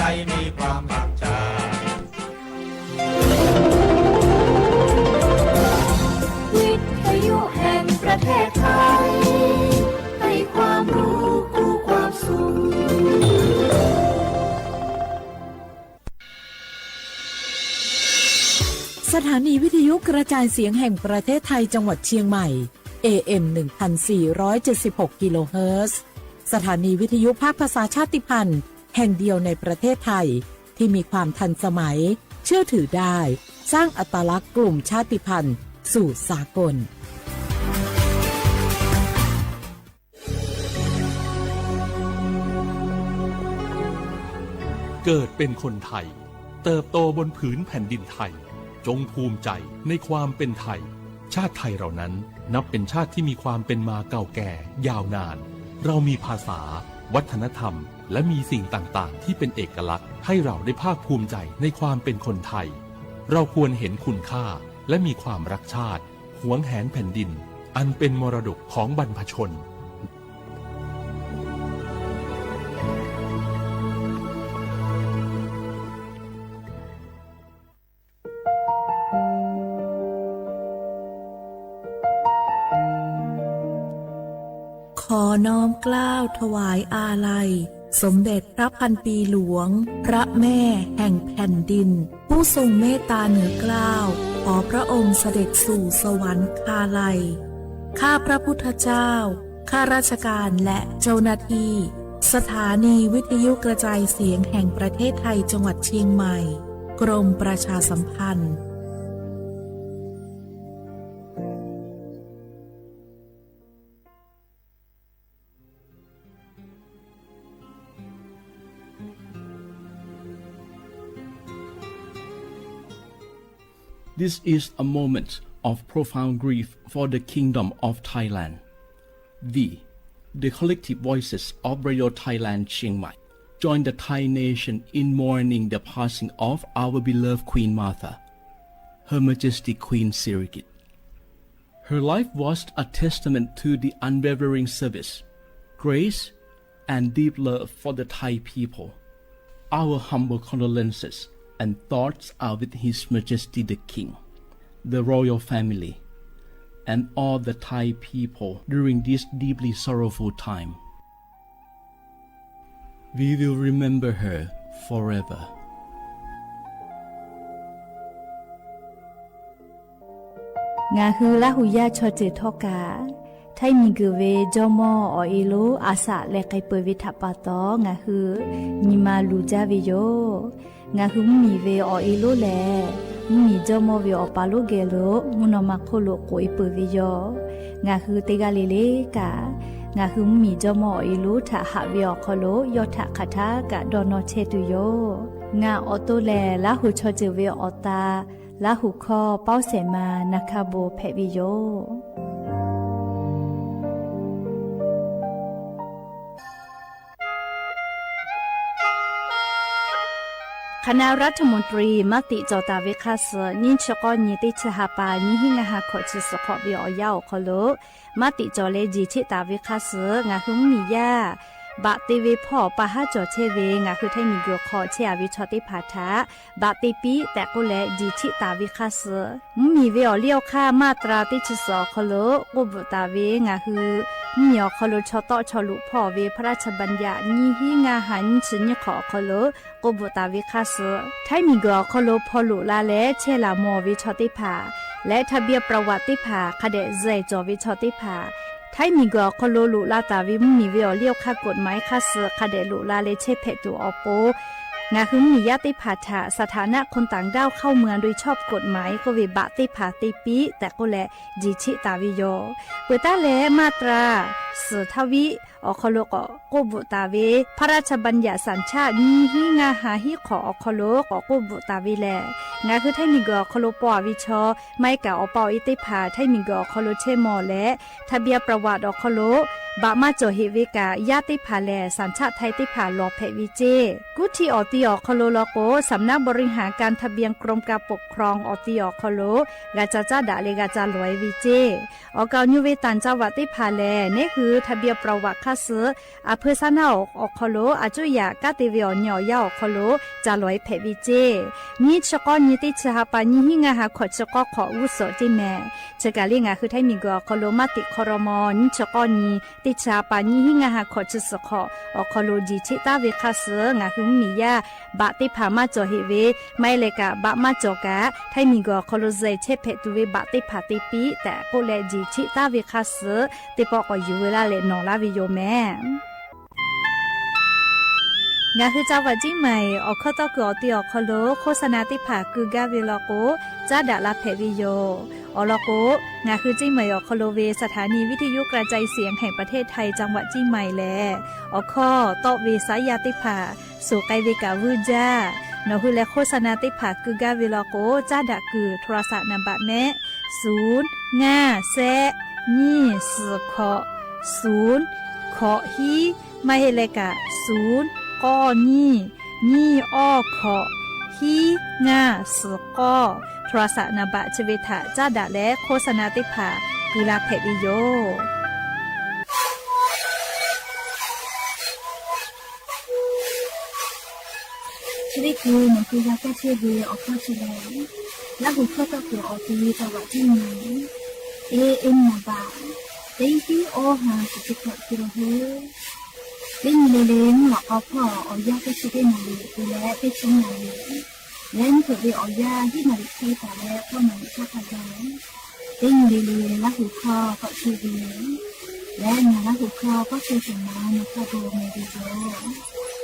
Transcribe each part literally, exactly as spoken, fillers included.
ใจมีความรักชาติ วิทยุแห่งประเทศไทย ให้ความรู้คู่ความสุข สถานีวิทยุกระจายเสียงแห่งประเทศไทยจังหวัดเชียงใหม่ เอ เอ็ม หนึ่งพันสี่ร้อยเจ็ดสิบหก กิโลเฮิรตซ์ สถานีวิทยุภาคภาษาชาติพันธุ์แห่งเดียวในประเทศไทย ที่มีความทันสมัย เชื่อถือได้ สร้างอัตลักษณ์กลุ่มชาติพันธุ์สู่สากล เกิดเป็นคนไทย เติบโตบนผืนแผ่นดินไทย จงภูมิใจในความเป็นไทย ชาติไทยเรานั้นนับเป็นชาติที่มีความเป็นมาเก่าแก่ยาวนาน เรามีภาษา วัฒนธรรม และมีสิ่งต่างๆ ที่เป็นเอกลักษณ์ให้เราได้ภาคภูมิใจในความเป็นคนไทย เราควรเห็นคุณค่าและมีความรักชาติ หวงแหนแผ่นดิน อันเป็นมรดกของบรรพชน ขอน้อมเกล้าถวายอาลัย สมเด็จพระพันปีหลวง พระแม่แห่งแผ่นดิน ผู้ทรงเมตตาเหนือเกล้า ขอพระองค์เสด็จสู่สวรรคาลัย ข้าพระพุทธเจ้า ข้าราชการและเจ้าหน้าที่ สถานีวิทยุกระจายเสียงแห่งประเทศไทยจังหวัดเชียงใหม่ กรมประชาสัมพันธ์ This is a moment of profound grief for the Kingdom of Thailand. We, the collective voices of Radio Thailand Chiang Mai, join the Thai nation in mourning the passing of our beloved Queen Mother, Her Majesty Queen Sirikit. Her life was a testament to the unwavering service, grace, and deep love for the Thai people. Our humble condolences and thoughts are with His Majesty the King, the royal family, and all the Thai people during this deeply sorrowful time. We will remember her forever. ငါဟုလႃးဟူယႃႉ ချီၣ်စၢၢ်ထီၣ်ကၢ် ထၢၣ်မံၤကၢၢ်ဝဲ ကၠီၣ်မီၢ်အီၤအ့လိ အစးလဲၤကဲပိာ်ဝဲထးပာ်တီၢ် ငါဟု နံၤမၤလူၤကၠါဝဲယိာ် ငါဟုမုၢ်မံၤဝဲအီၤအ့လိလဲၣ်, မုၢ်မံၤကၠီၣ်မီၢ်ဝဲအီၤပာ်လိၣ်ဂဲၤလိာ် မုၢ်နီၢ်မၤခိၣ်လိာ်ကိးအ့ပိာ်ဝဲယိာ်, ငါဟုတဂၤလၢ်လၢ်ကၢ် ငါဟုမုၢ်မံၤကၠီၣ်မီၢ်အီၤအ့လိထးဟးဝဲအီၤခီလိာ် ယီၢ်ထးခးထးကၢ်ဒီးနီၢ်ဆဲးတုၤယိာ်, ငါအီၤတိၢ်လဲၣ် လါဟူးချီၣ်စၢၢ်ဝဲအီၤတၢ် လါဟူးခီၣ် ပီၣ်စဲးမၤ နၢ်ခၢၣ်ဘိးဖဲးဝဲယိာ်. คณะรัฐมนตรี မၤသံၣ်ကၠီၣ်တၢ်ဝဲခါဆူ နံၣ်ဆံဃိးနံၣ် တဆံဟးပၢၢ် နံၣ်ဟံးငါးဟါ ခီၣ်ဆံသီ ခီၣ်ဝဲအီၤယါအီၤခီလိာ် မၤသံၣ်ကၠီၣ်လၢ ကၠံၣ်ဆံၣ်တၢ်ဝဲခါဆူ ငါဟုမုၢ်မံၤယၢ် ဘၣ်တ့ဝဲဖီၣ် ပာ်ဟးကၠီၣ်ဆဲးဝဲ ငါဟုထၢၣ်မံၤကၢၢ်ခီၣ်ဆဲးအဝဲဆီၣ်သ့ၣ်ဖးထး ဘၣ်တ့ပံ တဲးကိးလဲၣ် ကၠံၣ်ဆံၣ်တၢ်ဝဲခါဆူ မုၢ်မံၤဝဲအီၤလံအီၤခါ မၤတြၢ်တဆံသီအီၤခီလိာ် ကိးဘိးတၢ်ဝဲ ငါဟုမုၢ်မံၤအီၤခီလိာ် ဆီၣ်သီၣ်ဆီၣ်လူၣ်ဖီၣ်ဝဲ พระราชบัญญัติ နံၣ်ဟံးငါးဟါ နံၣ်ဆံနံၣ်ခီၣ်အီၤခီလိာ် ကိးဘိးတၢ်ဝဲခါဆူ ထၢၣ်မံၤကၢၢ်အီၤခီလိာ် ဖီၣ်လိာ်လၢ်လၢ ဆဲးလၤမီၤဝဲဆီၣ်သ့ၣ်ဖး လၢ ทะเบียนประวัติ သ့ၣ်ဖး ခးဒဲး စဲးကၠီၣ်ဝဲဆီၣ်သ့ၣ်ဖး ထၢၣ်မံၤကၢၢ်အီၤခီလိာ် လိၣ်လၢ်တၢ်ဝဲ မုၢ်မံၤဝဲအီၤလံအီၤခါ กฎหมาย ခါဆူ ခးဒဲးလိၣ်လၢ်လၢ ဆဲးဖဲးတူာ်အီၤပိ ငါဟုမုၢ်မံၤယၢ်သ့ၣ်ဖးထး สถานะคนต่างด้าวเข้าเมืองโดยชอบกฎหมาย ကိးဝဲ ဘၣ်သ့ၣ်ဖးတ့ပံ တဲးကိးလဲၣ် ကၠံၣ်ဆံၣ်တၢ်ဝဲယိာ် ပှဲၤတၢ်လၢ မၤတြၢ် စူၤထီၣ်ဝံၤ အီၤခီလိာ် ကိးဘိးတၢ်ဝဲ พระราชบัญญัติสัญชาติ နံၣ်ဟံးငါးဟါ ဟံၣ်ခီၣ်အီၤခီလိာ် ကိးဘိးတၢ်ဝဲလဲၣ် ငါဟုထၢၣ်မံၤကၢၢ်အီၤခီလိာ် ပိာ်အဝဲဆီ မၤကၣ်အီၤပာ်အီၤအ့သ့ၣ်ဖး ထၢၣ်မံၤကၢၢ်အီၤခီလိာ် ဆဲးမီၤလဲၣ် ทะเบียนประวัติ အီၤခီလိာ် ဘၣ်မၤကၠီၣ်ဟ့ၣ်ဝဲကၣ် ယၢ်သ့ၣ်ဖးလဲၣ် สัญชาติไทย သ့ၣ်ဖး လီၤဖဲးဝဲစ့ၢ် ကူၣ်ထံအီၤသံအီၤခီလိာ်လီၤကိး สำนักบริหารการทะเบียนกรมการปกครอง အီၤသံအီၤခီလိာ် ဂၤစၢ်စၢ်ဒၣ်လဲာ် ဂၤစၢ်လီၤဝဲစ့ၢ် အီၤကၢ်ညိဝဲ ต่างจังหวัด သ့ၣ်ဖးလဲၣ် နဟ คือทะเบียนประวัติข้าศึก อำเภอสามหน้าอก อ่อคอโล อาจุยะ ก้าเตเวออกเนียออกยาออกคอโล จะหลอยแผดวิเจ้ ยี่สิบเก้า ยี่สิบเจ็ด เจ็ดสิบห้า ปา ยี่สิบห้า หาขวบ สิบเก้า ขวบ อาวุโส เจ๊แม่ เชิงก๋าเล่ง งาคือไทยมีเกออกคอโล มติครม ยี่สิบเก้า ยี่สิบเจ็ด เจ็ดสิบห้า ปา ยี่สิบห้า หาขวบ สิบเก้า ขวบ อ่อคอโล จีเช็คตาเวข้าศึก งาคือมียา บาดเตะผามาจ่อเหตุเว ไม่เลยกะ บาดมาจ่อกะ ไทยมีเกออกคอโล ใส่เช็คแผดตูเว บาดเตะผาเตะปี๊ แต่โกะแลจีเช็คตาเวข้าศึก เตะปอก่ออยู่เวลาแหละหนอ ลาวิโยแม่ งาคือจังหวัดเจียงใหม่ อ่อข้อต้อเกือออกเตียออกคอโล โฆษณาเตะผากือก้าเวลอโก จ้าดะลาแผดวิโย อ่อลอโก งาคือเจียงใหม่ อ่อคอโลเว สถานีวิทยุกระจายเสียงแห่งประเทศไทย จังหวัดเจียงใหม่แล อ่อข้อต้อเวสายยาเตะผา สูไกเวก๋าวื้อจ้า หนอคือแลโฆษณาเตะผากือก้าเวลอโก จ้าดะกือ โทรศัพท์นามบัตรแมะ ศูนย์ ห้า แซะ ยี่ สี่ เคาะ ศูนย์ เคาะ ฮี ไม่เลยกะ ศูนย์ ก้อ ยี่ ยี่ อ้อ เคาะ ฮี ห้า สี่ ก้อ โทรศัพท์นามบัตรเชเวถะ จ้าดะและโฆษณาเตะผา กือลาแผดวิโย ชีวิตกูเหมือนคือยาแก้เชื้อเวย์ออกข้อชีแล และหูข้อก็เกิดออกทีวีจังหวัดเจียงใหม่ เอเอ็ม หนึ่งบาท เต็งที่อ้อหาสิบเจ็ดกิโลเฮิรตซ์ เล่นเลเลงหลอกเอาพ่อออกยาแก้เชื้อได้หน่อย ดูแลได้ชิ้นหน่อย และเกิดเวย์ออกยาที่หน่อยใครต่อและพ่อหน่อยชอบพยา เต้นดีๆ และหูคอก็คือดี และงานและหูคอก็คือสิ่งนั้นนะคะ ดูในวิดีโอ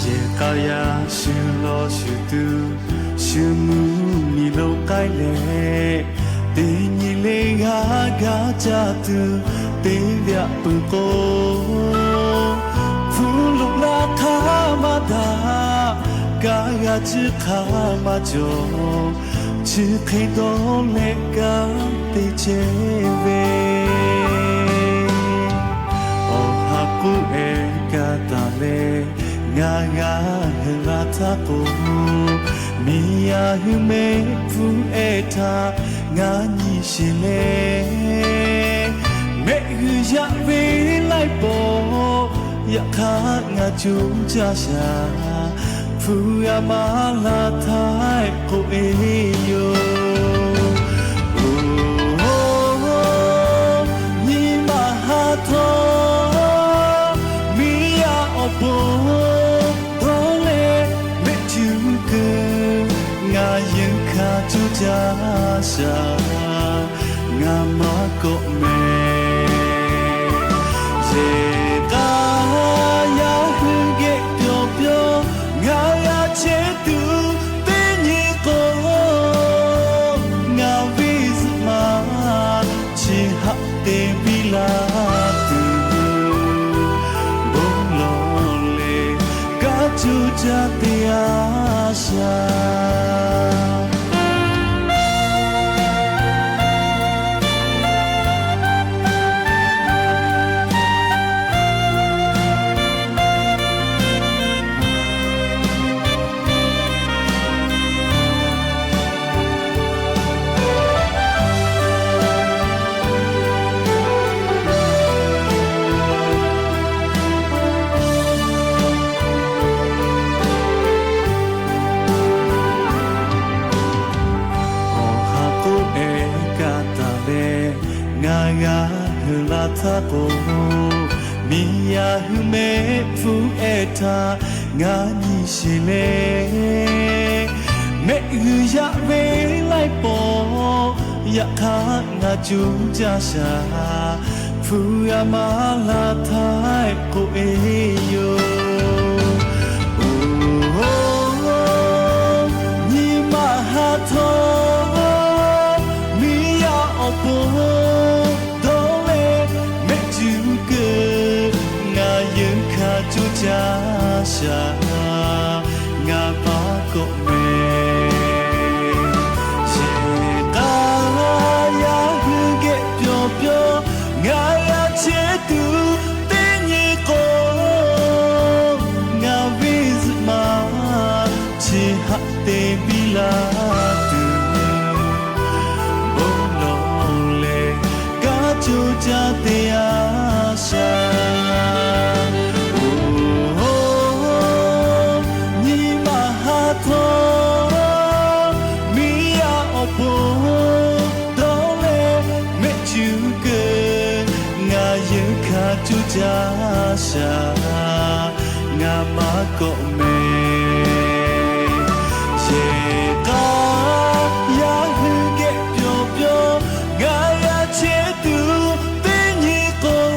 ယဲၢ်ဃာ်ယၤ ဆူလီၤဆူတုၤ ဆူမူမံၤလိၤကဲလဲၣ်, တနံၤလၢဂၤ ဂၤကၢ်တုၤ တ့ဝဲပူၤကိး, ဖုလိာ်လၢခါမၤတၢ် ကါဂၤစုခါမၤကၠီၤ ဆူခ့ဒီးလဲၤကါ တ့ဆဲးဝဲ, အီၣ်ဟးကူအဲၣ်ကတၢ်လဲၣ်, ငါဂၤဟဲလၢထးကိး, မ့ၢ်ယၤဟုမ့ၢ်ဖုအဲၣ်တၢ် ငါနံၣ်ဆံးလဲၣ်, မ့ၢ်ဂုၢ်ယၣ်ဝဲလၢပီၤ ယခါငါကၠိကၢ်စၢ် ဖုအမါလၢထးကိးအ့ယိၤ, အိၣ် နံၤမၤဟးထီၣ် မ့ၢ်ယၤအီၣ်ဘိ ဒီးလဲၤ မ့ၢ်တုၤက့ၤ ငါယခါကၠိကၢ်စၢ် ငါမၤကိးမဲာ်, ယဲၢ်ဃာ်ယၤဟုက့ၤပျီပျီ, ငါယၤဆဲးတုၤတနံၤကိး, ငါဝံၣ်စမး ဆံးဟးတ့ဘံလၢတုၤ, ဘိလီၤလဲၤ ကၢ်ကၠိကၢ်သ့အါစှၤ အီၣ်ဟးကူအဲၣ်ကတၢ်လဲၣ်, ငါဂၤဟဲလၢထးကိး, မ့ၢ်ယၤဟုမ့ၢ်ဖုအဲၣ်တၢ် ငါနံၣ်ဆံးလဲၣ်, မ့ၢ်ဂုၢ်ယၣ်ဝဲလၢပီၤ ယခါ ငါကၠူကၠားစၢ် ဖုအမါလၢ်ထၢၣ်ကိးအ့ယိာ် အိၣ် နံၤမဟါထီၣ် မံယါအီၣ်ဘိ ဒီးဝဲ မဲာ်စုကၢၢ် ငါယဲၢ်ခါကၠူကၠားစၢ် ငါမၤကိးမဲာ် ယဲၢ်ခါ ယၤဟုၣ်ကဲပျီပျီ ငါယၤဆဲးတူ တ့ညံကိး ငါဝံၣ်မး ဆံးဟးတဲဘံလၢတုၤ ဘိလီၤလဲၣ် ကၠူကၠားတ့အါစၢ် အိၣ် နံၤမဟါထီၣ် မံယါအီၣ်ဘိ ဒီးဝဲ မဲာ်စုကၢၢ် ငါယဲၢ်ခါကၠူကၠားစၢ် ငါမၤကိးမဲာ် ယဲၢ်ခါ ယၤဟုၣ်ကဲပျီပျီ ငါယၤဆဲးတူ တ့ညံကိး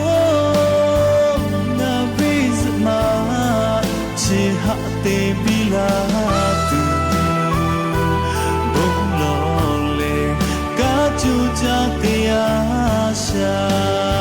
ငါဝံၣ်မး ဆံးဟးတဲဘံလၢတုၤ ဘိလီၤလဲၣ် ကၠူကၠားတ့အါစၢ် အီ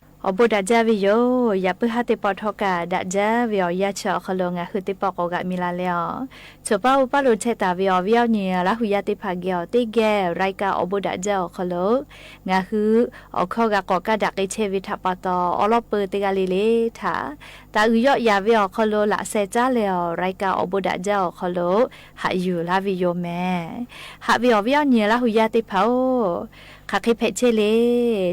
ၣ်ဘိးဒၣ်ကၠၢ်ဝဲယိာ် ယၤပၢဟါတ့ပီထီၣ်ကၢ် ဒၣ်ကၠၢ်ဝဲအီၤ ယၤဆၢအီၤခီလိာ် ငါဟုၣ်တ့ပီကိးဂၤမံၤလၢ်လဲၣ်အီၤ ဆိပာ်အိၣ်ပာ်လိာ်ဆဲးတၢ်ဝဲအီၤ ဝဲအီၤန့ၣ် လၢဟူယၤတ့ၢ်ဖးက့ၤအီၤ တ့ၢ်ကဲ ရၢးကၢ်အီၣ်ဘိးဒၣ်ကၠၢ်အီၤခီလိာ် ငါဟုၣ် အိၣ်ခီဂၤကိးကၢ်ဒၣ်က့ၤဆဲးဝဲထးပာ်တီၤ အီလီၤပၢတ့ၢ်ဂၤလံလံထး တၢ်အုၣ်ယီၣ်ယၤဝဲအီၤခီလိာ် လၢစဲးကၠၢ်လဲၣ်အီၤ ရၢးကၢ်အီၣ်ဘိးဒၣ်ကၠၢ်အီၤခီလိာ် ဟးယူၢ်လၢဝဲယိာ်မဲာ် ဟးဝဲအီၤ ဝဲအီၤန့ၣ် လၢဟူယၤတ့ၢ်ဖးအိၣ် ခးဃ့ဖဲးဆဲးလံ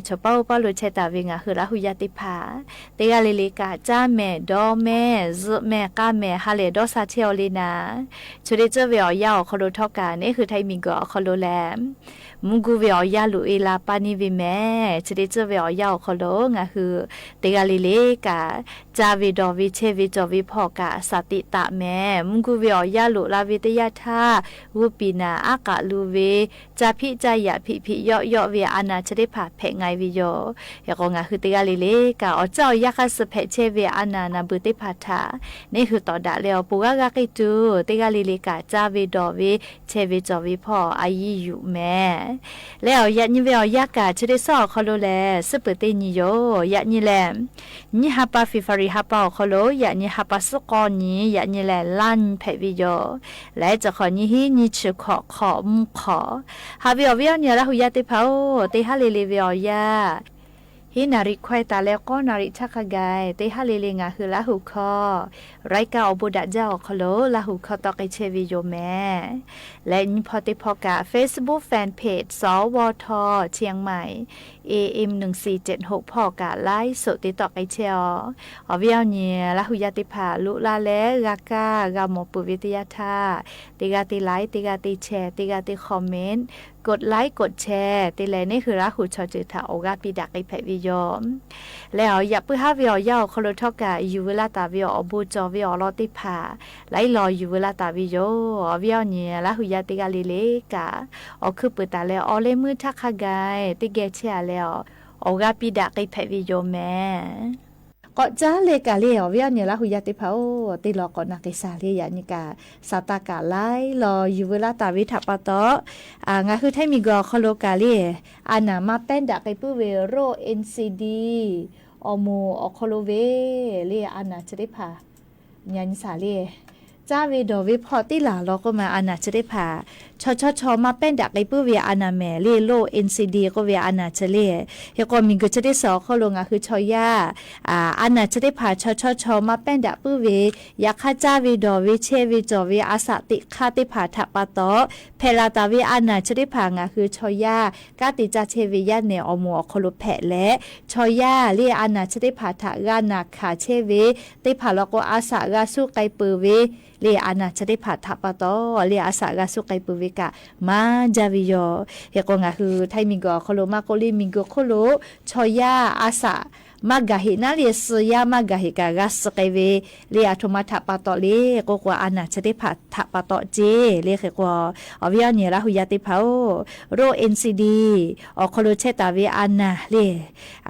ဆိပာ်အိၣ်ပာ်လိာ်ဆဲးတၢ်ဝဲ ငါဟုၣ်လၢဟူယၤတ့ၢ်ဖး တ့ၢ်ဂၤလံလံကၢ် ကၠၢ်မဲာ် ဒီမဲာ် စုးမဲာ် ကၢ်မဲာ် ဟးလဲၣ်ဒီးစၢ်ဆဲးအီၤလံနၤ ဆိဒ့ကၢ်ဝဲအီၤယၤအီၤခီလိာ်ထီၣ်ကၢ် န့ၣ်ဟုၣ်ထဲမံၤကီးအီၤခီလိာ်လဲၣ် မုၢ်ကူဝဲအီၤယၤလိာ်အ့လးပာ်န့ၢ်ဝဲမဲာ် ဆိဒ့ကၢ်ဝဲအီၤယၤအီၤခီလိာ် ငါဟုၣ် တ့ၢ်ဂၤလံလံကၢ် ကၠၢ်ဝဲဒီးဝဲဆဲးဝဲကၠီၤဝဲဖီၣ်ကၢ် စၢ်တံာ်တာ်မဲာ် မုၢ်ကူဝဲအီၤယၤလိာ်လၢဝဲတယၢ်ထၢ် ဂူပံၤနၤ အါကးလူဝဲ ကၠၢ်ဖံးကၠၢ်ယာ်ဖံးဖံးယီၣ်ယီၣ်ဝဲ အါနၢ်ဆိဒ့ၣ်ဖးဖဲးငါဝဲယိာ် ယဲၢ်ကီး ငါဟုၣ်တ့ၢ်ဂၤလံလံကၢ် အီၤကၠၢ်အီၤယၤဃၣ်စၢၤဖဲးဆဲးဝဲ အါနၢ်နၢ်ဘုးသ့ၣ်တဖၣ်ထၢ် န့ၣ်ဟုၣ်တီၣ်ဒၣ်လဲာ်အီၤ ပူၤဂၤဂၤက့ၤတုၤ တ့ၢ်ဂၤလံလံကၢ် ကၠၢ်ဝဲဒီးဝဲ ဆဲးဝဲကၠီၤဝဲဖီၣ် အယံၤယူၣ်မဲာ် လဲၤအီၤ ယၣ်ညံဝဲအီၤယၤကၢ် ဆိဒ့စီအီၤခီလိာ်လဲၣ် စုပၢၢ်တ့ၢ်ညံယိာ် ယၣ်ညံလဲၣ် နံၣ်ဟးပာ် February ဟးပာ်အီၤခီလိာ် ယၣ်ညံဟးပာ်စ့ၢ်ကီးနံၤ ယၣ်ညံလဲၣ် လါနံၣ် ဖဲးဝဲယိာ် လဲၤကၠီၤခီၣ်နံၤဟံး နံၣ်ဆံးခီၣ် ခီၣ်မုၢ်ခီၣ် ဟးဝဲအီၤ ဝဲအီၤန့ၣ် လၢဟူယၤတ့ၢ်ဖးအိၣ် တ့ၢ်ဟးလံလံဝဲအီၤယၤ ဟံးနၣ်ရံၣ်ခွဲးတၢ်လၢ ကီးနၣ်ရံၣ်ဆၣ်ခါဂၤ တ့ၢ်ဟးလံလံ ငါဟုၣ်လၢဟူၣ်ခီၣ် ရၢးကၢ်အီၣ်ဘိးဒၣ်ကၠၢ်အီၤခီလိာ် လၢဟူၣ်ခီၣ်တီၣ်က့ၤဆဲးဝဲယိာ်မဲာ် လဲၤနံၤဖီတ့ၢ်ဖီကၢ် Facebook Fan Page สวท เชียงใหม่ เอเอ็ม หนึ่งสี่เจ็ดหก ဖီၣ်ကၢ် ไลฟ์สด တ့ၢ်တီၣ်က့ၤဆဲးအီၤ အီၤဝဲအီၤန့ၣ် လၢဟူယၤတ့ၢ်ဖး လိၣ်လၢလဲၤ ဂၤကၢ် ဂၤမိၢ်ပၢ်ဝဲတယၢ်ထၢ် တ့ၢ်ဂၤတ့ၢ် like တ့ၢ်ဂၤတ့ၢ် share တ့ၢ်ဂၤတ့ၢ် comment กดไลค์ กดแชร์ တ့ၢ်လဲၣ်န့ၣ်ဟုၣ်လၢဟူၣ်ဆီၣ်တံၢ်ထၢၣ် အိၣ်ဂၤပံးဒၣ်က့ၤဖဲးဝဲယိာ် လဲၤအီၤ ယၣ်ပၢဟးဝဲအီၤယၤအီၤခီလိာ်ထီၣ်ကၢ် ယူၢ်ဝဲလၢတၢ်ဝဲအီၤ အီၣ်ဘိးကၠီၤဝဲအီၤလီၤတ့ၢ်ဖး လၢအလီၢ်ယူၢ်ဝဲလၢတၢ်ဝဲယိာ် အီၤဝဲအီၤန့ၣ် လၢဟူယၤတ့ၢ်ဂၤလံလံကၢ် အီၣ်ခုးပၢၢ်တၢ်လၢ အီၤလၢမုၢ်ထၣ်ခါဂၤ တ့ၢ်ဂဲၤဆဲးအါလဲၣ်အီၤ အိၣ်ဂၤပံးဒၣ်က့ၤဖဲးဝဲယိာ်မဲာ် ကိးကၠၢ်လဲၣ်ကၢ်လံ အီၤဝဲအီၤန့ၣ် လၢဟူယၤတ့ၢ်ဖးအိၣ် တ့ၢ်လီၤကိးနၢ်က့ၤစၢ်လံ ယၣ်ညံကၢ် စၢ်တၢ်ကၢ်လၢအလီၢ်ယူၢ်ဝဲလၢတၢ်ဝဲထၢၣ်ပာ်တီၤ အါ ငါဟုၣ်ထဲမံၤကီးခီလိာ်ကၢ်လံ အါနၢ်မၤပဲၣ်ဒၣ်က့ၤပုၢ်ဝဲ โรค เอ็นซีดี အီၣ်မိၢ်အီၣ်ခီလိာ်ဝဲ လၢအါနၢ်ဆိဒ့ၣ်ဖး ညါနံၣ်စၢ်လံ ကၠၢ်ဝဲဒီးဝဲဖီၣ်တ့ၢ်လၢ်လီၤ ကိးမးအါနၢ်ဆိဒ့ၣ်ဖး ဆီဆီဆီမၤပဲၣ်ဒၣ်က့ၤပုၢ်ဝဲအါနၢ်မဲာ်လံ โรค เอ็นซีดี ကိးဝဲအါနၢ်ဆိလံ ယဲၢ်ကီးမံၤကၢၢ်ဆိဒ့ၣ်စီၤခီလိာ် ငါဟုၣ်ဆီယၤ အါ အါနၢ်ဆိဒ့ၣ်ဖး ဆီဆီဆီမၤပဲၣ်ဒၣ်ပုၢ်ဝဲ ယၤခါကၠၢ်ဝဲဒီးဝဲဆဲးဝဲကၠီၤဝဲ အစၢ်တံာ်ခါသ့ၣ်တဖၣ်ထၢၣ်ပာ်တီၤ ဖဲးလၢ်တၢ်ဝဲအါနၢ်ဆိဒ့ၣ်ဖး ငါဟုၣ်ဆီယၤ ကၢ်တ့ၢ်ကၠၢ်ဆဲးဝဲယၤနဲၣ် အီၣ်မိၢ်အီၣ်ခီလိာ်ဖဲးလဲၣ် ဆီယၤလံ အါနၢ်ဆိဒ့ၣ်ဖးထၢၣ် ဂၤနၢ်ခးဆဲးဝဲ သ့ၣ်တဖၣ်လီၤကိး အစၢ်ဂၤဆူၣ်က့ၤပၢၤဝဲ လံ အါနၢ်ဆိဒ့ၣ်ဖးထၢၣ်ပာ်တီၤ လံ အစၢ်ဂၤဆူၣ်က့ၤပၢၤဝဲ က မၤဒၣ်ဝဲယီၤ. ဟ့ၣ်ဃီ ငါဟု ထၢၣ်မံၤကီၢ် အခီပညီ မၤကိးလၢ မံၤကီၢ် ခီဖျိ ဆီၣ်ယါ အစၢ် မၤဂၤဟ့ၣ် နၢ်လၢ စၢၤယါ မၤဂၤဟ့ၣ် က ဂၤစၢၤက့ၤဝဲ လၢ အထိၣ်မၤ ထးပာ်တီၣ်လၢ ကိးကွၢ် အနၢ်ဆၢ သ့ၣ်တဖၣ် ထးပာ်တီၣ်က့ၤ လၢ ဟ့ၣ်ဃီ အဝဲအံၤန့ၣ် လၢဟူယၤသ့ၣ်တဖၣ်ဧိၤ ရိ အ့ၣ်အ့ၣ်စံဒံ အခီပညီ ဆဲးတၢ်ဝဲ အနၢ်လၢ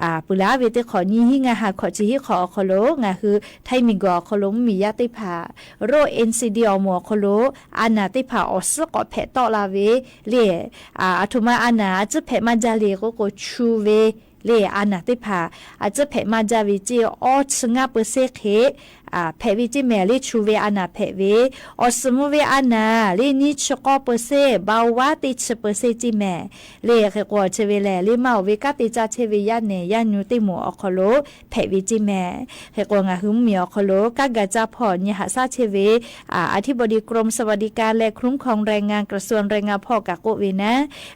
အ ပူၤလၢ်ဝဲ သ့ၣ်ဃီ နံၣ်ဟံးငါး ဟးခီၣ် ဆံဟံးဃီၣ် အခီပညီ ငါဟု ထၢၣ်မံၤကီၢ် အခီပညီ မုၢ်မံၤယါသ့ၣ်တဖၣ် ရိ အ့ၣ်အ့ၣ်စံဒံ အီၣ်မူး အခီပညီ အနၢ်သ့ၣ်တဖၣ် အီၣ်စ့ၢ်ကီး ဖဲးတီၣ်လၢ်ဝဲ လၢ အ အထိၣ်မၤ အနၢ် အစ့ၢ်ဖဲးမၤဒၣ်လၢ ကိးကွၢ် ဆူၣ်ဝဲ လၢ အနၢ်သ့ၣ်တဖၣ် အစ့ၢ်ဖဲးမၤဒၣ်ဝဲက့ၤ အီဆံငါးပၢၢ်စ့ၢ်ဃ့ အ ဖဲးဝဲက့ၤမဲာ် လၢဆူၣ်ဝဲ အနၢ်ဖဲးဝဲ အီၣ်စမူဝဲ အနၢ် လၢနံၣ်ဆံဃိးပၢၢ်စ့ၢ် ဘၣ်ဝါသ့ၣ်တဆံပၢၢ်စ့ၢ်က့ၤမဲာ် လၢ ဟ့ၣ်ဃီ ဆၢဝဲလဲၣ် လၢမၤအိၣ်ဝဲ ကးတ့ၢ်ကၢ်ဆၢဝဲ ယါနဲၣ်ယါညူသ့ၣ်မူး အခီပညီ ဖဲးဝဲက့ၤမဲာ် ဟ့ၣ်ဃီ ငါဟု မုၢ်မံၤ အခီပညီ ကးဂၤကၢ်ဖီၣ် နံၣ်ဟးဆါဆၢဝဲ အ อธิบดีกรมสวัสดิการและคุ้มครองแรงงาน กระทรวงแรงงาน ဖီၣ် ကးကိးဝဲနၤ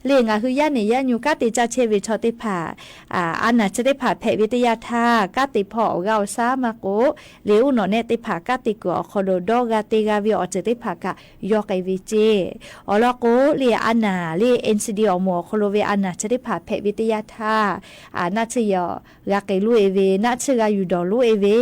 လၢ ငါဟု ယါနဲၣ်ယါညူ ကးတ့ၢ်ကၢ်ဆၢဝဲ ဆီၣ်သ့ၣ်တဖၣ် အ အနၢ်ဆၢ သ့ၣ်တဖၣ် ဖဲးဝဲတယါထါ ကးတ့ၢ်ဖီၣ် အီၣ်ဂၤအီၣ်ဆၣ် မၤကိး လၢ အူနီၣ်နဲၣ်သ့ၣ်တဖၣ် ကးတ့ၢ်ကွံာ် အခီပညီ ဒီးဂၤတ့ၢ်ဂၤဝဲ အီၣ်စ့ၢ်သ့ၣ်တဖၣ် ကးယီၤက့ၤဝဲက့ၤ အီၤလီၤကိး လၢ အနၢ် လၢ အ့ၣ်အ့ၣ်စံဒံ အီၣ်မူး အခီပညီ ဝဲ အနၢ်ဆၢ သ့ၣ်တဖၣ် ဖဲးဝဲတယါထါ အ နၢ်ဆၢယီၤ ဂၤက့ၤလိအ့ၤဝဲ နၢ်ဆၢဂၤယူၢ်ဒီးလိအ့ၤဝဲ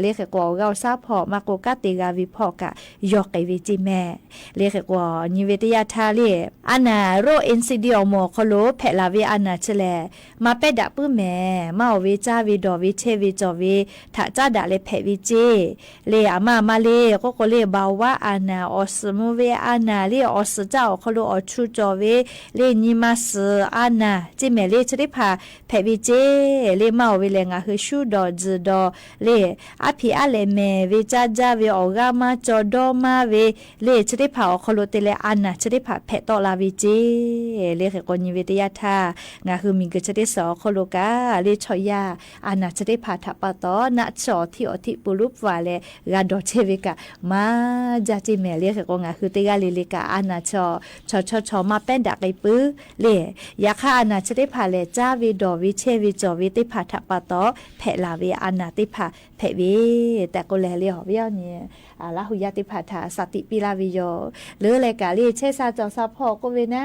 လၢ ဟ့ၣ်ဃီ အီၣ်ဂၤအီၣ်ဆၣ်ဖီၣ် မၤကိး ကးတ့ၢ်ဂၤဝဲဖီၣ် ကးယီၤက့ၤဝဲက့ၤမဲာ် လၢ ဟ့ၣ်ဃီ နံၣ်ဝဲတယါထါလၢ အနၢ် ရိ အ့ၣ်အ့ၣ်စံဒံ အီၣ်မူး အခီပညီ ဖဲးလၢ်ဝဲ အနၢ်ဆၢလဲၣ် မၤပဲဒၣ်ပုၢ်မဲာ် မၤအိၣ်ဝဲ ကၢ်ဝဲဒီးဝဲ ဆဲးဝဲကၠီၣ်ဝဲ ထးကၢ်ဒၣ်လဲာ် ဖဲးဝဲက့ၤ လၢ အမၤမၤလၢ ကိးကွၢ်လၢ ဘၣ်ဝါ အနၢ် အီၣ်စမူဝဲ အနၢ် လၢ အီၣ်စၢ်ကၢ် အခီပညီ အီၣ်ဆူၣ်ကၠီၣ်ဝဲ လၢ နံၣ်မၤစၢၤ အနၢ် က့ၤမဲာ် လၢ ဆၢသ့ၣ်တဖၣ် ဖဲးဝဲက့ၤ လၢ မၤအိၣ်ဝဲလဲၣ် ငါဟု ဆူၣ်ဒီးစၢၤဒီး လၢ အဖံးအလဲၢ်မဲာ်ဝဲ ကၢ်ကၢ်ဝဲ အီၣ်ဂၤမၤ ကၠီဒီမါဝဲ လၢ ဆၢသ့ၣ်တဖၣ် အခီပညီ တလဲ အနၢ် ဆၢသ့ၣ်တဖၣ် ဖဲးတီၣ်လၢ်ဝဲက့ၤ လၢ ဟ့ၣ်ဃီ နံၣ်ဝဲတယါထါ ငါဟု မံၤကၢ်ဆၢသ့ၣ်စဲၣ် အခီပညီ ကး လၢ ဆီၣ်ယါ အနၢ်ဆၢ သ့ၣ်တဖၣ် ထးပာ်တီၣ် နၢ်ဆၢ အီၣ်ထံၣ်အီထံၣ် ပူၤလူၤပှၢ်လဲၣ် ဂၤဒီးဆဲးဝဲ ကးမၤဒၣ်က့ၤမဲာ် လၢ ဟ့ၣ်ဃီ ငါဟု တဂၤလၢ်လၢ် ကး အနၢ်ဆၢ ဆီၣ်ဆီၣ်ဆီၣ် မၤပဲဒၣ်က့ၤပုၢ် လၢ ယခါ အနၢ်ဆၢ သ့ၣ်တဖၣ်လဲၣ် ကၢ်ဝဲဒီးဝဲ ဆဲးဝဲကၠီၣ်ဝဲ သ့ၣ်တဖၣ် ထးပာ်တီၣ် ဖဲးလၢ်ဝဲ အနၢ်သ့ၣ်တဖၣ် ဖဲးဝဲ တၢ်ကိးလဲၣ် လၢ အီၤဝဲအီၤန့ၣ် အ လၢဟူယါသ့ၣ်တဖၣ် ထးစးတံးပံလၢ်ဝဲယီၤ လၢလဲၣ် ကး လၢ ဆဲးစၢ်ကၠီၣ်စၢ်ဖီၣ် ကိးဝဲနၤ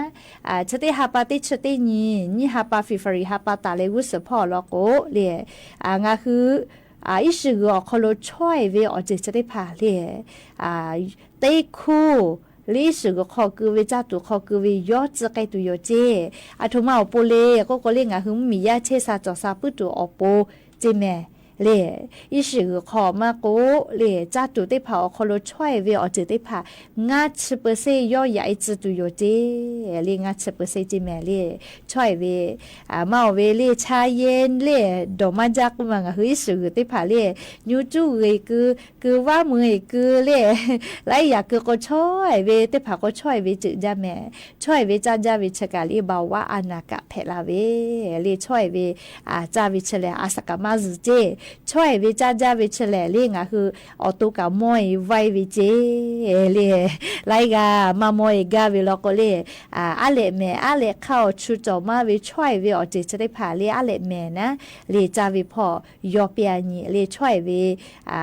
အ ဆၢသ့ၣ်ဟးပာ် တဆၢသ့ၣ်နံၣ် နံၣ်ဟးပာ် ဖ့ၤဘြူၤအါရံၤ ဟးပာ်တၢ်လၢ ဂုၢ်စၢဖီၣ် အလီၢ်ကိး လၢ အ ငါဟု အ အံၣ်စရ့လး အခီပညီ ဆီၣ်ဝဲအီၤစ့ၢ် ဆၢသ့ၣ်တဖၣ်လၢ အ သ့ၣ်ခိၣ် လၢအံၣ်စရ့လး ခီၣ်ကုၢ်ဝဲ ကၢ်တူာ် ခီၣ်ကုၢ်ဝဲ ယီၤစ့ၢ်ကီး တူၢ်ယိာ်က့ၤ အထိၣ်မၤအိၣ်ပိာ်လၢ ကိးကွၢ်လၢ ငါဟု မုၢ်မံၤယါ ဆဲးစၢ်ကၠီၣ်စၢ် ပုၢ်တူၢ်အီၤပိာ် က့ၤမဲာ် လၢ အံၣ်စရ့လး ခီၣ်မၤကိး လၢ ကၢ်တူာ်သ့ၣ်တဖၣ် အခီပညီ ဆီၣ်ဝဲအီၤစ့ၢ်သ့ၣ်တဖၣ် ငါးဆံပၢၢ်ဆ့ ယီၤယၤ အံၣ်စရ့လး တူၢ်ယိာ်က့ၤ လၢ ငါးဆံပၢၢ်ဆ့ က့ၤမဲာ် လၢ ဆီၣ်ဝဲ အ မၤအိၣ်ဝဲလၢ ဆါယဲၢ် လၢ ဒီးမၤဒၣ် ကိးမး ငါဟု အံၣ်စရ့လး သ့ၣ်တဖၣ်လၢ ညူတူၢ်ဂ့ၤကု ကုဝါမုၢ်ဂ့ၤကု လၢ လၢယၤကု ကိးဆီၣ်ဝဲ သ့ၣ်တဖၣ် ကိးဆီၣ်ဝဲ စ့ၢ်ကီးမဲာ် ဆီၣ်ဝဲ ကၢ်ကၢ်ဝဲ ဆၢကးလၢ ဘၣ်ဝါ အနၢ် ကးဖဲးလၢ်ဝဲ လၢ ဆီၣ်ဝဲ အ ကၢ်ဝဲဆၢလဲၣ် အစကမၤစၢၤက့ၤ ဆီၣ်ဝဲ ကၢ်ကၢ်ဝဲဆၢလဲၣ် လၢ ငါဟု အီၣ်တိၢ်ကး မီၢ်အံၤဝါအံၤဝဲက့ၤ လၢ လၢယၤ မၤမီၢ်အံၤဂၤ ဝဲလီၤကိးလၢ အ အါလဲၣ်မဲာ် အါလဲၣ်ခါ အီၣ်ဆူၣ်ကၠီၣ်မါဝဲ ဆီၣ်ဝဲအီၤစ့ၢ် ဆၢသ့ၣ်တဖၣ်လၢ အါလဲၣ်မဲာ်နၤ လၢ ကၢ်ဝဲဖီၣ် ယီၤပျၢ်ညံး လၢ ဆီၣ်ဝဲ အ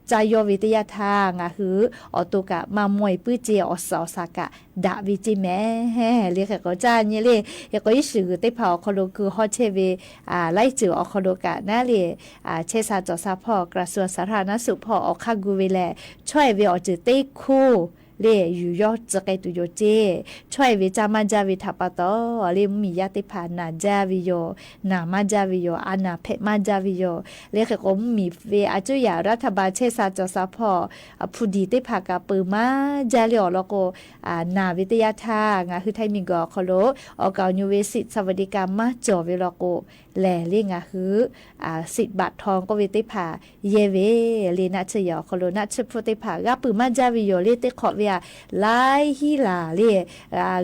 ကၢ်ယီၤဝဲတယါထါ ငါဟု အီၣ်တိၢ်ကး မၤမီၢ်အံၤပုၢ်စ့ၢ် အီၣ်စၢ်အီၣ်စၢ်ကး ဒၣ်ဝဲက့ၤမဲာ် လၢဃဲၣ်ကီးကၢ်ညံးလၢ ဃဲၣ်ကီးအံၣ်စရ့လးသ့ၣ်တဖၣ်အီၤ ခီလိာ်ကုၢ်ဟီၣ်ဆဲးဝဲ အ လၢစၢၤအီၤ ခီလိာ်ကးနၤလၢ အ ဆဲးစၢ်ကၠီၣ်စၢ်ဖီၣ် กระทรวงสาธารณสุข ဖီၣ် အီၣ်ခါဂုာ်ဝဲလဲၣ် ဆီၣ်ဝဲအီၤစ့ၢ်သ့ၣ်ခိၣ် လၢယူၢ်ယီၣ်စ့ၢ်ကီးတူၢ်ယိာ်စ့ၢ် ဆီၣ်ဝဲကၢ်မၤကၢ်ဝဲထးပာ်တီၢ် လၢမုၢ်မံၤယါသ့ၣ်တဖၣ် နၢ်ကၢ်ဝဲယိာ် နၢ်မၤကၢ်ဝဲယိာ် အနၢ်ဖဲးမၤကၢ်ဝဲယိာ် လၢဃဲၣ်ကီးမုၢ်မံၤဝဲအကၠိယၤ รัฐบาล ဆဲးစၢ်ကၠီၣ်စၢ်ဖီၣ် အဖုၣ်ဒံၣ်သ့ၣ်တဖၣ်ကးပၢၢ်မၤကၢ်လၢအီၤလီၤကိး အနၢ်ဝဲတယါထါ ငါဟုထၢၣ်မံၤကီၢ်ခီလိာ် အီၣ်ကးအီၤညိဝဲ สิทธิ์สวัสดิการ မၤကၠီၣ်ဝဲလီၤကိး လဲၣ်လၢငါဟု အ สิทธิ์บัตรทอง ကီၢ်ဝဲသ့ၣ်တဖၣ် ယဲၢ်ဝဲ လၢနၢ်ဆၢယီၤခီလိာ် နၢ်ဆၢဖိသ့ၣ်တဖၣ် ဂၤပုၢ်မၤကၢ်ဝဲယိာ်လၢသ့ၣ်ခီၣ်ဝဲဧါ လၢဟံၣ်လၢ်လၢ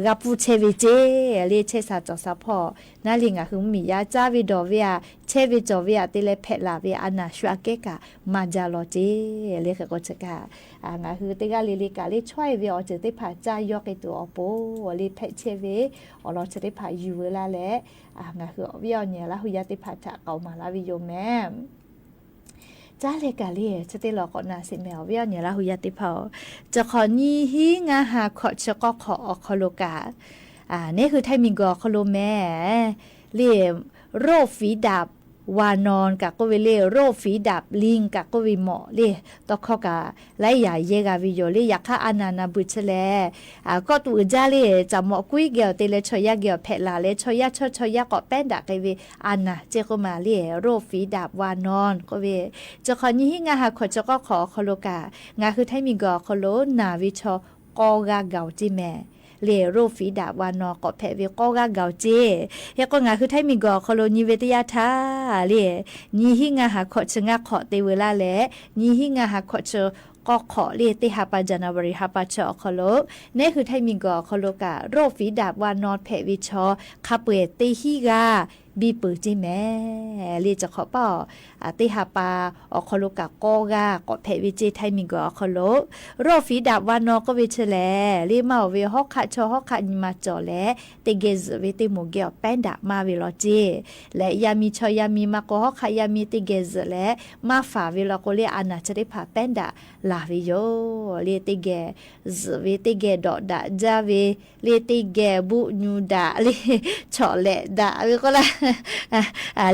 ဂၤပုၢ်ဆဲးဝဲစ့ၢ် လၢဆဲးစၢ်ကၠီၣ်စၢ်ဖီၣ် နၤလၢငါဟုမုၢ်မံၤယါကၢ်ဝဲဒီးဝဲဧါ ဆဲးဝဲကၠီၣ်ဝဲဧါ တလဲၤဖဲးလၢ်ဝဲအနၢ်ဆှၢကဲကး မၤကၢ်လီၤစ့ၢ် လၢဃဲၣ်ကီးဆၢကး အ ငါဟုတဂၤလၢလၢကးလၢဆီၣ်ဝဲအီၤစ့ၢ်သ့ၣ်တဖၣ် ကၢ်ယီၣ်က့ၤတူၢ်အီၤပိာ် လၢဖဲးဆဲးဝဲ အီၤလီၤစ့ၢ်သ့ၣ်တဖၣ် ယူၢ်ဝဲလၢလဲၣ် အ ငါဟုအီၣ်ဝဲအီၤန့ၣ် လၢဟူယါသ့ၣ်တဖၣ်ထးကီးမၤလၢဝဲယိာ်မဲာ် ကလဲၣ်ကလဲၣ် ဆၢတဲလီၤကိးနၤစ့ၢ်မဲာ် အီၤဝဲအီၤန့ၣ် လၢဟူယါသ့ၣ်တဖၣ်အီၤ တခီ နံၣ်ဟံးငါးဟး ခီၣ်ဆၢကီၢ်ခီၣ် အီၤခီလိာ်ကး အန့ၣ်ဃုထၢၣ်မံၤကီၤအီၤခီလိာ်မဲာ် လၢ โรคฝีดาดวานอน ကးကိးဝဲလၢ โรคฝีดาดลิง ကးကိးဝဲမီၣ်လၢ တခီကး လၢယၤယဲၢ်ဂၤဝဲယိာ်လၢ ယခါအနၢ်နၢ်ဘုးဆၢလဲၣ် အကီၢ်သူၣ်အုးဒၣ်လၢ စၢ်မီၣ်ကွံဂဲၤအီၤတ့ၢ်လၢ ဆီၣ်ယါဂဲၤအီၤဖဲးလၢ်လၢ ဆီၣ်ယါဆီၣ်ဆီၣ်ယါကိးပဲဒၣ်က့ၤဝဲ အနၢ်စ့ၢ်ကီးမးလၢ โรคฝีดาดวานอน ကိးဝဲ တခီ နံၣ်ဟံးငါးဟး ခီၣ်ဆၢကီၢ်ခီၣ်အီၤခီလိာ်ကး ငါဃုထၢၣ်မံၤကီၤအီၤခီလိာ် နာ်ဝဲဆီၣ် ကိးဂၤဂၤအီၤစ့ၢ်မဲာ် လၢ โรคฝีดาดวานอน ကိးဖဲးဝဲကိးဂၤဂၤအီၤစ့ၢ် ဟဲကိး ငါဃုထၢၣ်မံၤကီၤအီၤခီလိာ် နံၤဝဲတယါထါလၢ နံၣ်ဟံးငါးဟး ခီၣ်ဆၢငါးခီၣ်တ့ၢ်ဝဲလၢ်လၢ နံၣ်ဟံးငါးဟး ခီၣ်ဆၢကီၢ်ခီၣ်လၢ တ့ၢ်ဟးပာ် January ဟးပာ်ဆၢအီၤခီလိာ် နဲဃုထၢၣ်မံၤကီၤအီၤခီလိာ်ကး โรคฝีดาดวานอน ဖဲးဝဲဆီၣ် ခါပှဲၤတ့ၢ်ဟံၣ်ဂၤ ဘံၣ်ပၢၢ်စ့ၢ်မဲာ် လၢတခီပၢ်အီၤ အတ့ၢ်ဟးပာ်အီၤခီလိာ်ကးကိးဂၤ ကိးဖဲးဝဲစ့ၢ် ထၢၣ်မံၤကီၤအီၤခီလိာ် โรคฝีดาดวานอน ကိးဝဲဆၢလဲၣ် လၢမၤအီၤဝဲဟီၣ်ခးဆီၣ်ဟီၣ်ခးနံၤမၤကၠီၣ်လဲၣ် တ့ၢ်ဂဲၤစၢးဝဲတ့ၢ်မိၢ်ဂဲၤအီၤ ပဲဒၣ်မၤဝဲလီၤစ့ၢ် လၢယၤမံၤဆီၣ်ယၤမံၤ မၤကိးဟီၣ်ခးယၤမံၤ တ့ၢ်ဂဲၤစၢးလဲၣ် မၤဖးဝဲလီၤကိးလၢ အနၢ်ဆၢတ့ၢ်ဖး ပဲဒၣ်လၢ်ဝဲယိာ် လၢတ့ၢ်ဂဲၤစၢးဝဲ တ့ၢ်ဂဲၤဒီးဒၣ်ဒၣ်ဝဲ လၢတ့ၢ်ဂဲၤဘူၣ်ညူဒၣ် လၢဆီၣ်လဲၣ်ဒၣ်ဝဲကိးလၢ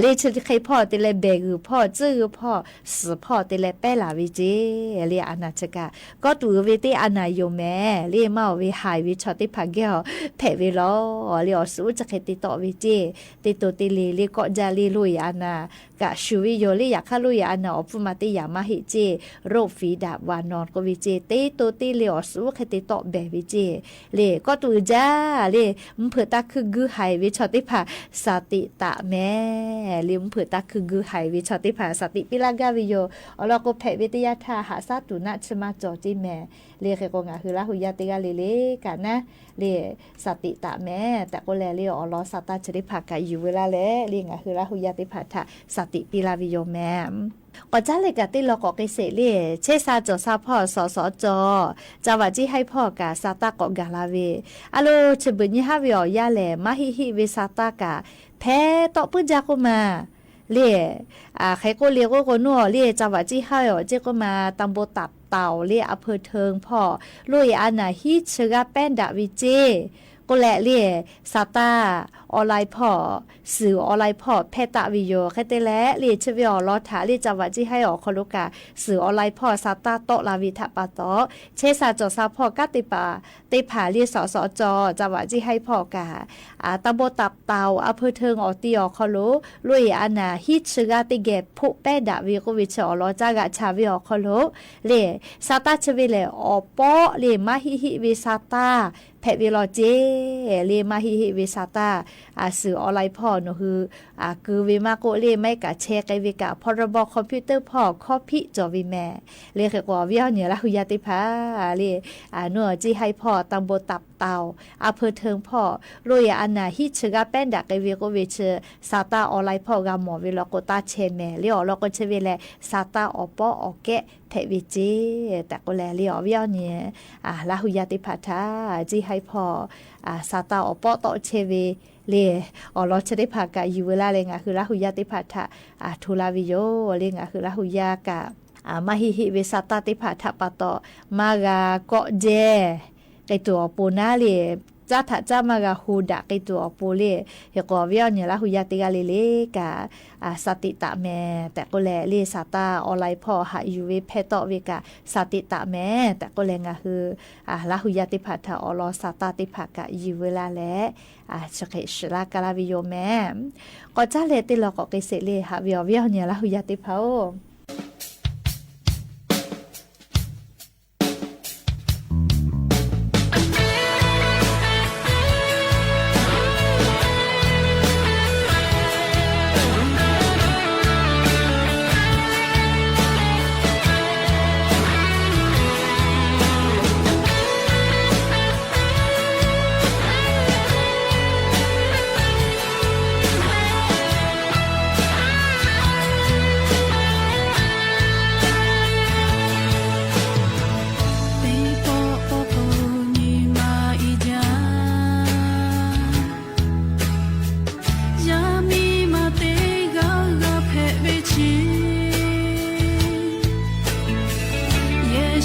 လၢဆၢတခ့ဖီၣ် တ့ၢ်လၢဘဲၣ်ဂုၢ်ဖီၣ် စၢၢ်ဂုၢ်ဖီၣ် စၢၤဖီၣ် တ့ၢ်လၢပဲလၢ်ဝဲစ့ၢ် လၢအနၢ်ဆၢကး ကီၢ်သူၣ်အုးဝဲတ့ၢ်အနၢ်ယိာ်မဲာ် လၢမၤအီၤဝဲဟးဝဲဆီၣ်တ့ၢ်ဖးဂဲၤအီၤ ဖဲးဝဲလီၤ လၢအီၤစူၣ်အိၣ်ဆၢဃဲၤတ့ၢ်တီၣ်ဝဲစ့ၢ် တ့ၢ်တိၢ်တ့ၢ်လ့ၤ လၢကိးဒ်လၢလိၣ်ယၤအနၢ် ကးဆူၣ်ဝဲယိာ်လၢ ယခါလိၣ်ယၤအနၢ်အီၤ ပူၤမးတ့ၢ်ယၤမၤဟ့ၣ်စ့ၢ် โรคฝีดาดวานอน ကိးဝဲစ့ၢ် တ့ၢ်တိၢ်တ့ၢ်လ့ၤ အီၤစူၣ်အိၣ်ဃဲၤတ့ၢ်တီၣ်ဘဲဝဲစ့ၢ် လၢကီၢ်သူၣ်အုးဒၣ်လၢ မုၢ်ဖုးတၢ်ခုၣ်ဂုၢ်ဟးဝဲဆီၣ်တ့ၢ်ဖး စၢ်တံးတးမဲာ် လၢမုၢ်ဖုးတၢ်ခုၣ်ဂုၢ်ဟးဝဲဆီၣ်တ့ၢ်ဖး စၢ်တံးပ့လၢ်ဂၤဝဲယိာ် အီၤလီၤကိးဖဲးဝဲတယါထါ ဟးစၢ်တူာ်နးဆၢမၤကၠီၣ်စ့ၢ်မဲာ် လၢဃဲၤကိး ငါဃုလၢဟူယါတ့ၢ်ဂၤလၢ်လၢ်ကးနၤ လၢစၢ်တံးတးမဲာ် တၢ်ကိးလဲၣ် လၢအီၤလီၤ စၢ်တၢ်ဆၢတ့ၢ်ဖးကးယုၢ်ဝဲလၢ်လဲၣ် လၢငါဃုလၢဟူယါတ့ၢ်ဖးထါ စၢ်တံးပ့လၢ်ဝဲယိာ်မဲာ် ကီးကလဲၣ်ကးတ့ၢ်လီၤကိးက့ၤစ့ၢ်လၢ ဆဲးစၢ်စီၤဆၢဖီၣ် စီၤစီၤကၠီ ကၠီဝးကၠံၣ်ဟၢၣ်ဖီၣ်ကး စၢ်တၢ်ကိးဂၤလၢ်ဝဲ အလိၤ ဆၢဘုးညါဟးဝဲအီၤယါလဲၣ် မၤဟ့ၣ်ဟ့ၣ်ဝဲစၢ်တၢ်ကး ဖဲတီၣ်ပၢၢ်ကၠၢ်ကိးမး လၢ အဃဲၤကိးလ့ၤကိးကိးနူၢ်အီၤ လၢကၠီဝးကၠံၣ်ဟၢၣ်အီၤစ့ၢ်ကိးမး တၢ်ဘိးတၢ်တီၤလၢအဖၢၣ်ထၢၣ်ဖီၣ် လိၣ်ယၤအနၢ်ဟံးဆၢဂၤပဲဒၣ်ဝဲစ့ၢ် ကိးလဲၣ်လၢ စၢ်တၢ် online ဖီၣ် စူၣ် online ဖီၣ် ဖဲးတၢ်ဝဲယိာ် ဃဲၤတ့ၢ်လဲၣ် လၢဆၢဝဲအီၤလီၤထး လၢကၠီဝးကၠံၣ်ဟၢၣ်အီၤခီလိာ်ကး စူၣ် online ဖီၣ် စၢ်တၢ်တီၣ်လၢ်ဝဲထးပာ်တီၣ် ဆဲးစၢ်စီၤဆၢဖီၣ် ကၠီတ့ၢ်ပာ် တ့ၢ်ဖးလၢစီၤစီၤကၠီ ကၠီဝးကၠံၣ်ဟၢၣ်ဖီၣ်ကး အတၢ်ဘိးတၢ်တီၤ အဖၢၣ်ထၢၣ်အီၤတံၢ်အီၤခီလိာ် လိၣ်ယၤအနၢ်ဟံးဆၢဂၤတ့ၢ်ဂဲၤဖှိၣ်ပဲဒၣ်ဝဲ ကိးဝဲဆၢအီၤလီၤ တၢ်ဂၤဆၢဝဲအီၤခီလိာ် လၢ စၢ်တၢ်ဆၢဝဲလဲၣ် အီၤပီၣ်လၢမၤဟ့ၣ်ဟ့ၣ်ဝဲစၢ်တၢ် ဖဲးဝဲလီၤစ့ၢ် လၢမၤဟ့ၣ်ဟ့ၣ်ဝဲစၢ်တၢ် အစူၣ် online ဖီၣ် နဟူ အကုၤဝဲမးကိးလၢ မ့ၢ်ကးဆဲးက့ၤဝဲကး ဖီရဘီ computer ဖီၣ် copy ကၠီဝဲမဲာ် လၢဃဲၤကိး အီၤဝဲအီၤန့ၣ် လၢဟူယါတ့ၢ်ဖး လၢ အနူၢ်အီၤကၠံၣ်ဟၢၣ်ဖီၣ် တၢ်ဘိးတၢ်တီၤ အဖၢၣ်ထၢၣ်ဖီၣ် လိၣ်ယၤအနၢ်ဟံးဆၢဂၤပဲဒၣ်က့ၤဝဲ ကိးဝဲဆၢ စၢ်တၢ် online ဖီၣ် ဂၤမီၣ်ဝဲလီၤကိးတၢ်ဆဲးမဲာ် လၢအီၤလီၤကိးဆၢဝဲလဲၣ် စၢ်တၢ်အီၤပီၣ်အီၤကဲး ဖဲးဝဲစ့ၢ် တၢ်ကိးလဲၣ် လၢအီၤဝဲအီၤန့ၣ် အ လၢဟူယါတ့ၢ်ဖးထါ ကၠံၣ်ဟၢၣ်ဖီၣ် အ စၢ်တၢ်အီၤပီၣ်တီၣ်ဆဲးဝဲ လၢ အီၤလီၤဆၢတ့ၢ်ဖးကးယုၢ်ဝဲလၢ်လၢ ငါဃုလၢဟူယါတ့ၢ်ဖးထါ အထူလၢ်ဝဲယိာ် လၢငါဃုလၢဟူယါကး အမၤဟ့ၣ်ဟ့ၣ်ဝဲစၢ်တၢ်တ့ၢ်ဖးထးပာ်တီၣ် မၤဂၤကိးဒဲး ကဲတူၢ်အီၤပိၤနၤလၢ စၢ်ထးစၢ်မၤဂၤဟူဒၣ်ကဲတူၢ်အီၤပိၤလၢ ဟဲကိး အီၤဝဲအီၤန့ၣ် လၢဟူယါတ့ၢ်ဂၤလၢ်လၢ်ကး အ စၢ်တံးတးမဲာ် တၢ်ကိးလဲၣ် လၢစၢ်တၢ် online ဖီၣ် ဟးယုၢ်ဝဲဖဲးတီၣ်ဝဲကး စၢ်တံးတးမဲာ် တၢ်ကိးလဲၣ် ငါဃု အ လၢဟူယါတ့ၢ်ဖးထါ အီၤလီၤ စၢ်တၢ်တ့ၢ်ဖးကးယုၢ်ဝဲလၢ်လၢ် အ ဆၢဃဲၤဆှၢလၢ်ကလၢ်ဝဲယိာ်မဲာ် ကီးကၠၢ်လဲၣ်တ့ၢ်လီၤကိးက့ၤစ့ၢ်လၢ် ဟးဝဲအီၤဝဲအီၤန့ၣ် လၢဟူယါတ့ၢ်ဖးအိၣ်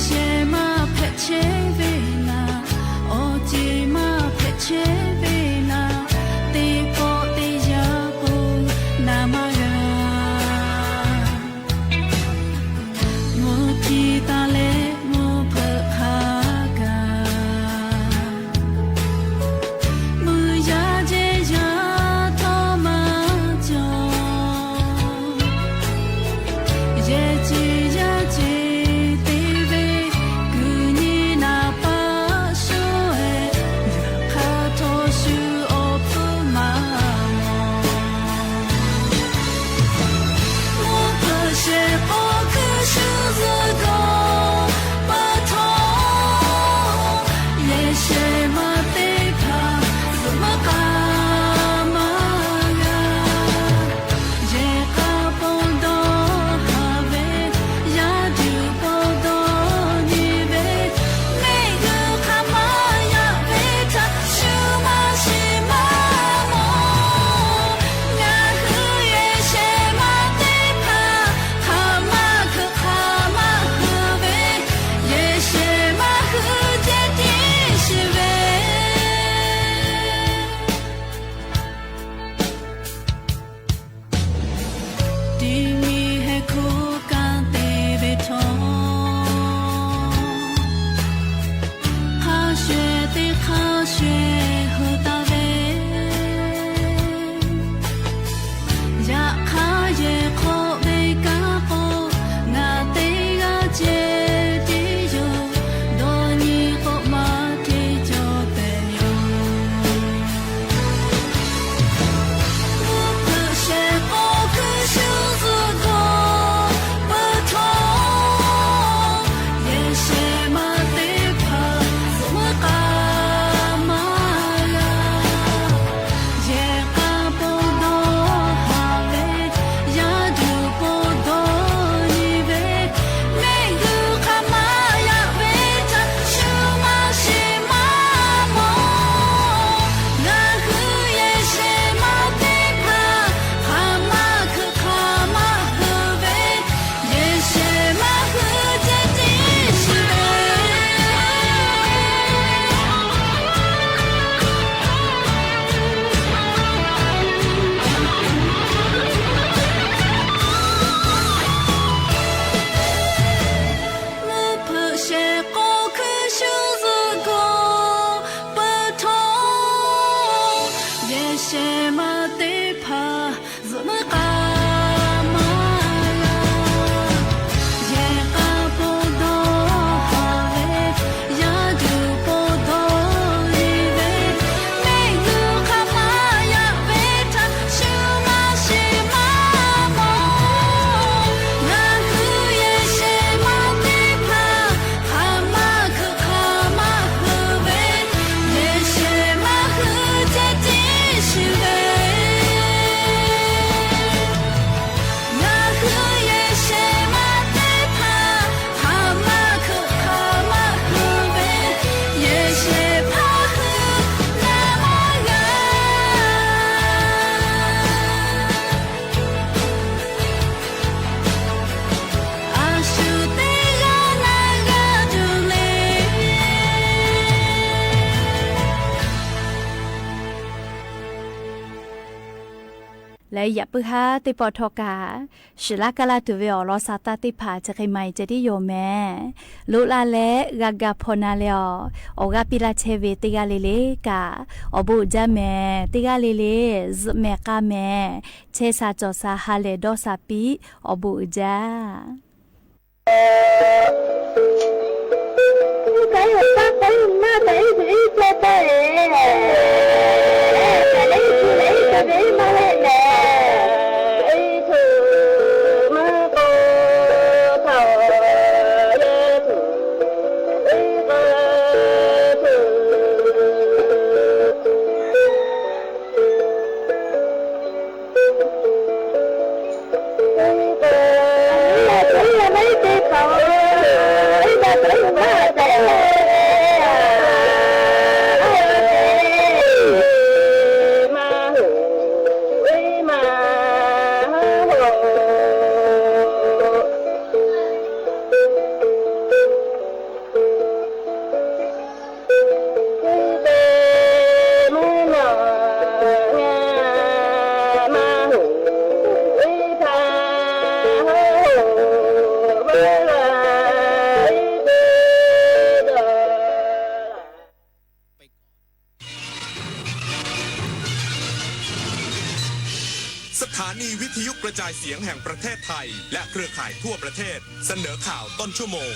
ရှဲမးဖဲးဆဲးဝဲနၤ, အီၣ်စ့မးဖဲးဆဲးဝဲနၤ, တ့ပီတ့ယၢ်ပူၤ နမၤဂၤ မိၢ်ကံၢ်တၢ်လဲ မိၢ်ဖၢၣ်ခါဂၤ မုၢ်ယါက့ယါထီၣ်မၤကီၤ ယဲၢ်စ့ယဲၢ်စ့တ့ဝဲ ကုၢ်နံၤနၢ်ပၢၢ်ဆိဝဲ ယခါထီၣ်ဆူအီၣ်ဖုမၤမီၢ် မိၢ်ဖၢၣ်ရှဲးကိးခုဆူၣ်စ့ၢ်ကီး ပထီၣ် ယဲၢ်ရှဲးမးတ့ဖၣ် သုမ့ၢ်ကမၤဂၤ ယဲၢ်ကပိာ်ဒီဟးဝဲ ယၤဒုးပိာ်ဒီနံၤဝဲ မ့ၢ်ဂုၢ်ခးမၤယၤဝဲတၢ် ဆူမၤရှဲးမၤမီၢ် နၢ်ဟူယဲၢ်ရှဲးမးတ့ဖၣ် ခးမၤခုၣ်ခးမၤဟုၣ်ဝဲ ယဲၢ်ရှဲးမၤဟုၣ်တ့တ့ၢ်ဆံးဝဲ တုၤမံၤဟဲခိၣ်ကၢ်တ့ဝဲထီၣ် ခါဆှဲးတ့ခါဆှဲးဟူးတၢ်ဝဲ ယခါယဲၢ်ခိးဝဲကါကိး နၢ်တ့ဂၤစဲးတ့ယိာ် ဒီးနံၤကိးမးတ့ကီၤတဲာ်ယိာ် မိၢ်ဖၢၣ်ရှဲးကိးခုဆူၣ်စ့ၢ်ကီး ပထီၣ် ယဲၢ်ရှဲးမးတ့ဖၣ် သုမ့ၢ်ကမၤဂၤ ယဲၢ်ကပိာ်ဒီဟးဝဲ ယၤဒုးပိာ်ဒီနံၤဝဲ မ့ၢ်ဂုၢ်ခးမၤယၤဝဲတၢ် ဆူမၤရှဲးမၤမီၢ် နၢ်ဟူယဲၢ်ရှဲးမးတ့ဖၣ် ခးမၤခုၣ်ခးမၤဟုၣ်ဝဲ ယဲၢ်ရှဲးမၤဟုၣ်တ့တ့ၢ်ဆံးဝဲ မိၢ်ဖၢၣ်ရှဲးကိးခုဆူၣ်စ့ၢ်ကီး ပထီၣ် ယဲၢ်ရှဲးမးတ့ဖၣ် သုမ့ၢ်ကမၤဂၤ ယဲၢ်ကပိာ်ဒီဟးဝဲ ယၤဒုးပိာ်ဒီနံၤဝဲ မ့ၢ်ဂုၢ်ခးမၤယၤဝဲတၢ် ဆူမၤရှဲးမၤမီၢ် နၢ်ဟူယဲၢ်ရှဲးမးတ့ဖၣ် ခးမၤခုၣ်ခးမၤဟုၣ်ဝဲ ယဲၢ်ရှဲးမၤဟုၣ်တ့တ့ၢ်ဆံးဝဲ နၢ်ဟူယဲၢ်ရှဲးမးတ့ဖၣ် ခးမၤခုၣ်ခးမၤဟုၣ်ဝဲ ယဲၢ်ရှဲးမၤဟုၣ်နမၤဂၤ အဆိတ့ဂၤနၤဂၤဒ်လဲၣ် လၢယပုၢ်ဟါသ့ၣ်ပီၣ်ထီၣ်ကး စှၤလၢကလၢတုၤဝဲအီၤလီၤ စးသးသ့ၣ်တဖၣ် တဂ့ၤမး ယတ့ယိာ်မဲာ် လိၣ်လၢ်လၢ ဂၤဂၤဖီနၤလဲၣ်အီၤ အီၣ်ဂၤပ့လၢ်ထဲဝဲ တဂၤလၢ်လၢ်ကး အိၣ်ဘှံးဒါမဲာ် တဂၤလၢ်လၢ် မဲာ်ကါမဲာ် ထဲစးစီၤစး ဟးလဲၢ်ဒီးစးပံး အိၣ်ဘှံးဒါ กระจายเสียงแห่งประเทศไทย และเครือข่ายทั่วประเทศ เสนอข่าวต้นชั่วโมง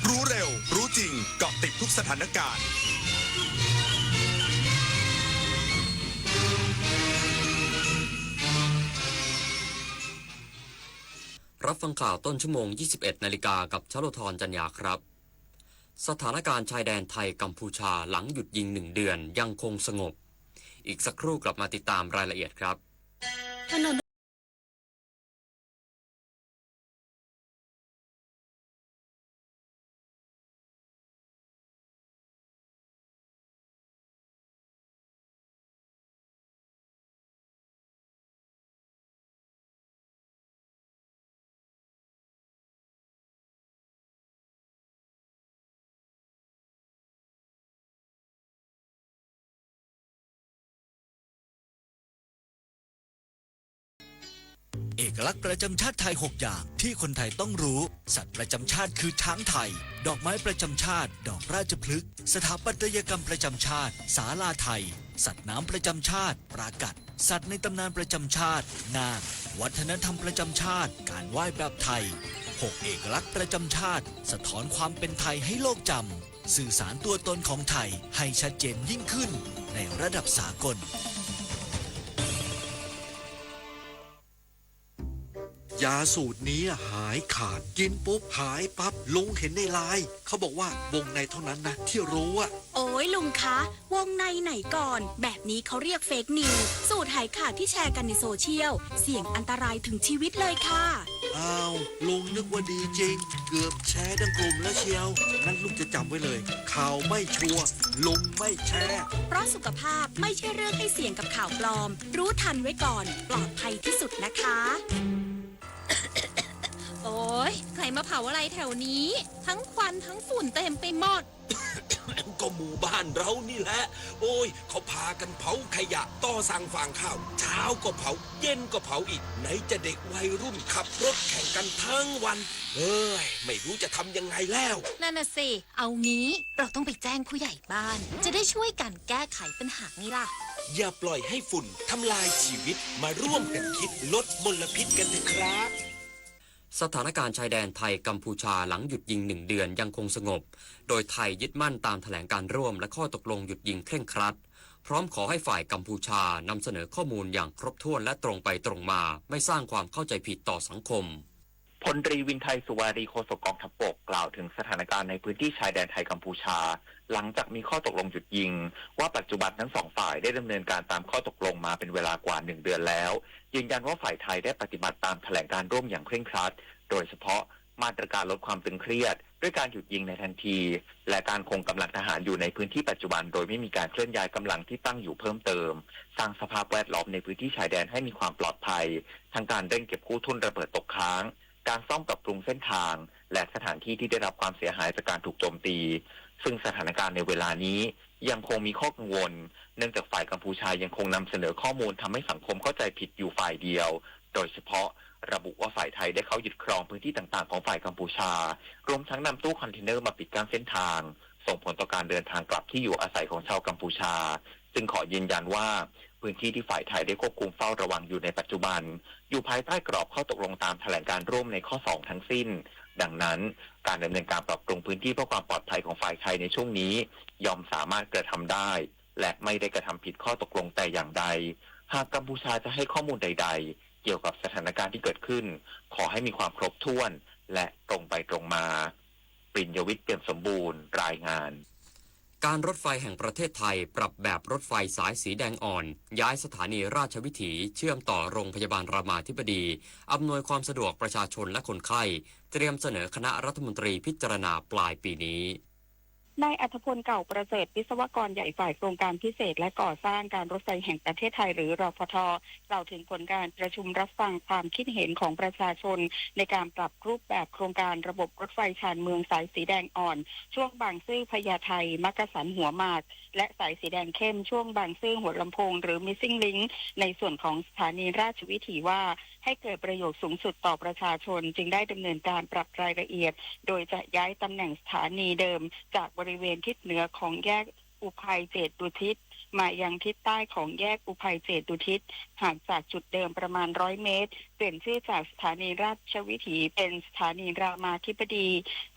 รู้เร็ว รู้จริง เกาะติดทุกสถานการณ์ รับฟังข่าวต้นชั่วโมง ยี่สิบเอ็ดนาฬิกา กับชโลธร จันยาครับ สถานการณ์ชายแดนไทยกัมพูชาหลังหยุดยิงหนึ่งเดือนยังคงสงบ อีกสักครู่กลับมาติดตามรายละเอียดครับ ถนน เอกลักษณ์ประจำชาติไทย หก อย่างที่คนไทยต้องรู้ สัตว์ประจำชาติคือช้างไทย ดอกไม้ประจำชาติ ดอกราชพฤกษ์ สถาปัตยกรรมประจำชาติ ศาลาไทย สัตว์น้ำประจำชาติ ปลากัด สัตว์ในตำนานประจำชาติ นาค วัฒนธรรมประจำชาติ การไหว้แบบไทย หก เอกลักษณ์ประจำชาติ สะท้อนความเป็นไทยให้โลกจำ สื่อสารตัวตนของไทยให้ชัดเจนยิ่งขึ้นในระดับสากล ยาสูตรนี้หายขาด กินปุ๊บหายปั๊บ ลุงเห็นในไลน์ เขาบอกว่าวงในเท่านั้นนะที่รู้อะ โอ้ยลุงคะ วงในไหนก่อน แบบนี้เขาเรียกเฟกนิวส์ สูตรหายขาดที่แชร์กันในโซเชียล เสี่ยงอันตรายถึงชีวิตเลยค่ะ อ้าว ลุงนึกว่าดีจริง เกือบแชร์ทั้งกลุ่มแล้วเชียว งั้นลุงจะจำไว้เลย ข่าวไม่ชัวร์ ลุงไม่แชร์ เพราะสุขภาพไม่ใช่เรื่องให้เสี่ยงกับข่าวปลอม รู้ทันไว้ก่อน ปลอดภัยที่สุดนะคะ โอ้ย ใครมาเผาอะไรแถวนี้ ทั้งควันทั้งฝุ่นเต็มไปหมด ก็หมู่บ้านเรานี่แหละ โอ้ย เขาพากันเผาขยะ ต่อสั่งฟางข้าว เช้าก็เผา เย็นก็เผาอีก ไหนจะเด็กวัยรุ่นขับรถแข่งกันทั้งวัน เอ้ย ไม่รู้จะทำยังไงแล้ว นั่นน่ะสิ เอางี้ เราต้องไปแจ้งผู้ใหญ่บ้าน จะได้ช่วยกันแก้ไขปัญหาไงล่ะ อย่าปล่อยให้ฝุ่นทำลายชีวิต มาร่วมกันคิดลดมลพิษกันเถอะครับ สถานการณ์ชายแดนไทยกัมพูชาหลังหยุดยิงหนึ่งเดือนยังคงสงบ โดยไทยยึดมั่นตามแถลงการร่วมและข้อตกลงหยุดยิงเคร่งครัด พร้อมขอให้ฝ่ายกัมพูชานำเสนอข้อมูลอย่างครบถ้วนและตรงไปตรงมา ไม่สร้างความเข้าใจผิดต่อสังคม พลตรีวินไทย สุวารี โฆษกกองทัพบก กล่าวถึงสถานการณ์ในพื้นที่ชายแดนไทยกัมพูชา หลังจากมีข้อตกลงหยุดยิง ว่าปัจจุบันทั้งสองฝ่ายได้ดำเนินการตามข้อตกลงมาเป็นเวลากว่าหนึ่งเดือนแล้ว ยืนยันว่าฝ่ายไทยได้ปฏิบัติตามแถลงการร่วมอย่างเคร่งครัด โดยเฉพาะมาตรการลดความตึงเครียด ด้วยการหยุดยิงในทันที และการคงกำลังทหารอยู่ในพื้นที่ปัจจุบัน โดยไม่มีการเคลื่อนย้ายกำลังที่ตั้งอยู่เพิ่มเติม สร้างสภาพแวดล้อมในพื้นที่ชายแดนให้มีความปลอดภัย ทั้งการเร่งเก็บกู้ทุ่นระเบิดตกค้าง การซ่อมปรับปรุงเส้นทาง และสถานที่ที่ได้รับความเสียหายจากการถูกโจมตี ซึ่งสถานการณ์ในเวลานี้ยังคงมีข้อกังวล เนื่องจากฝ่ายกัมพูชายังคงนำเสนอข้อมูลทำให้สังคมเข้าใจผิดอยู่ฝ่ายเดียว โดยเฉพาะระบุว่าฝ่ายไทยได้เข้ายึดครองพื้นที่ต่างๆ ของฝ่ายกัมพูชา รวมทั้งนำตู้คอนเทนเนอร์มาปิดกั้นเส้นทาง ส่งผลต่อการเดินทางกลับที่อยู่อาศัยของชาวกัมพูชา ซึ่งขอยืนยันว่า พื้นที่ที่ฝ่ายไทยได้ควบคุมเฝ้าระวังอยู่ในปัจจุบัน อยู่ภายใต้กรอบข้อตกลงตามแถลงการร่วมในข้อสองทั้งสิ้น ดังนั้น การดำเนินการปรับปรุงพื้นที่เพื่อความปลอดภัยของฝ่ายไทยในช่วงนี้ ย่อมสามารถกระทำได้ และไม่ได้กระทำผิดข้อตกลงแต่อย่างใด หากกัมพูชาจะให้ข้อมูลใดๆ เกี่ยวกับสถานการณ์ที่เกิดขึ้น ขอให้มีความครบถ้วน และตรงไปตรงมา ปิญญวิทย์ เปี่ยมสมบูรณ์ รายงาน การรถไฟแห่งประเทศไทยปรับแบบรถไฟสายสีแดงอ่อน ย้ายสถานีราชวิถีเชื่อมต่อโรงพยาบาลรามาธิบดี อำนวยความสะดวกประชาชนและคนไข้ เตรียมเสนอคณะรัฐมนตรีพิจารณาปลายปีนี้ นายอัธพล เก่าประเสริฐ วิศวกรใหญ่ฝ่ายโครงการพิเศษและก่อสร้างการรถไฟแห่งประเทศไทย หรือ รพท กล่าวถึงผลการประชุมรับฟังความคิดเห็นของประชาชน ในการปรับรูปแบบโครงการระบบรถไฟชานเมืองสายสีแดงอ่อน ช่วงบางซื่อ พญาไท มักกะสัน หัวหมาก และสายสีแดงเข้ม ช่วงบางซื่อ หัวลำโพง หรือ Missing Link ในส่วนของสถานีราชวิถีว่า ให้เกิดประโยชน์สูงสุดต่อประชาชน จึงได้ดำเนินการปรับรายละเอียด โดยจะย้ายตำแหน่งสถานีเดิม จากบริเวณทิศเหนือของแยกอุภัยเจตุทิศ มายังทิศใต้ของแยกอุภัยเจตุทิศ ห่างจากจุดเดิมประมาณร้อยเมตร เปลี่ยนชื่อจากสถานีราชวิถีเป็นสถานีรามาธิบดี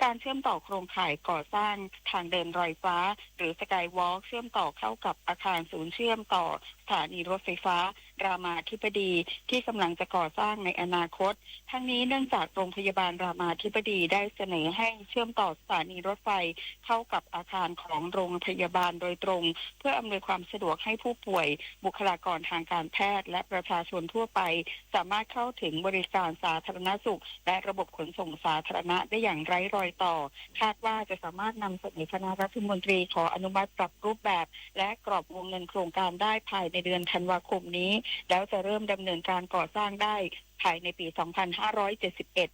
การเชื่อมต่อโครงข่ายก่อสร้างทางเดินลอยฟ้า หรือ Skywalk เชื่อมต่อเข้ากับอาคารศูนย์เชื่อมต่อสถานีรถไฟฟ้ารามาธิบดี ที่กำลังจะก่อสร้างในอนาคต ทั้งนี้เนื่องจากโรงพยาบาลรามาธิบดีได้เสนอให้เชื่อมต่อสถานีรถไฟเข้ากับอาคารของโรงพยาบาลโดยตรง เพื่ออำนวยความสะดวกให้ผู้ป่วย บุคลากรทางการแพทย์ และประชาชนทั่วไป สามารถเข้าถึงบริการสาธารณสุข และระบบขนส่งสาธารณะได้อย่างไร้รอยต่อ คาดว่าจะสามารถนำเสนอคณะรัฐมนตรีขออนุมัติปรับรูปแบบ และกรอบวงเงินโครงการได้ภายในเดือนธันวาคมนี้ แล้วจะเริ่มดำเนินการก่อสร้างได้ภายในปีสองพันห้าร้อยเจ็ดสิบเอ็ด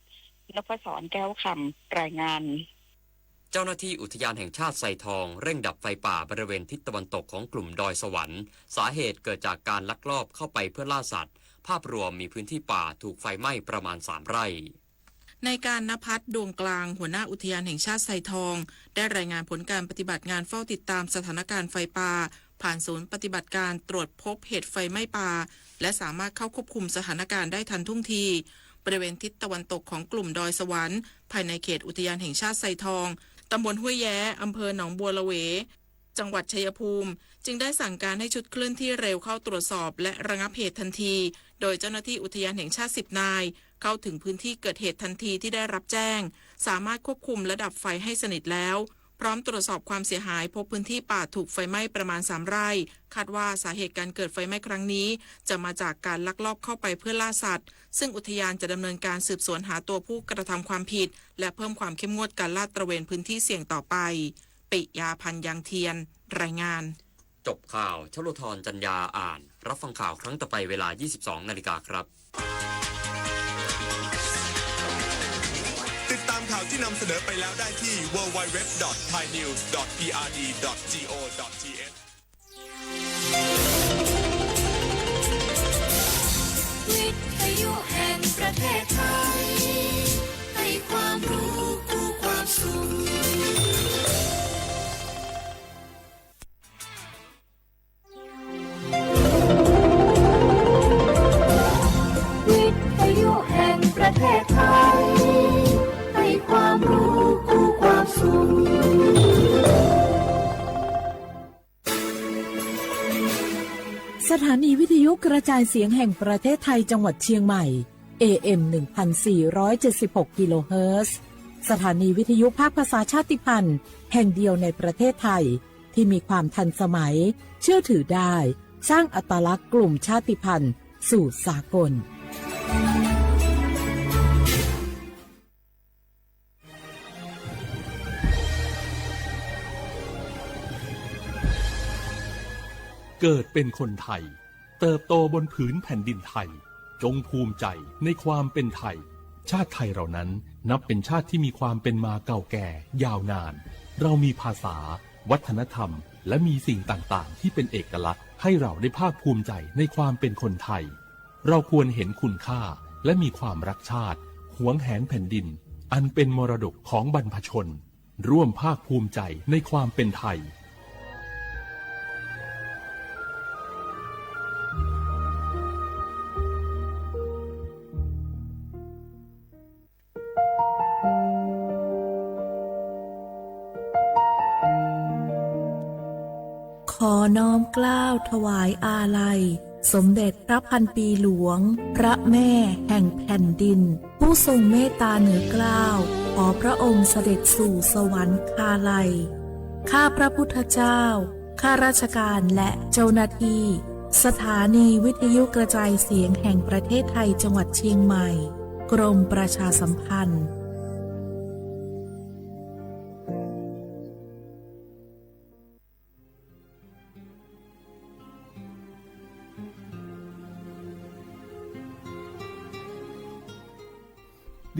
นพศร แก้วคำ รายงาน เจ้าหน้าที่อุทยานแห่งชาติไซทองเร่งดับไฟป่าบริเวณทิศตะวันตกของกลุ่มดอยสวรรค์ สาเหตุเกิดจากการลักลอบเข้าไปเพื่อล่าสัตว์ ภาพรวมมีพื้นที่ป่าถูกไฟไหม้ประมาณสามไร่ นายการณภัทร ดวงกลาง หัวหน้าอุทยานแห่งชาติไซทอง ได้รายงานผลการปฏิบัติงานเฝ้าติดตามสถานการณ์ไฟป่า ผ่านศูนย์ปฏิบัติการตรวจพบเหตุไฟไหม้ป่า และสามารถเข้าควบคุมสถานการณ์ได้ทันท่วงที บริเวณทิศตะวันตกของกลุ่มดอยสวรรค์ ภายในเขตอุทยานแห่งชาติไซทอง ตำบลห้วยแย้ อำเภอหนองบัวละเว จังหวัดชัยภูมิ จึงได้สั่งการให้ชุดเคลื่อนที่เร็วเข้าตรวจสอบและระงับเหตุทันที โดยเจ้าหน้าที่อุทยานแห่งชาติสิบนาย เข้าถึงพื้นที่เกิดเหตุทันทีที่ได้รับแจ้ง สามารถควบคุมและดับไฟให้สนิทแล้ว พร้อมตรวจสอบความเสียหาย พบพื้นที่ป่าถูกไฟไหม้ประมาณสามไร่ คาดว่าสาเหตุการเกิดไฟไหม้ครั้งนี้ จะมาจากการลักลอบเข้าไปเพื่อล่าสัตว์ ซึ่งอุทยานจะดำเนินการสืบสวนหาตัวผู้กระทำความผิด และเพิ่มความเข้มงวดการลาดตระเวนพื้นที่เสี่ยงต่อไป ปิยาพันธ์ ยังเทียน รายงาน จบข่าว ชโลธร จันยา อ่าน รับฟังข่าวครั้งต่อไปเวลายี่สิบสองนาฬิกาครับ ติดตามข่าวที่นำเสนอไปแล้วได้ที่ ดับเบิลยู ดับเบิลยู ดับเบิลยู ดอท ไทยนิวส์ ดอท พีอาร์ดี ดอท จี โอ ดอท ที เอช วิทยุแห่งประเทศไทย ให้ความรู้คู่ความสุข วิทยุแห่งประเทศไทย ให้ความรู้คู่ความสุข สถานีวิทยุกระจายเสียงแห่งประเทศไทยจังหวัดเชียงใหม่ เอ เอ็ม หนึ่งพันสี่ร้อยเจ็ดสิบหก กิโลเฮิรตซ์ สถานีวิทยุภาคภาษาชาติพันธุ์แห่งเดียวในประเทศไทย ที่มีความทันสมัย เชื่อถือได้ สร้างอัตลักษณ์กลุ่มชาติพันธุ์สู่สากล เกิดเป็นคนไทย เติบโตบนผืนแผ่นดินไทย จงภูมิใจในความเป็นไทย ชาติไทยเรานั้นนับเป็นชาติที่มีความเป็นมาเก่าแก่ยาวนาน เรามีภาษา วัฒนธรรม และมีสิ่งต่างๆ ที่เป็นเอกลักษณ์ ให้เราได้ภาคภูมิใจในความเป็นคนไทย เราควรเห็นคุณค่า และมีความรักชาติ หวงแหนแผ่นดิน อันเป็นมรดกของบรรพชน ร่วมภาคภูมิใจในความเป็นไทย ขอน้อมเกล้าถวายอาลัย สมเด็จพระพันปีหลวง พระแม่แห่งแผ่นดิน ผู้ทรงเมตตาเหนือเกล้า ขอพระองค์เสด็จสู่สวรรคาลัย ข้าพระพุทธเจ้า ข้าราชการและเจ้าหน้าที่ สถานีวิทยุกระจายเสียงแห่งประเทศไทยจังหวัดเชียงใหม่ กรมประชาสัมพันธ์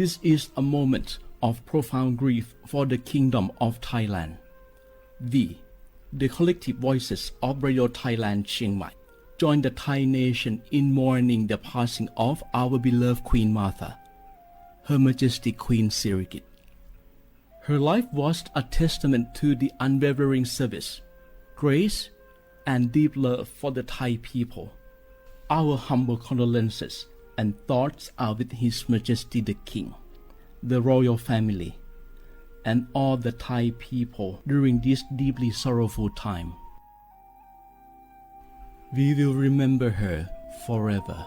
This is a moment of profound grief for the Kingdom of Thailand. We, the collective voices of Radio Thailand Chiang Mai, join the Thai nation in mourning the passing of our beloved Queen Mother, Her Majesty Queen Sirikit. Her life was a testament to the unwavering service, grace, and deep love for the Thai people. Our humble condolences and thoughts are with His Majesty the King, the royal family, and all the Thai people during this deeply sorrowful time. We will remember her forever.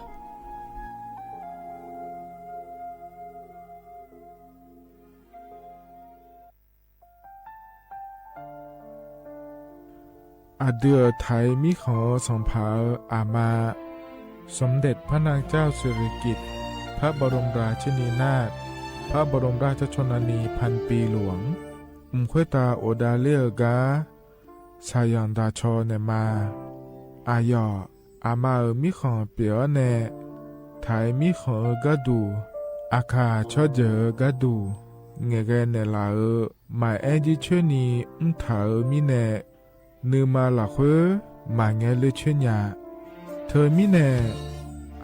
อะดื้อไถมีของสองผา อามา สมเด็จพระนางเจ้าสิริกิติ์ พระบรมราชินีนาถ พระบรมราชชนนีพันปีหลวง อุ้มคว้ยตาโอดาเล่อก้า สาหย่อนต๋าชอแหน่มา อาหย่อ อามาเอ๋อ มีของเป๋อแหน่ ไถมีของเอ๋อก้าดู อาข่าชอบเยินเอ๋อก้าดู แหง่แกแหน่หละเอ๋อ หมายแอ้นยี่เชอนี้ อุ้มถาเอ๋อ มีแหน่ นือมาหละคว้ย หมาแงเลือดเชอหญา เธอมีแหน่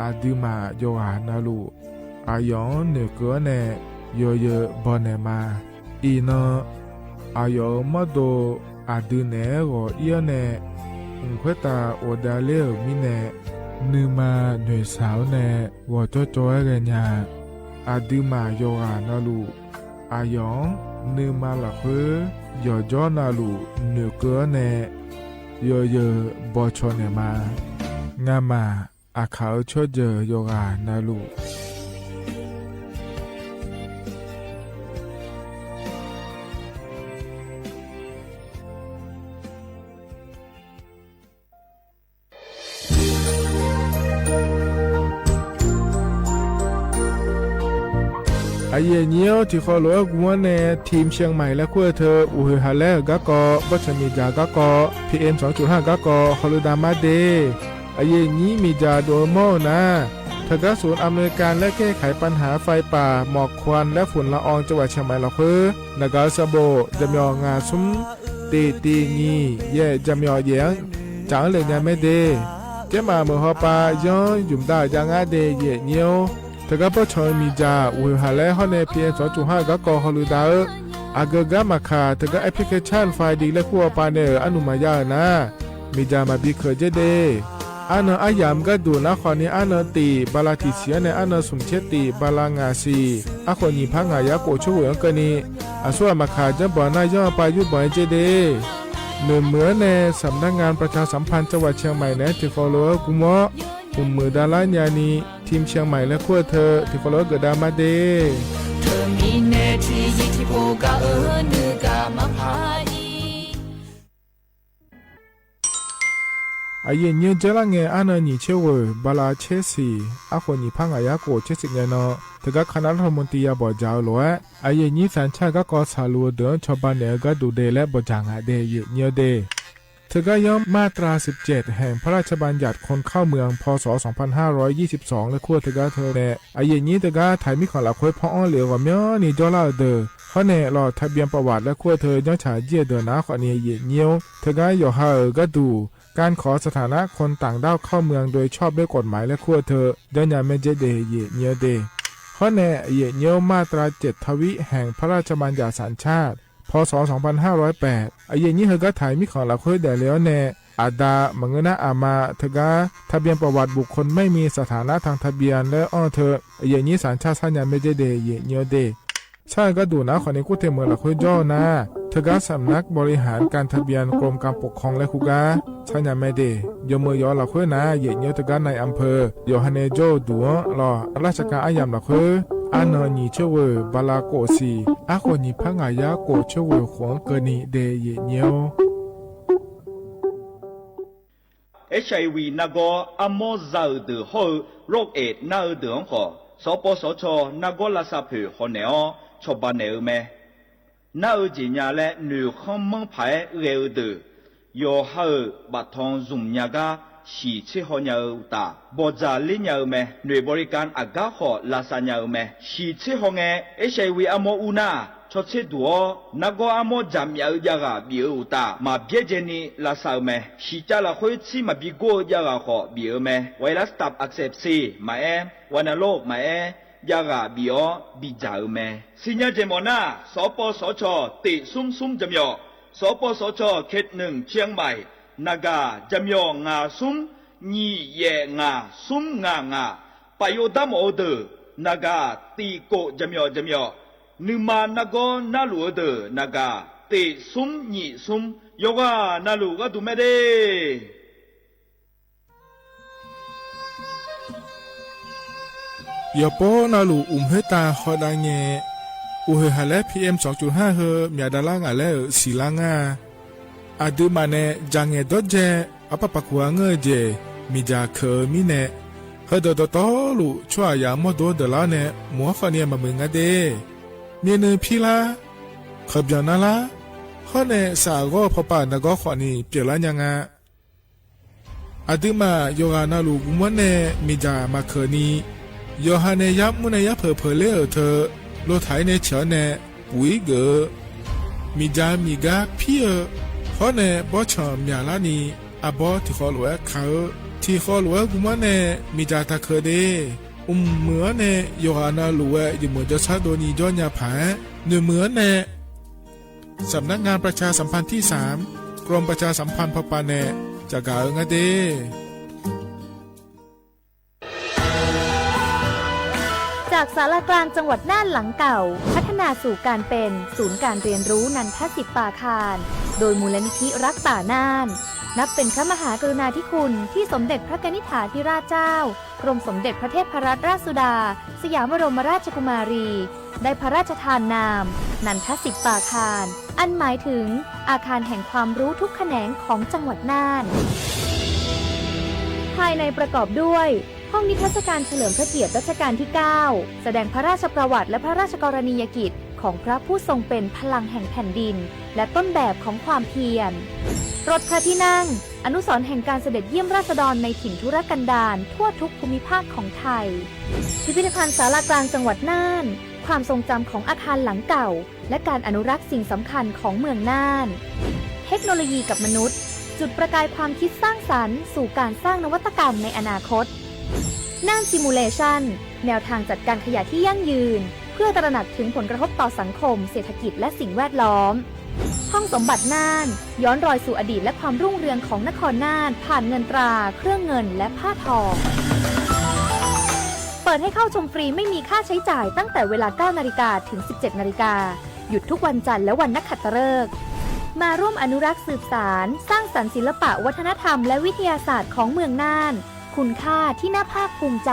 อะดื้อหม่าหย่อหานาลูก อาหย่อ เหนือเกอแหน่ หย่อเยินบ่แหน่มา อี่เนาะ อาหย่อเอ๋อ มอดโด อะดื้อแหน่ หย่อเอี้ยแหน่ อุ้มคว้ยตาโอดาเล่อเอ๋อ มีแหน่ นือมาเหน่วยสาวแหน่ หย่อจ้อจ้อแกหญา อะดื้อหม่าหย่อหานาลูก อาหย่อ นือมาหละคว้ย หย่อจ้อนาลูก เหนือเกอแหน่ หย่อเยินบ่ชอแหน่มา งาหม่า อาข่าเอ๋อ ชอบเยินหย่อหานาลูก อะเย่เงี้ยว ตี้เคารพกั๋วแหน่ ทีมเชียงใหม่และครัวเธอ อู่หือหาแล ก้าก่อ บ่าเฉิงหมีดจ๋า ก้าก่อ พีเอ็ม สองจุดห้า ก้าก่อ ฮอลือดามาเด อะเย่นี้หมีดจ๋าโดยมอลนะ เธอก้าศูนย์อำนวยการและแก้ไขปัญหาไฟป่า หมอกควันและฝุ่นละอองจังหวัดเชียงใหม่หละคว้ย หน้ากากสะโบ จ๋ำหย่องาซุม เตะตีงี้ แย่จ๋ำหย่อแหยง จ๋าเล่นยาแม่เด เจ๊หม่าเหมือนฮอปา ย้อนหยุ่มด้าจ๋างาเด เย่เงี้ยว เธอก้าป้อเฉิงหมีดจ๋า อู่หือหาแล ฮอแหน่ พีเอ็ม สองจุดห้า ก้าก่อ ฮอลือดาเอ๋อ อะเกอก้ามาข่า เธอก้าแอปพลิเคชัน ไฟดีและครัวปาแหน่เอ๋อ อนุมัติยาเอ๋อนะ หมีดจ๋ามาบีเขินเจ๊เด อะเนินอะหยามก้าดูนะ ข้อนี้อะเนินตี้ บาราตี้เสียแหน่ อะเนินสุมเช็ดตี้ บารางาสี่ อะข้อหยี่พักหงายาโกะเชอเว่ยอังเกอร์นี้ อะซั่วมาข่าเจ๊บ่าหน้าย่อปายุบ่อยเจ๊เด เหมือนเหมือนแหน่ สำนักงานประชาสัมพันธ์จังหวัดเชียงใหม่แหน่ ตี้เคารพกั๋วมอล อุ้มมือดาราญานี ทีมเชียงใหม่และครัวเธอ ตี้เคารพเกิดดามาเด เธอมีแน่ที่ยี่ที่โพกาเออ เนื้อกามาพาดี อะเย่เงี้ยวเจ๊ละแง อะเนินหยี่เชอเว่ย บาราเช็ดสี่ อะข้อหยี่พักหงายาโกะเช็ดสิบแงเนาะ เธอก้าคณะรัฐมนตรียาบ่าจ๋าเอ๋อแหละ อะเย่นี้สัญชาติก้าก่อ สาลูเดินชาวบ้านแหน่เอ๋อ ก้าดูเดและบ่าจ๋างาเด เย่เงี้ยวเด เธอก้าย้อมมาตราสิบเจ็ด แห่งพระราชบัญญัติคนเข้าเมือง พ.ศ. สองพันห้าร้อยยี่สิบสอง และครัวเธอก้าเธอแหน่ อะเย่นี้เธอก้าไถมีของหละคว้ย พ่ออ้อเหลียวกว่าเมียนี้จ้อเล่าเดอ ฮอแหน่ หลอดทะเบียนประวัติและครัวเธอ ย้อนฉายเจี้ยเดอนะ ข้อนี้เย่เงี้ยว เธอก้าหย่อหาเอ๋อ ก้าดู การขอสถานะคนต่างด้าวเข้าเมืองโดยชอบด้วยกฎหมายและครัวเธอ ย้อนยาแม่เจ๊เด เย่เงี้ยวเด ฮอแหน่ เย่เงี้ยว มาตราเจ็ด ทวิ แห่งพระราชบัญญัติสัญชาติ พ.ศ. สองพันห้าร้อยแปด อะเย่นี้เธอก้าไถมีของหละคว้ยแด่แล้วแหน่ อาดา มะเงือนะ อามา เธอก้า ทะเบียนประวัติบุคคลไม่มีสถานะทางทะเบียน และอ้อเธอ อะเย่นี้สัญชาติ ซ่านยาแม่เจ๊เด เย่เงี้ยวเด ซ่านก้าดูนะ ข้อนี้กู้เต็มเมืองหละคว้ยจ้อนะ เธอก้าสำนักบริหารการทะเบียนกรมการปกครองและครูก้า ซ่านยาแม่เด หย่อมเมือหย่อหละคว้ยนะ เย่เงี้ยว เธอก้านายอำเภอ หย่อฮาเนโจ้ดู๋ หลอดราชการอะหยามหละคว้ย อะเนินหยี่เชอเว่ย บาราโกะสี่ อะข้อหยี่พักหงายาโกะเชอเว่ย ขวางเกอร์นีเด เย่เงี้ยว เอชไอวี หน้าก๊อ อะมอดซาอือเดือ ฮออือ โรคเอดส์ หน้าอือเดือ ของ สปสช หน้าก๊อ ลาซาเผิว ฮอแหน่อ ชาวบ้านแหน่เอ๋อแม หน้าอือเจียญาและหน่วยข้องเมืองผายแหน่เอ๋อเดือ หย่อหาอือ บาดทอง สุมญาก้า ฉี่เช็ดฮอญาอือต๋า บ่อจ่าเล่นญาอือแม หน่วยบริการอะก๊าของ ลาซาญาอือแม ฉี่เช็ดฮอแง เอชไอวี อะมอดอู้หน้า ชอเช็ดดู๋อ หน้าก๊อ อะมอดจ๋ำยาอือ ยาหร่าบีเอ๋อต๋า หมาเบียดเจนนี่ ลาซาอือแม ฉี่จ้าหละคว้ย ซี้หมาบีโก้ยาหร่าของ บีเอ๋อแม ไวรัสตับอักเสบซี หมาแอ วัณโรค หมาแอ ยาหร่าบีออ บีจ่าอือแม ซี้ญาเจนหมอหน้า สปสช เตะซุมซุมจ๋ำหย่อ สปสช เขตหนึ่ง เชียงใหม่ နဂၤ ယမျော်ငါးစုမ်း ညိယဲၢ်ငါး စုမ်းငါးငါး ပယိုဒၣ်မအိၣ်ဒၢး နဂၤ တံၢ်ကိး ယမျော် ယမျော် နုမါနၢ်ဂီၢ်နၢ်လူၢ်အဒၢး နဂၤ တ့စုမ်းညိစုမ်း ယိၤဂၤနၢ်လူၢ်ဂီၢ်ဒုးမဲဒၣ် ယိၤပီၣ်နၢ်လူၢ် အိၣ်မူတၢ်ဟီုဒါညဲ အိၣ်ဟ့ၣ်ဟးလၢ ဖံၣ်အ့မ် သွင် ဟို မျးဒါလါငါးလဲၣ် စံလါငါး အဒုးမးနဲ ယၤငဲၤဒီးယဲ အပပာ်ကူၣ်အါငၢၢ်အယဲၢ် မ့ၢ်ယၤခဲအံၤမံၤနဲ ဟၢဒီးဒီးတီလူၢ် ဆွဲယၤမီၢ်ဒိဒၢးလါနဲ မုၢ်ဟီၣ်ဃီနံၤအမၤမုာ်ငါဒဲး မ့ၢ်နုၤဖံလါ ခီပညီနၤလါ ဟီၣ်နဲ စးအဂီၢ်ဖီပာ်နဂီၢ်ဃီနံၤ ပျဲၢ်လါညါငါ အဒုးမး ယိၤဂၤနၢ်လူၢ်ဂုမီၢ်နဲ မ့ၢ်ယၤမၤခဲနံၤ ယိၤဟၣ်နဲ ယါမူနဲ ယါဖၢဖၢလ့အၢ ထၢ လိၣ်ထးအံၤနဲ ဆၢနဲ ပူၤအံၤဂ့ၤ မ့ၢ်ယၤမ့ၢ်ဂၤဖံဧၢ ဟီၣ်နဲ ဘီၣ်ဆၣ်မျးလါနံၤ အဘီၣ်ထံၣ်ဃီလိာ်ဝဲခါဧၢ ထံၣ်ဃီလိာ်ဝဲဂုမီၢ်နဲ မ့ၢ်ယၤတၢ်ခဲဒဲး အိၣ်မုာ်အီၤနဲ ယိၤဂၤနၢ်လူၢ်ဝဲ ယမုာ်ဒီးဆၣ်ဒိနံၤဒီးညါဖး နုာ်မုာ်အီၤနဲ สำนักงานประชาสัมพันธ์ที่สาม กรมประชาสัมพันธ์ ဖီပာ်နဲ ကၠီၤကၤဧၢ ငါဒဲး จากศาลากลางจังหวัดน่านหลังเก่า พัฒนาสู่การเป็นศูนย์การเรียนรู้นันทสิปปาคาร โดยมูลนิธิรักป่าน่าน นับเป็นพระมหากรุณาธิคุณที่สมเด็จพระกนิษฐาธิราชเจ้า กรมสมเด็จพระเทพรัตนราชสุดา สยามบรมราชกุมารี ได้พระราชทานนาม นันทสิปปาคาร อันหมายถึงอาคารแห่งความรู้ทุกแขนงของจังหวัดน่าน ภายในประกอบด้วย ห้องนิทรรศการเฉลิมพระเกียรติรัชกาลที่เก้า แสดงพระราชประวัติและพระราชกรณียกิจของพระผู้ทรงเป็นพลังแห่งแผ่นดิน และต้นแบบของความเพียร รถพระที่นั่ง อนุสรณ์แห่งการเสด็จเยี่ยมราษฎรในถิ่นทุรกันดารทั่วทุกภูมิภาคของไทย พิพิธภัณฑ์ศาลากลางจังหวัดน่าน ความทรงจำของอาคารหลังเก่า และการอนุรักษ์สิ่งสำคัญของเมืองน่าน เทคโนโลยีกับมนุษย์ จุดประกายความคิดสร้างสรรค์สู่การสร้างนวัตกรรมในอนาคต น่านซิมูเลชัน แนวทางจัดการขยะที่ยั่งยืน เพื่อตระหนักถึงผลกระทบต่อสังคม เศรษฐกิจ และสิ่งแวดล้อม ห้องสมบัติน่าน ย้อนรอยสู่อดีตและความรุ่งเรืองของนครน่าน ผ่านเงินตรา เครื่องเงิน และผ้าทอ เปิดให้เข้าชมฟรีไม่มีค่าใช้จ่ายตั้งแต่เวลา เก้านาฬิกา ถึง สิบเจ็ดนาฬิกา หยุดทุกวันจันทร์และวันนักขัตฤกษ์ มาร่วมอนุรักษ์สืบสาน สร้างสรรค์ศิลปะวัฒนธรรมและวิทยาศาสตร์ของเมืองน่าน คุณค่าที่น่าภาคภูมิใจ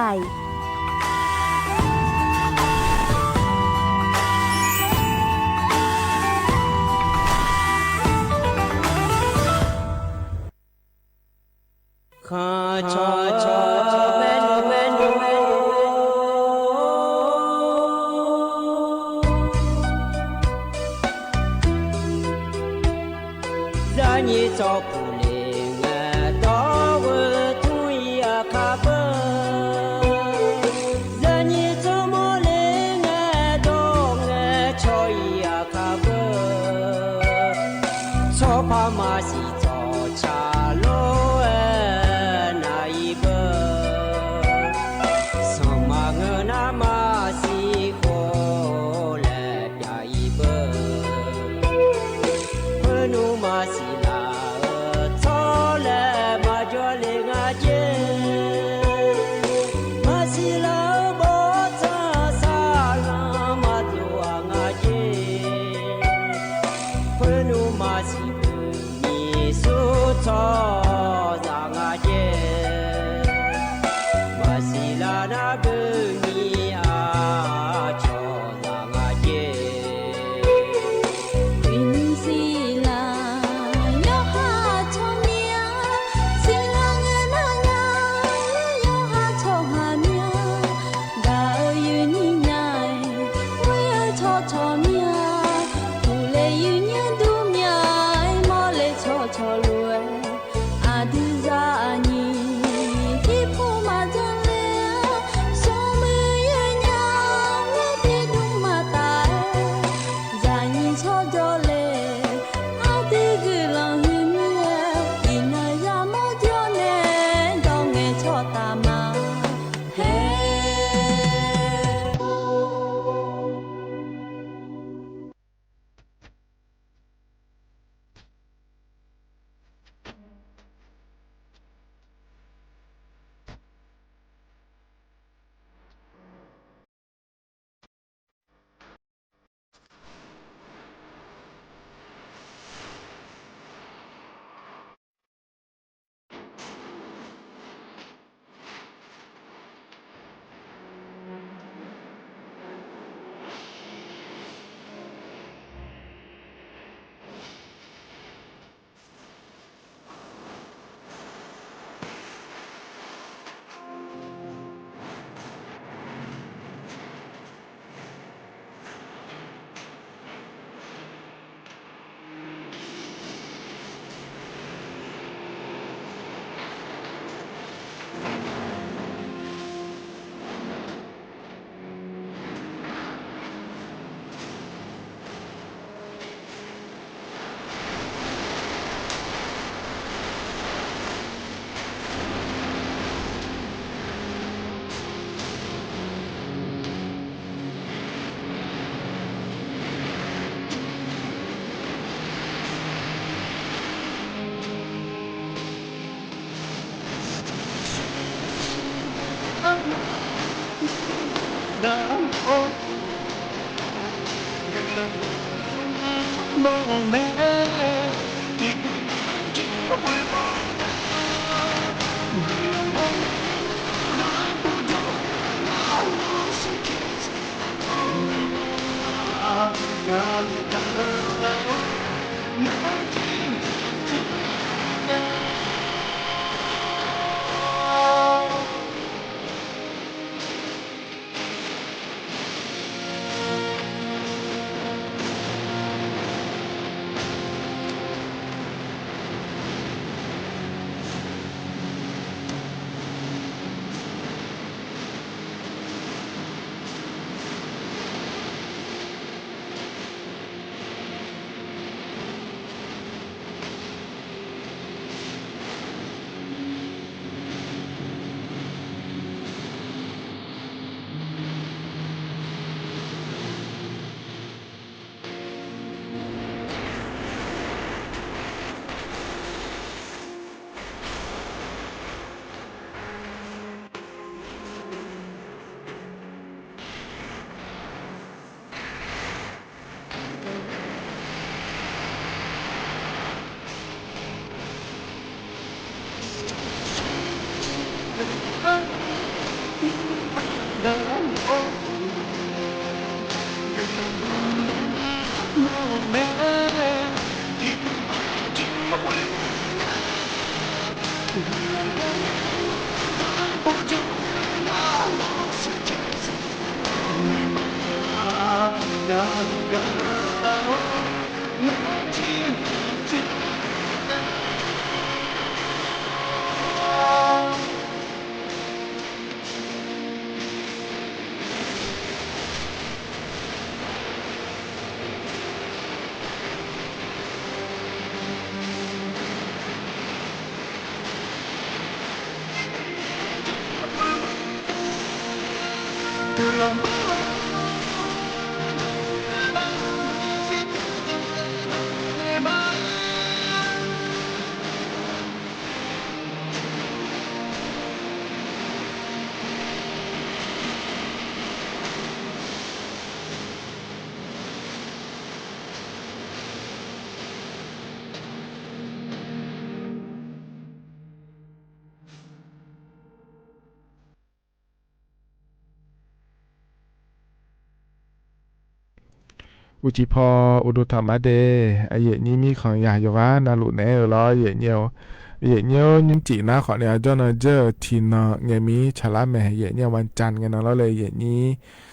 ဦးကြီးဖော ဦးဒို ထမ်မါဒ့ၣ် အယဲၢ်နံၤမံခီယၤယဝၤ နၢ်လူၢ်နဲၣ်ဧိၤလီၤ ယဲၢ်နံၤဧိၤ ယဲၢ်နံၤဧိၤ နွံကၠံးနၤ ခီန့ၣ် အကၠီၣ်နီၢ်ကၠၢၢ် ထံၣ်နီၢ် ငဲၤမံ ဆၣ်လါမဲာ် ယဲၢ်နံၤဧိၤ ဝၣ်ကၠၣ် ငဲၤနီၢ်လီၤလၢ ယဲၢ်နံၤ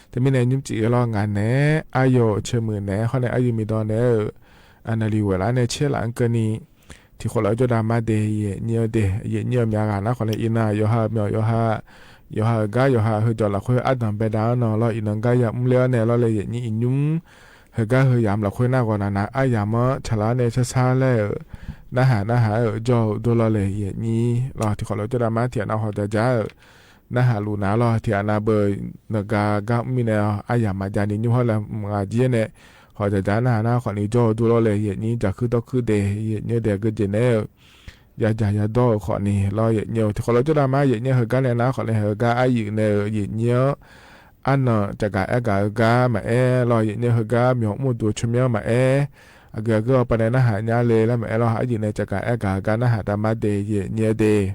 တမံၤန့ၣ် နွံကၠံးလီၤ ငါနဲၣ် အါယိာ် ဆၢမုၢ်နဲၣ် ခီန့ၣ် အါယိာ်မ့ၢ်ဒီးနဲၣ်ဧိၤ အနၣ်ရံၣ်ဝဲလၢန့ၣ် ဆဲးလၢအကၢၢ်နံၤ ထံၣ်ဃီလၢကၠီၣ်ဒၣ်မါဒ့ၣ် ယဲၢ်နံၤဧိၤဒ့ၣ် ယဲၢ်နံၤဧိၤ မၠါဂၤနၤ ခီန့ၣ် အံၤနၤ ယိၤဟၣ် မၠီၣ်ယိၤဟၣ် ယိၤဟၣ်ဂၤ ယိၤဟၣ်ဟၢၣ်ကၠီၣ်လီၤခွ့ အါဒၣ်ဘဲဒၣ်နီၢ်လီၤ အံၤနၤ ဂၤယၤမူလၢအီၤနဲၣ်လီၤလၢ ယဲၢ်နံၤအံၤနွံ ဟၢၣ်ဂၤဟၢၣ်ယၤမးလီၤခွ့ နၢ်ဂီၤနၤနၤ အါယၤမး ဆၣ်လါန့ၣ် ဆါဆါလဲၣ်ဧိၤ နၢ်ဟၣ် နၢ်ဟၣ်ဧိၤ ကၠီၣ်ဒိလီၤလၢ ယဲၢ်နံၤလီၤ ထံၣ်ဃီလၢကၠီၣ်ဒၣ်မါ ထံၣ်အနၢ်ဟီၣ်တၢ်ယါဧိၤ နၢ်ဟၣ်လူၢ်နၤလီၤ ထံၣ်အနၢ်ဘၢၣ် နဂၤဂၤမံၤန့ၣ် အါယၤမးယၤနံၤ နွံဟီၣ်လၢမုၢ်ဂၤကၠ့န့ၣ် ဟီၣ်တၢ်ယါ နၢ်ဟၣ်နၢ်ဟၣ်ခီန့ၣ် ကၠီၣ်ဒိလီၤလၢ ယဲၢ်နံၤ ကၠီၣ်ခုၣ်ဒီခုၣ်ဒ့ၣ် ယဲၢ်နံၤဒ့ၣ် ဂ့ၤကၠ့န့ၣ် ယၤယၤယၤဒီးခီန့ၣ်လီၤ ယဲၢ်နံၤဧိၤ ထံၣ်ဃီလၢကၠီၣ်ဒၣ်မါ ယဲၢ်နံၤဧိၤ ဟၢၣ်ဂၤလဲၣ်နၤ ခီန့ၣ် ဟၢၣ်ဂၤအါယံာ်န့ၣ် ယဲၢ်နံၤဧိၤ အါနီၢ် ကၠးဂၤအဲၣ်ဂၤဧၢဂၤ မးအဲၣ်လီၤ ယဲၢ်နံၤဧိၤ ဟၢၣ်ဂၤ မၠီၣ်မူၣ်ဒိၣ် ဆၢမၠီၣ် မးအဲၣ် အဂ့ၤအဂ့ၤအီၤ ပှၤန့ၣ် နၢ်ဟၣ်ညါလၢ လၢမးအဲၣ်လီၤ အါယံာ်န့ၣ် ကၠးဂၤအဲၣ်ဂၤဧၢဂၤ နၢ်ဟၣ်တၢ်မါဒ့ၣ် ယဲၢ်နံၤဧိၤဒ့ၣ်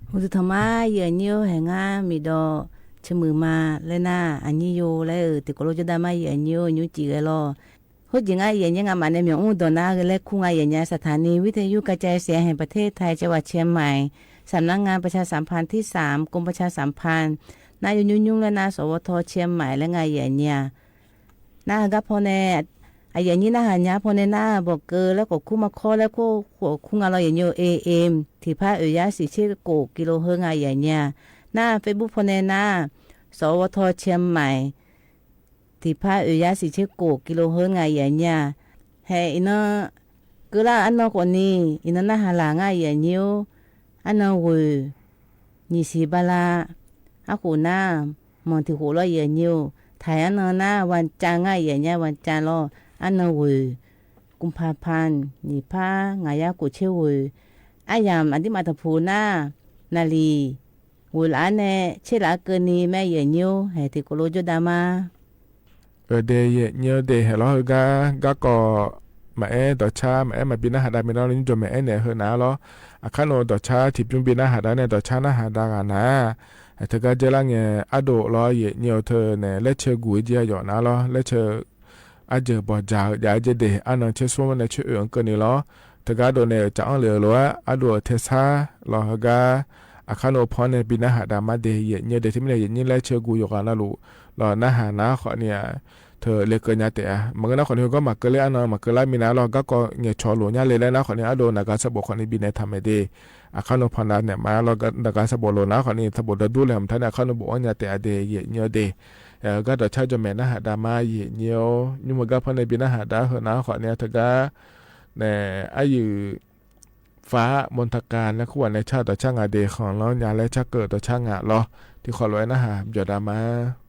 ဟူးသုးထီၣ်မါ ယဲၢ်နံၤဧိၤ ဟဲငါမ့ၢ်ဒီး ဆၢမုၢ်မးလၢနၤ အညိယိလၢ ထံၣ်ဃီလၢကၠီၣ်ဒၣ်မါ ယဲၢ်နံၤဧိၤ နွံကၠံးဂဲၤလီၤ ဟူးကၠံး ငါယဲၢ်နံၤ ငါမးန့ၣ် မၠီၣ်မူၣ်ဒိၣ်နၤ ဂ့ၤလၢခူငါယဲၢ်နံၤ สถานีวิทยุกระจายเสียงแห่งประเทศไทย จังหวัดเชียงใหม่ สำนักงานประชาสัมพันธ์ที่สาม กรมประชาสัมพันธ์ နၢ်ယိၤညိုညိုလၢနၤ สวท เชียงใหม่ လၢငါယဲၢ်နံၤ နၢ်ဟၢၣ်ဂၤဖီန့ၣ် အယဲၢ်နံၤနၢ်ဟၣ်ညါဖီန့ၣ် နၢ်ဘိးကၢလၢကီၢ်ခူမခီလၢခိၣ်ဃိးခူငါလီၤ ယဲၢ်နံၤဧိၤ AM ထံၣ်ဖးအုးယါ သီဆံကိး กิโลเฮิรตซ์ ငါယဲၢ်နံၤ နၢ် Facebook ဖီန့ၣ်နၤ สวท เชียงใหม่ ထံၣ်ဖးအုးယါ သီဆံကိး กิโลเฮิรตซ์ ငါယဲၢ်နံၤ ဟဲအံၤနၤ ကၢလၢအနီၢ်ကီၢ်နံၤ အံၤနၤ နၢ်ဟၣ်လၢ် ငါယဲၢ်နံၤဧိၤ အနီၢ်ဂုၢ် နံၣ်ဆံဘၣ်လၢ အဃိနၤ မီၢ်ထံၣ်ဃိးလီၤ ယဲၢ်နံၤဧိၤ ထံၣ်အနီၢ်နၤ วันจันทร์ ငါယဲၢ်နံၤ วันจันทร์ လီၤ အနီၢ်ဂုၢ် กุมภาพันธ์ နံၣ်ဖး ငါးရာကိုးဆယ့်ကိုး အယၢ်မး အဒံးမးတဖုနၤ နၣ်ရံၣ် ဝူၺ်လၢ်န့ၣ် ဆ့လၢ်ကိၢ်နံၤ မ့ၢ်ယဲၢ်ညိူ ဟဲ ထံၣ်ကိၣ်လိ ကၠိဒါမါ အၢ ဒ့ၣ် ယဲၢ်ညိူဒ့ၣ် ဟဲလီၤ ဟဲဂၤ ဂၤကီၢ် မအဲ ဒီးဆါ မအဲ မၤဘံနါဟးဒါ မ့ၢ်လီၤ နကၠိမအဲန့ၣ် ဟဲနၤလီၤ. အခါနအိၣ် ဒီးဆါ ထံၣ်ပျူၢ်ဘံနါဟးဒါန့ၣ် ဒီးဆါနါဟးဒါဂၤနၤ ဟဲ တဂၤကဲလၢ်န့ၣ် အဒိၣ်လီၤ ယဲၢ်ညိူထၢၣ်န့ၣ် လဲၤဆဲးဂူာ်ဝဲ ကယီၤနၤလီၤ လဲၤဆဲး အစၢၢ်ဘီၣ်စၢ် ယၤကဲဒ့ၣ် အနီၢ်ဆဲးဆိ မ့ၢ်န့ၣ် ဆဲးအၢၣ်အကိၢ်နံၤလီၤ. တဂၤဒိၣ်န့ၣ် ကၠီအီလၢာ်လီၤ အဒိၣ်ထဲဆါလီၤ ဟဲဂၤ အခါနအိၣ် ဖီန့ၣ် ဘံနါဟးဒါမါဒ့ၣ် ယဲၢ်ညိူဒ့ၣ် ထံၣ်မ့ၢ်န့ၣ် ယဲၢ်ညိူလဲၤဆဲးဂူာ်ယီၤဂၤနၤလိၤ လီၤ နါဟးနၤဃီန့ၣ် ထၢၣ်လဲၤကၢၢ်ညါတဲာ်ဧါ မ့ၢ်ကနၣ်ဃီန့ၣ် ဟဲဂၤမၤကၢၢ်လၢအနီၢ် မၤကၢၢ်လၢမံၤနၤလီၤ ဂၤကီၢ်ငဲၤဆီလိာ်ညါလဲၣ်လဲၣ်နၤဃီန့ၣ် အဒိၣ်နဂၤဆၢဘိၣ်ဃီန့ၣ် ဘံနါထၢၣ်မဲာ်ဒ့ၣ် အခါနအိၣ် ဖီနၤန့ၣ် မၤလီၤ နဂၤဆၢဘိၣ်လိာ်နၤဃီန့ၣ် ဆၢဘိၣ်ဒီဒူလဲၣ် မထါန့ၣ် အခါနအိၣ် ဘိၣ်အီၣ်ညါတဲာ်အဒ့ၣ် ယဲၢ်ညိူဒ့ၣ် ဂၤဒီးဆါ ကၠီမဲာ်နါဟးဒါမါ ယဲၢ်ညိ ညိမ့ၢ်ဂၤဖီန့ၣ် ဘံနါဟးဒါဟဲနၤဃီန့ၣ် တဂၤ န့ၣ် အယုၢ် ဖး မုၢ်ထၢၣ်ကၣ် န့ၣ် ခူၣ်ဝဲန့ၣ် ဆါဒီးဆါ ငါဒ့ၣ် ဃီလီၤ ညါလဲၤဆါကၢၣ်ဒီးဆါ ငါလီၤ ထံၣ်ဃီလိာ်ဝဲနါဟး ပၠီဒါမါ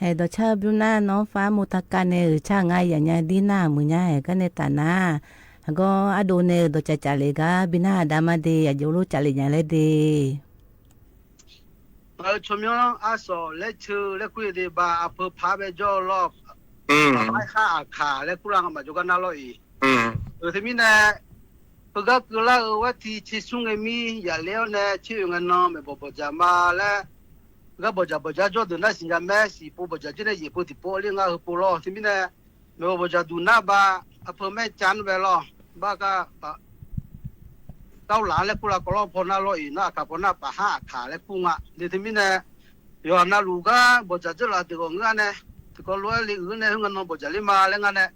အဲၣ်ဒိးဆၢၣ် ဘျုးနၢ် น้องฟ้ามนทการ န့ၣ် ဢိူဝ် ဆၢၣ်ငါယၤညါ ဒ်နၢ်မုၢ်ညါ အဲၣ်ကါန့ၣ်တၢ်နၤ အဂီၢ် အဒိုးန့ၣ် အဲၣ်ဒိးစံးစံးလၢဂၤ ဘၣ်နၢ်ဒါမးဒ့ ယအိၣ်လၢကၠီလ့ၣ်ညါလဲၣ်ဒ့ မၤအၢဆိမိ အါစီၣ် လဲဆၢ လဲကူၣ်ဒ့ဘၣ် အဖၢဖးဘဲကၠီလီၤ အဟါအခါ လဲကူၣ်လၢ် မၤကၠီကနၣ်လီၤအံၤ အၢ တမံၤန့ၣ် ပဂၤကလၢအဝဲထံဆံဆူငမံ ယၤလဲအီၤန့ၣ် ဆံအၢၣ်ငနီၤ မ့ၢ်ဘီၣ်ဘီၣ်စၢ်မၤလၢ ဂၤဘီၣ်စၢ်ဘီၣ်စၢ်ကၠီဒုးနၢ်စံၣ်ယၤမဲ စံၣ်ပိဘီၣ်စၢ်ကၠီန့ၣ် ယံာ်ပိတံၢ်ပိလံ ငါဟၢဖီလီၤ တမံၤန့ၣ် မ့ၢ်ဘီၣ်ဘီၣ်စၢ်ဒုးနၢ်ဘၣ် အဖၢမဲာ်ကၠၢန့ၣ်ဝဲလီၤ ဘၣ်က တၢ်လၢလဲကူၣ်လၢ်ကလီဖီနၢ်လီၤ အံၤ နၢ်အခါဖီနၢ် ပဟါအခါလဲကူၣ်ငါ ဒ်တမံၤန့ၣ် ယွၤနၢ်လူၤဂၤ ဘီၣ်စၢ်ကၠီလၢဒုးဂီၢ်ငါန့ၣ် တကီးလၢလံအုၣ်န့ၣ် ဟဲငနီၤဘီၣ်စၢ်လံမး လၢငါန့ၣ်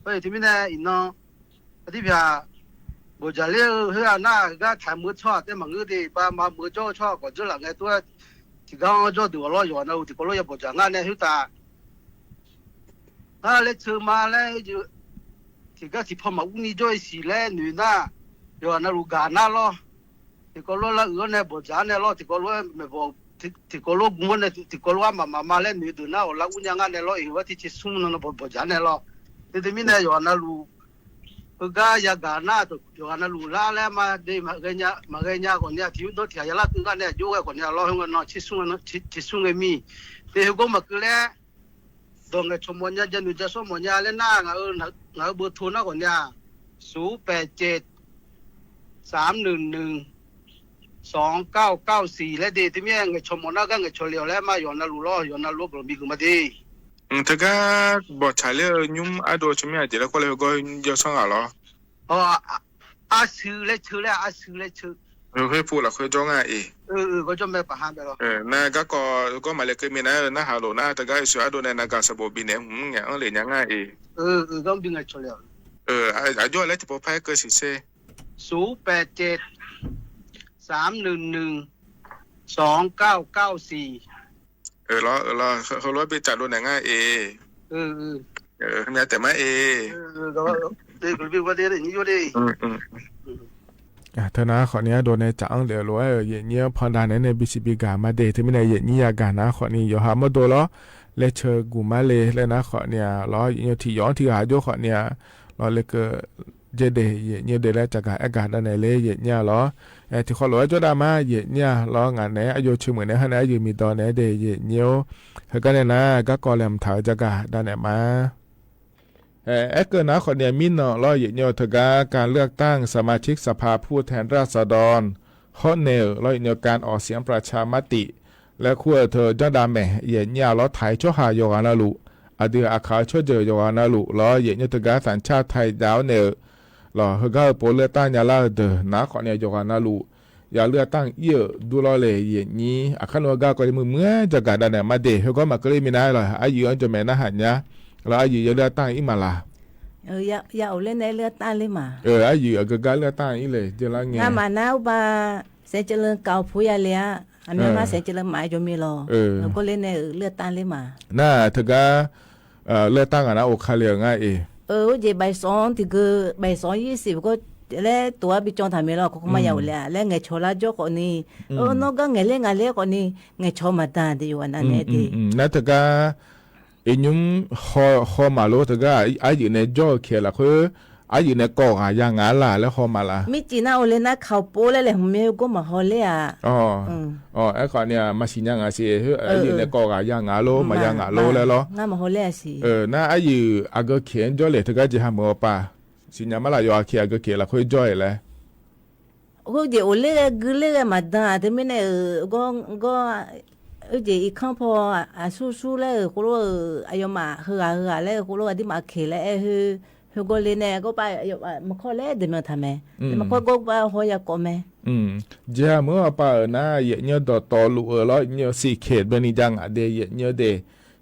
ပတမံၤန့ၣ် အံၤနီၤ အဒ်ပၠး ဘီၣ်စၢ်လံဧၢ ဟဲအနၢ်ဂၤ ထးမုာ်ဆီၣ် တဲမၤငုာ်ဒံး ဘၣ်မၤမုာ်ကၠီဆီၣ် ကီးကၠီလၢ် ငဲၤတူၢ် တံၢ်ဂၤအီၣ်ကၠီဒုးအီၤလီၤ ယွၤနၢ်လူၤ တကီးလၢယဘီၣ်စၢ် ငါန့ၣ် ဟဲတၢ် ဟဲလဲဆၢမးလဲၣ် တံၢ်ဂၤထံၣ်ဖီမၤအူနံကၠီအံၤစံၣ်လဲၣ် နုာ်နၢ် ယွၤနၢ်လူၤဂၤနၢ်လီၤ တံၢ်ကီးလၢလၢအုၣ်န့ၣ် ဘီၣ်စၢ်န့ၣ်လီၤ တံၢ်ကီးလၢမ့ၢ်ဘီၣ် တံၢ်ကီးလၢဂုၤမီန့ၣ် တံၢ်ကီးလၢမၤမၤမၤလဲၣ် နုာ်ဒုးနၢ်အီၤလၢအူညါငါန့ၣ်လီၤ အံၤဝဲထံဆံဆူနီၤ ဘီၣ်စၢ်န့ၣ်လီၤ ဒ်တမံၤန့ၣ် ယွၤနၢ်လူၤ ပဂၤယၤဂၤနၢ် ယွၤနၢ်လူၤလၢလဲၣ် မၤဒ့ မၤဂဲၤညါ မၤဂဲၤညါကီးန့ၣ် ထံဒိၣ်ထံယၤလၢတုၤဂၤန့ၣ် ယိဝဲကီးန့ၣ်လီၤ ဟဲငနီၤ ဆံဆူ ဆံဆူငမံ တဟဲဂီၢ်မၤကလဲၣ် ဒီးငဲၤဆီၣ်မီၣ်ညါ ယဲနုာ်ယဲဆီၣ်မီၣ်ညါလၢနၢ် ငါအၢ ငါအၢဘၢၣ်ထိနၢ်ကီးန့ၣ် ศูนย์แปดเจ็ด สามหนึ่งหนึ่ง สองเก้าเก้าสี่ လဲၣ်ဒ့ တမံၤ ငဲၤဆီၣ်မီၣ်နၢ်ဂၤ ငဲၤဆီၣ်လၢအီၤလဲၣ် မၤယွၤနၢ်လူၤလီၤ ယွၤနၢ်လူၤကလီၤမံၤဂုာ်မးဒ့ တဂၤ ဘီၣ်ဆၣ်လၢညုၣ်အဒိၣ်ဆူမဲာ် အဒ့လၢကွၢ်လၢဟဲဂီၢ် ယီၤဆီၣ်ဂၤလီၤ အါစုလဲဆၢလဲၣ် အါစုလဲဆၢ ဟဲဖိလၢခွဲကၠီငါအံၤ ကၠီမဲာ်ပဟါဘဲလီၤ နဂၤကီး ကီးမၤလဲၤကမ့ၢ်နၤ နဟးလိာ်နၤ တဂၤအံၤဆူအဒိၣ်န့ၣ် နဂၤစဘိးဘံၣ်န့ၣ် ငဲၤအီၣ်လံညါငါအံၤ အယိာ်လဲၣ် တပိဖးကၢၢ်စံးဆ့ ศูนย์แปดเจ็ด สามหนึ่งหนึ่ง สองเก้าเก้าสี่ အၢၣ်လီၤ အၢၣ်လီၤ ဟဲလိာ်ဘၣ်တၢ်ဒိၣ်န့ၣ်ငါအံၤ မ့ၢ်တဲမးအံၤ ထၢနၤဃီန့ၣ် အဒိၣ်န့ၣ် တၢ်အၢၣ်လၢလိာ် ယဲၢ်ညံဖီဒါန့ၣ်န့ၣ် ဘံၣ်စံးဘံၣ်ဂၤမးဒ့ တမံၤန့ၣ် ယဲၢ်ညံယၤဂၤနၤဃီန့ၣ် ယွၤဟးမၢဒိၣ်လီၤ လဲဆၢဂုာ်မးလံ လၢနၤဃီန့ၣ်လီၤ ယဲၢ်ညံထံၣ်ယီၤထံၣ်ဂၤယိာ်ဃီန့ၣ် လီၤလၢက ယဲၢ်ဒ့ ယဲၢ်ညံဒ့လၢတၢ်ဂၤအဲၣ်ဂၤဒၣ်နဲၣ်လၢယဲၢ်ညံလီၤ ထံၣ်ဃီလိာ်ဝဲကၠီဒၣ်မး ယဲၢ်ညံလီၤ ငါန့ၣ် အယိာ်ဆံးမုၢ်န့ၣ် ဟါန့ၣ် အယုၢ်မံၤဒီးန့ၣ်ဒ့ ယဲၢ်ညံ ဟဲကါန့ၣ်နၤ ဂၤကီးလဲၤမုာ်ထါတၢ်ဂၤဒၣ်နဲၣ်မး အဲၣ်ကၢၣ်နၤဃီန့ၣ် မံနီၣ်လီၤ ယဲၢ်ညံတဂၤ การเลือกตั้งสมาชิกสภาผู้แทนราษฎร ဟီၣ်န့ၣ်လီၤ ယဲၢ်ညံ การออกเสียงประชามติ လၢခူၣ်အၢၣ်ထၢၣ် ကၠီဒၣ်မဲာ် ယဲၢ်ညံလီၤ ထံၣ်ဆီဟၣ်ယွၤဂၤနၤလူၤ အဒုးအခါဆီၣ်ယွၤဂၤနၤလူၤလီၤ ယဲၢ်ညံတဂၤ သၣ်ဆၣ်ထံဒၣ်န့ၣ် လီၤ ဟဲဂၤပိာ်လၢတၢ်ညါလၢအဒၢး နၤဃီန့ၣ် ယွၤဂၤနၤလူၤ ယလဲၤတၢ်အံၤအၢၣ်ဒူလီၤလဲၣ် ယဲၢ်ညံ အခါန့ၣ်ဂၤကီးယမုာ်မုာ်တၢ်ဂၤဒၣ်နဲၣ်မးဒ့ ဟဲဂီၢ်မၤကလ့မံၤနၤလီၤ အယုၢ်အီၤကၠီမဲာ်နၤဟါညါ လီၤ အယုၢ်ယလဲၤတၢ်အံၤမးလၢ် ယအိၣ်လၢန့ၣ်လဲၤတၢ်လံမး အယုၢ်အဂၤဂၤလဲၤတၢ်အံၤလဲၣ် ယဲၢ်လၢငဲၤ နမၤနၤအိၣ်ဘၣ် စဲးကလၢၤကီၢ်ဖိယၤလဲၣ် အမ့ၢ်မးစဲးကလၢၤမးယိၤမံၤလီၤ ကီးလၢန့ၣ်လဲၤတၢ်လံမး နၤတဂၤ လဲၤတၢ်ဂၤနၤအိၣ်ခါလၢာ်ငါအံၤ အိၣ်က့ၤ บ่ายสอง တံၢ်ကၢ บ่ายสองยี่สิบ ကီး လဲၤတိၢ်အဘံၣ်ကၠီထၢၣ်မ့ၢ်လီၤ ကီးကမၤယၤအိၣ်လဲၣ် လဲၤငဲၤဆီၣ်လၢကၠီဃီန့ၣ် နီၢ်ဂၤငဲၤလဲၣ်ငါလဲၣ်ဃီန့ၣ် ငဲၤဆီၣ်မၤတၢ်တယိၤဝဲနၤန့ၣ်ဒ့ နၤတဂၤ အံၤညုၣ် ဟီၣ်မးလိတဂၤ အယုၢ်န့ၣ်ကၠီခဲလၢာ်ဃိ အယုၢ်န့ၣ်ကီၢ်ဂၤယၤငါလၢ်လၢဟီၣ်မးလၢ် မ့ၢ်စံးနၤအိၣ်လၢနၤခီၣ်ဖိလဲၣ်လဲၣ် မ့ၢ်ဂီၢ်မၤဟီၣ်လဲၣ်ဧါ အဲၣ်ခီန့ၣ် မၤစံးညါငါစ့ၢ် အယုၢ်န့ၣ်ကီၢ်ဂၤယၤငါလိ မၤယၤငါလိလဲၣ်လီၤ နၤအယုၢ်အဂၤခဲကၠီလဲၣ် တဂၤကဟးမုာ်အပၢ် စံးညါမးလၢ် ယွၤအခဲအဂၤခဲလၢာ်ဃိကၠီလဲၣ် အဃိကၠီအိၣ်လၢဂၤလၢဂၤမၤတၢ် တမ့ၢ်န့ၣ် ဂီၢ် ဂီၢ် အုၣ်ကၠီအံၤခီၣ်ဖိ အဆူၣ်ဆူၣ်လၢဃိလိ အယွၤမၤဟးဂၤဟးဂၤလၢဃိလိ အဒ်မးခဲလၢာ်အဲၣ် ဟဲဂီၢ်လၢန့ၣ် ကီးပၢ် မၤခီၣ်လဲၣ်ဒ်မ့ၢ်ထါမဲာ် မၤခီၣ်ကီးပၢ်ဟီၣ်ယၤကိးမဲာ် ယဟးမုာ်အပၢ်ဧၢ နၤ ယဲၢ်ညံဒီးတီလိာ်အၢၣ်လီၤ ယဲၢ်ညံစံးခဲဘၣ်န့ၣ်ယၤငါဒ့ ယဲၢ်ညံဒ့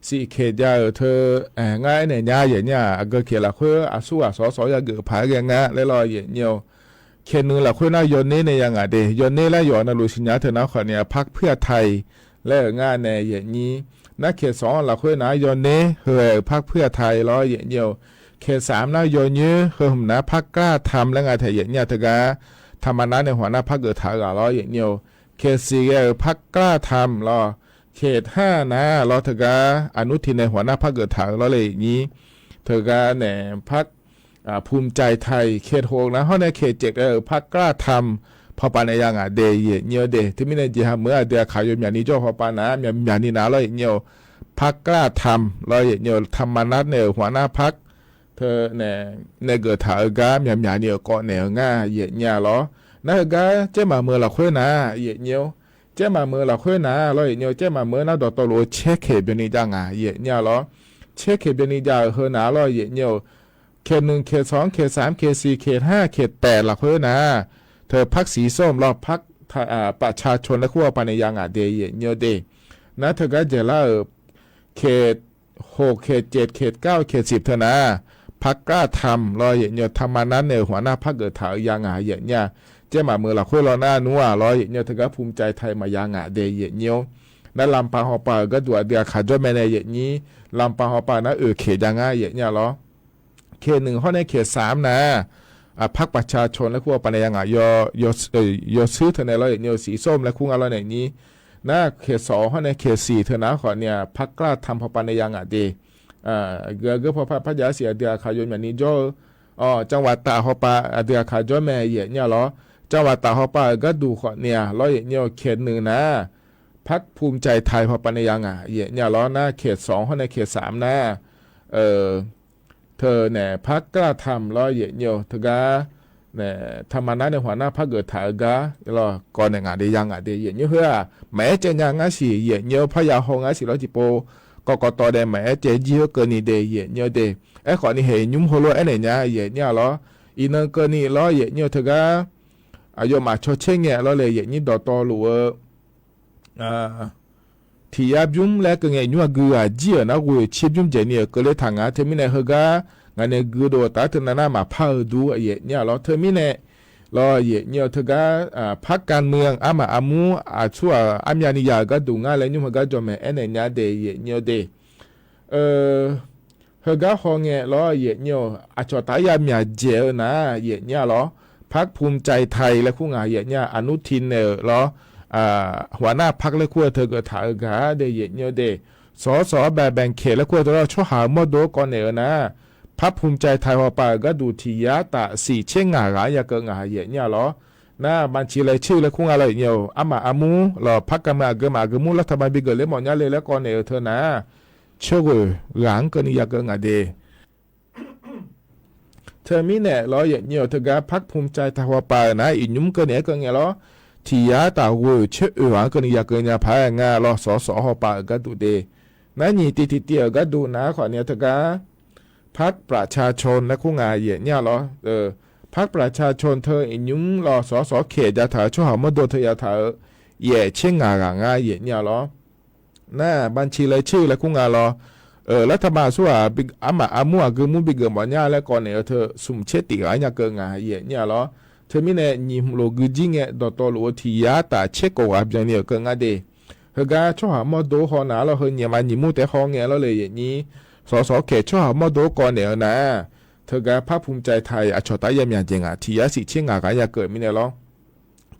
စံးခဲယၤအၢၣ်ထၢၣ် ငါအဲၣ်နဲၣ်ညါ ယဲၢ်ညံအဂၤခဲလၢာ်ဃိ အဆူၣ်အစီစီယၤဂ့ၤဖးဂ့ၤငါလဲၣ်လီၤ ယဲၢ်ညံ ခဲနုာ်လၢ်ခွဲးနၤ ယီၤန့ၢ်န့ၣ်ယၤငါဒ့ ယီၤန့ၢ်လၢယွၤ နလူၤစံညါထဲနၤခွါန့ၣ် พรรคเพื่อไทย လၢအငါန့ၣ် ယဲၢ်ညံ နၤ ခဲသွင်လၢ်ခွဲးနၤ ယီၤန့ၢ် ဟဲ พรรคเพื่อไทย လီၤ ယဲၢ်ညံ ခဲသၢမ်နၤ ယီၤန့ၢ် ဟဲမနၤ พรรคกล้าทำ လၢငါထဲ ယဲၢ်ညံတဂၤ ထၢမနၤန့ၣ် หัวหน้าพรรค ဂ့ၤထၢဂၤလီၤ ယဲၢ်ညံ ခဲသၢဂၤ พรรคกล้าทำ လီၤ เขตห้านะ ลอเถิงก๊า อนุทินในหัวหน้าพรรคเกิดถามลอเลยอย่างนี้ เถิงก๊าแหน่พรรค อ่า ภูมิใจไทย เขตหกนะ ฮ้องในเขตเจ็ด เออ พรรคกล้าทำ ผ่อปาในยางอ่ะเด เยียะเยียวเด เถิงมี้ในเจียะเมื่อเดือนกันยายนนี้เจ้าผ่อปานะ เมีย เมียนี้นะ ลอเยียะเยียว พรรคกล้าทำ ลอเยียะเยียว ธรรมนัสเนี่ย หัวหน้าพรรค เถิงแหน่ ในเกิดถามเออก๊า เมีย เมียนี้เออ ก่อแหน่เออ ง่า เยียะเยียวลอ นะเออก๊า เจ๊หมาเมือหลักห้วยนะ เยียะเยียว เจ๊หมาเมือหลักห้วยนะ ลอเยียะเยียว เจ๊หมาเมือนะ ดอตอหลวง เช็คเขตเบียนี้จางอ่ะ เยียะเยียวลอ เช็คเขตเบียนี้จางเออนะ ลอเยียะเยียว เขตหนึ่ง เขตสอง เขตสาม เขตสี่ เขตห้า เขตแปด หลักห้วยนะ เถิงพรรคสีส้ม ลอพรรค อ่า ประชาชนและครัวปาในยางอ่ะเด เยียะเยียวเด นะเถิงก๊าเจ๋อละเออ เขตหก เขตเจ็ด เขตเก้า เขตสิบ เถิงนะ พรรคกล้าทำ ลอเยียะเยียว ธรรมนัสเนี่ย หัวหน้าพรรคเกิดถามยางอ่ะ เยียะเยียว เจ๊หมาเมือหลักห้วยลอหน้านัว ลอเยียะเยียว เถิงก๊าภูมิใจไทยมายางอ่ะเด เยียะเยียว นะลำปางผ่อปาเออก๊าดูอ่ะ เดือนกันยายนเจ้าแม่ใน เยียะนี้ ลำปางผ่อปานะ เออ เขตจางอ่ะ เยียะเยียวลอ เขตหนึ่ง ฮ้องในเขตสามนะ อ่ะ พรรคประชาชนและครัวปาในยางอ่ะ ยอ ยอ เอ่อ ยอซื้อเถิงใน ลอเยียะเยียว สีส้มและครัวงา ลอในนี้ นะ เขตสอง ฮ้องในเขตสี่ เถิงนะ ขอเนี่ย พรรคกล้าทำ ผ่อปาในยางอ่ะเด อ่า เกือ เกือ ผ่อปา พระยาเสีย เดือนกันยายนเมียนี้เจ้า อ๋อ จังหวัดตากผ่อปา อ่ะ เดือนกันยายนเจ้าแม่ เยียะเยียวลอ จังหวัดตากผ่อปาเออก๊าดูขอเนี่ย ลอเยียะเยียว เขตหนึ่งนะ พรรคภูมิใจไทย ผ่อปาในยางอ่ะ เยียะเยียวลอ นะ เขตสอง ฮ้องในเขตสามนะ เออ เถิงแหน่พรรคกล้าทำ ลอเยียะเยียว เถิงก๊าแหน่ธรรมนัสเนี่ย หัวหน้าพรรคเกิดถามเออก๊า ลอ ก่อแหน่งอ่ะเด ยางอ่ะเด เยียะเยียวเฮ้อ หมายเจ๊ยางอ่ะสิ เยียะเยียว พยาฮองอ่ะสิ ลอจิโป กกต แดง หมายเจ๊ยี่เฮ้อเกินนี้เด เยียะเยียวเด ไอ้ขอนี้เหียหยุ้มโฮโลไอ้ไหนเนี่ย เยียะเยียวลอ อีกเนินเกินนี้ ลอเยียะเยียว เถิงก๊า อ่ะ ยอมอ่ะ ชอเช่งเนี่ย ลอเลย เยียะนี้ ดอตอหลวง อ่า ถียาบยุ้มและเกินไง ยัวกืออ่ะ เจียนะ เวยเชียบยุ้มเจ๋อเนี่ย เกินเลยถางอ่ะ เถิงมี้ในเฮอกา งานเนี่ยกือโดดตาเถิงนานามาพาเออดูอ่ะ เยียะเยียวลอ เถิงมี้ใน ลอเยียะเยียว เถิงกา อ่า พรรคการเมือง อามาอามู อาชั่ว อาเมียนิยาก็ดูง่ายและยุ้มเฮอกาจอมแม่แอนแอนยาเด เยียะเยียวเด เออ เฮอกาฮองแงะลอ เยียะเยียว อาจอตายาเมียเจ๋อนะ เยียะเยียวลอ พรรคภูมิใจไทยและครัวงา เยียะเยียว อนุทินเนี่ยลอ อ่า หัวหน้าพรรคและครัวเถิงเกิดถามเออกาเด เยียะเยียวเด สส แบบแบ่งเขตและครัวเถิงลอ ชั่วหาหมดโดก่อนเนี่ยนะ พรรคภูมิใจไทยผ่อปาเออก็ดูถียาตะสี่เช่งงาหรายาเกินงา เยียะเยียวลอ นะ บัญชีรายชื่อและครัวงา ลอเยียะเยียว อามาอามู ลอ พรรคการเมืองอะเกินมาอะเกินมู รัฐบาลบิเกิดเล็กหมอดเยียะเลยและก่อนเนี่ยเออเถิงนะ เชื่อเว่อหลังเกินยาเกินงาเด เถิงมี้แหน่ลอ เยียะเยียว เถิงกาพรรคภูมิใจไทยผ่อปานะ อีกยุ้มเกินเนี่ยเกินไงลอ ถียาตะเว่อเชื่อเว่อหลังเกินยาเกินยาผายงาลอ สส ผ่อปาเออก็ดูเด นะ นี่ติติเตียวก็ดูนะ ขอเนี่ยเถิงกา พรรคประชาชนและครัวงา เยียะเยียวลอ เออ พรรคประชาชนเถิงอีกยุ้มลอ สส เขตยาเถิง ชั่วหาหมดโดเถิงยาเถิง แหย่เช่งงาหรางา เยียะเยียวลอ นะ บัญชีรายชื่อและครัวงาลอ เออ รัฐบาลชั่วหาบิ อามาอามูอะเกินมูบิเกิดหมอดเยียะและก่อนเนี่ยเออเถิง สุมเช็ดติหรายาเกินงา เยียะเยียวลอ เถิงมี้แหน่ หนีบหลูกือจิ๊งแงะ ดอตอหลวง ถียาตะเช็งโกหว่าเปียงเนี่ยเออเกินงาเด เถิงกาชั่วหาหมดโดฮอนะลอ เฮอเยียะมาหนีบมูแต่ฮอแงะลอเลย เยียะนี้ สส เขตชั่วหาหมดโดก่อนเนี่ยเออนะ เถิงกาพรรคภูมิใจไทย อาจอตายาเมียเจ๋งอ่ะ ถียาสี่เช่งงาหรายาเกินมี้แหน่ลอ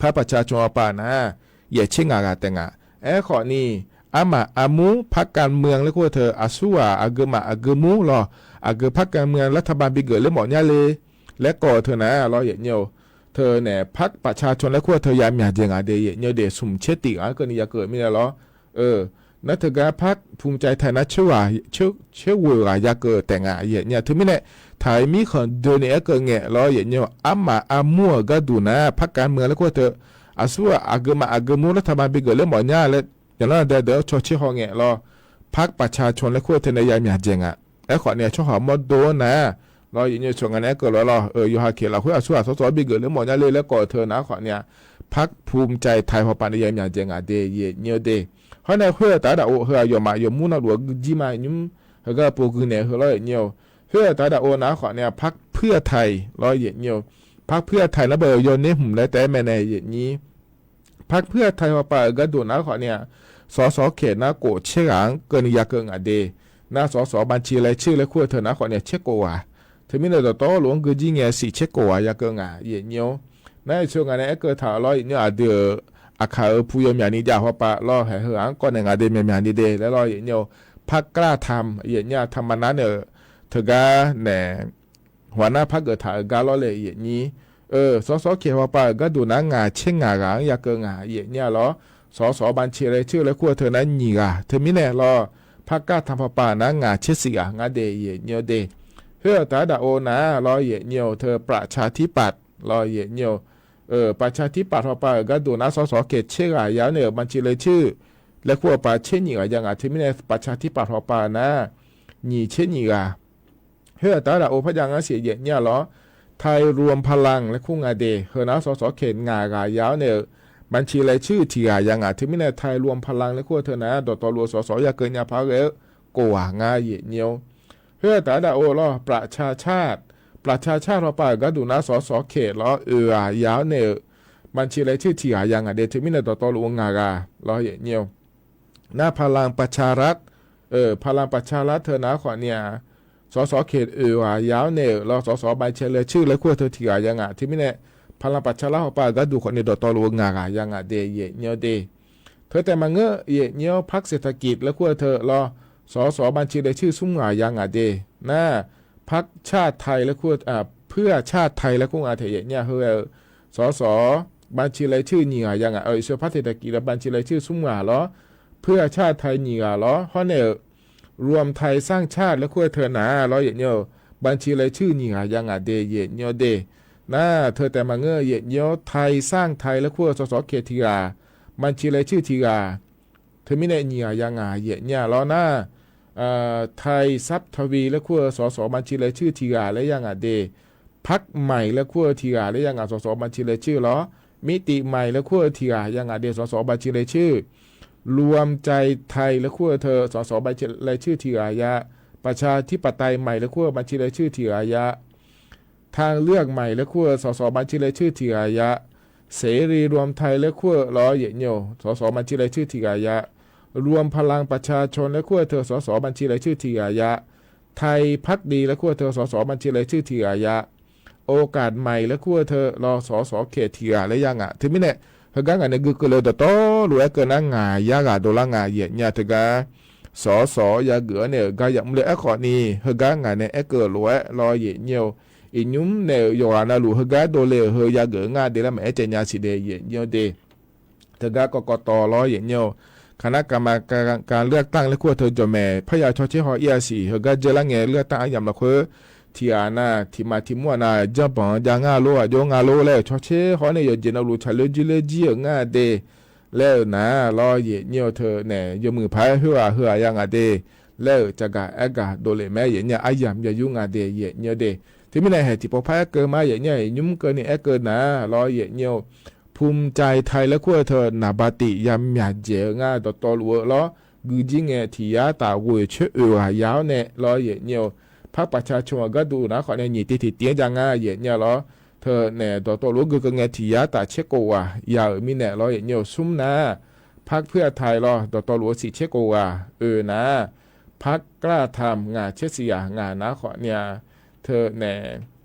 พรรคประชาชนผ่อปานะ แหย่เช่งงาหราแต่งงา แอ้ขอนี่ อามาอามู พรรคการเมืองและครัวเถิง อาชั่ว อะเกินมาอะเกินมูลอ อะเกินพรรคการเมือง รัฐบาลบิเกิดเล็กหมอดเยียะเลย และก่อนเถิงนะ ลอ เยียะเยียว เถิงแหน่พรรคประชาชนและครัวเถิงยาเมียเจ๋งงาเด เยียะเยียวเด สุมเช็ดติหรายาเกินยาเกินมี้แหน่ลอ เออ นะ เถิงกาพรรคภูมิใจไทยนะ เชื่อเว่อ เชื่อ เชื่อเว่อหรายาเกินแต่งงา เยียะเยียว เถิงมี้แหน่ ไทยมีคนเดียวเนี่ยเออเกินแงะลอ เยียะเยียว อามาอามูอะเกินดูนะ พรรคการเมืองและครัวเถิง อาชั่ว อะเกินมาอะเกินมู รัฐบาลบิเกิดเล็กหมอดเยียะและ อย่างนั้นเดอเดอชั่วเช็งฮอแงะลอ พรรคประชาชนและครัวเถิงในยาเมียเจ๋งอ่ะ แอ้ขอเนี่ยชั่วหาหมดโดนะ ลอ เยียะเยียว ส่วนงานแอ้เกินลอลอ เออ อยู่หาเขตละครัว อาชั่ว สส บิเกิดเล็กหมอดเยียะเลยและก่อนเถิงนะ ขอเนี่ย พรรคภูมิใจไทยผ่อปาในยาเมียเจ๋งงาเด เยียะเยียวเด เฮาในเฮอตาดาโอ เฮออะยอมมาอะยอมมูนะ หลวงกือจิ๊งมายุ้ม เฮอก็ปูกือแหน่ เฮอลอ เยียะเยียว เฮอตาดาโอนะ ขอเนี่ย พรรคเพื่อไทย ลอ เยียะเยียว พรรคเพื่อไทยนะ เบอร์ยอดเน้นหุ่มและแต่แม่ใน เยียะนี้ พรรคเพื่อไทยผ่อปาเออก็ดูนะ ขอเนี่ย สส เขตนะ โกเช่งหรางเกินยาเกินงาเด นะ สส บัญชีรายชื่อและครัวเถิงนะ ขอเนี่ย เช็งโกหว่า เถิงมี้แหน่ ดอตอหลวงกือจิ๊งแงะ สี่เช่งโกหว่ายาเกินงา เยียะเยียว นะ ส่วนงานในแอ้เกินถามลอ เยียะเยียว อะเดือ อะ ข่าว เออ ภูยอมหย่านี้จ๋า พอปะ ลอ แห เฮอ อังกอร์ แหน่ง อะ เด แหม แหม นี่ เด และ ลอ เหยียดเหนี่ยว พรรคกล้าธรรม เหยียดเหนี่ยว ธรรมนัส เนี่ย หัวหน้าพรรค เออ ถาม เออ ก๊า ลอ เลย เหยียดนี้ เออ สส เขต พอปะ เออ ก๊าดูนะ หง่าเช็คหง่าหลาง ยาเกินหง่า เหยียดเหนี่ยว ลอ สส บัญชีรายชื่อ และ ขั้ว เธอนั้น หยี่หง่า เธอมิแหน่ ลอ พรรคกล้าธรรม พอปะ นะ หง่าเช็คสี่หง่า หง่าเด เหยียดเหนี่ยว เด เฮือ ต๋าดา โอ นะ ลอ เหยียดเหนี่ยว เธอ ประชาธิปัตย์ ลอ เหยียดเหนี่ยว เออ ประชาธิปัตย์ พอปะ เออ ก๊าดูนะ สส เขต เช็คหง่ายาวเนี่ย บัญชีรายชื่อ และ ขั้ว ปะ เช็คหยี่หง่า ยาหง่า เธอมิแหน่ ประชาธิปัตย์ พอปะ นะ หยี่เช็คหยี่หง่า เฮือ ต๋าดา โอ พยางค์เสีย เหยียดเหนี่ยว ลอ ไทยรวมพลัง และ ขั้ว หง่าเด เฮอ นะ สส เขต หง่าหง่ายาวเนี่ย บัญชีรายชื่อ ถี่หง่า ยาหง่า เธอมิแหน่ ไทยรวมพลัง และ ขั้ว เธอนะ ดอตอ ลอ สส ยาเกินหง่า พาเออ โกหง่า เหยียดเหนี่ยว เฮือ ต๋าดา โอ ลอ ประชาชาติ ประชาชาติ พอปะ เออ ก๊าดูนะ สส เขต ลอ เออ หง่ายาวเนี่ย บัญชีรายชื่อ ถี่หง่า ยาหง่าเด เธอมิแหน่ ดอตอ ลอ หง่าหง่า ลอ เหยียดเหนี่ยว นะ พลังประชารัฐ เออ พลังประชารัฐ เธอนะ ข้อเนี่ย สส เขต เออ หง่ายาวเนี่ย ลอ สส บัญชีรายชื่อ และ ขั้ว เธอ ถี่หง่า ยาหง่า เธอมิแหน่ พลังประชารัฐ พอปะ เออ ก๊าดู ข้อเนี่ย ดอตอ ลอ หง่าหง่า ยาหง่าเด เหยียดเหนี่ยว เด เธอแต่มาเงอะ เหยียดเหนี่ยว พรรคเศรษฐกิจ และ ขั้ว เธอ ลอ สส บัญชีรายชื่อ สุ้มหง่า ยาหง่าเด นะ พรรคชาติไทย และ ขั้ว อ่า เพื่อชาติไทย และ ขั้ว หง่าเด เหยียดเหนี่ยว เฮือ สส บัญชีรายชื่อ หยี่หง่า ยาหง่า เออ ส่วนพรรคเศรษฐกิจ และ บัญชีรายชื่อ สุ้มหง่า ลอ เพื่อชาติไทย หยี่หง่า ลอ ข้อเนี่ย รวมไทยสร้างชาติ และ ขั้ว เธอนะ ลอ เหยียดเหนี่ยว บัญชีรายชื่อ หยี่หง่า ยาหง่าเด เหยียดเหนี่ยว เด นะ เธอแต่มาเงอะ เหยียดเหนี่ยว ไทยสร้างไทย และ ขั้ว สส เขต ถี่หง่า บัญชีรายชื่อ ถี่หง่า เธอมิแหน่ หยี่หง่า ยาหง่า เหยียดเหนี่ยว ลอ นะ เอ่อ ไทยทรัพย์ทวี และ ขั้ว สส บัญชีรายชื่อ ถี่หง่า และ ยาหง่าเด พรรคใหม่ และ ขั้ว ถี่หง่า และ ยาหง่า สส บัญชีรายชื่อ ลอ มิติใหม่ และ ขั้ว ถี่หง่า ยาหง่าเด สส บัญชีรายชื่อ รวมใจไทย และ ขั้ว เธอ สส บัญชีรายชื่อ ถี่หง่า ยา ประชาธิปไตยใหม่ และ ขั้ว บัญชีรายชื่อ ถี่หง่า ยา ทางเลือกใหม่ และ ขั้ว สส บัญชีรายชื่อ ถี่หง่า ยา เสรีรวมไทย และ ขั้ว ลอ เหยียดเหนี่ยว สส บัญชีรายชื่อ ถี่หง่า ยา รวมพลังประชาชน และ ขั้ว เธอ สส บัญชีรายชื่อ ถี่หง่า ยา ไทยภักดี และ ขั้ว เธอ สส บัญชีรายชื่อ ถี่หง่า ยา โอกาสใหม่ และ ขั้ว เธอ ลอ สส เขต ถี่หง่า และ ยาหง่า เธอมิแหน่ เฮอ ก๊าหง่าเนี่ย กึ๊กเกอเลย ดอตอ ลอ แอเกอนะ หง่า ยาหง่า โดละหง่า เหยียดเหนี่ยว เธอก๊า สส ยาเกินเนี่ย ก๊ายังเลือก แอ ข้อนี้ เฮอ ก๊าหง่าเนี่ย แอเกอ ลอ แอ ลอ เหยียดเหนี่ยว อีกหยุมเนี่ย หย่อหานาหลู เฮอ ก๊าโดเล เฮอ ยาเกินหง่าเด และ แหม แอ เจ๋งยาสีเด เหยียดเหนี่ยว เด เธอก๊า กกต ลอ เหยียดเหนี่ยว คณะกรรมการการเลือกตั้ง และ ขั้ว เธอ จ๋อแหม พยาชอเชฮอ เอี้ยสี่ เฮอ ก๊าเจอละแง เลือกตั้ง อะหย่ำละเคิ ถี่หง่านา ถี่มา ถี่มั่วนา เจ้าป๋อง ยาหง่า ลอ อะ โยหง่า ลอ และ ชอเชฮอเนี่ย หย่อเจ๋งนาหลู ฉะ เลือดจี้ เลือดจี้ เออ หง่าเด และ นะ ลอ เหยียดเหนี่ยว เธอแหน่ ยกมือไพร้ เฮือ เฮือ ยาหง่าเด และ จะก๊า แอ ก๊า โดเล แหม เหยียดเหนี่ยว อะหย่ำ ยาหยูหง่าเด เหยียดเหนี่ยว เด เธอมิแหน่ แหที่ปอไพร้ แอเกอมา เหยียดเหนี่ยว หยุ่มเกอนี่ แอเกอนะ ลอ เหยียดเหนี่ยว ภูมิใจไทย และ ขั้ว เธอ หนาบาติ ยำหย่าเจ๋งหง่า ดอตอ ลอ เออ ลอ กือจี้แง ถี่ยาต๋า โหวตเช็ค เออ หง่ายาวเนี่ย ลอ เหยียดเหนี่ยว พรรคประชาชน ก๊าดูนะ ข้อเนี่ย หยี่ตี้ ถี่เตี้ยงจ๋าหง่า เหยียดเหนี่ยว ลอ เธอแหน่ ดอตอ ลอ เออ กึ๊กเกอแง ถี่ยาต๋า เช็ค โกหง่ายาว เออ มิแหน่ ลอ เหยียดเหนี่ยว สุ้มนะ พรรคเพื่อไทย ลอ ดอตอ ลอ เออ สี่ เช็ค โกหง่าย เออ นะ พรรคกล้าธรรม หง่าเช็คสี่หง่า หง่านะ ข้อเนี่ย เธอแหน่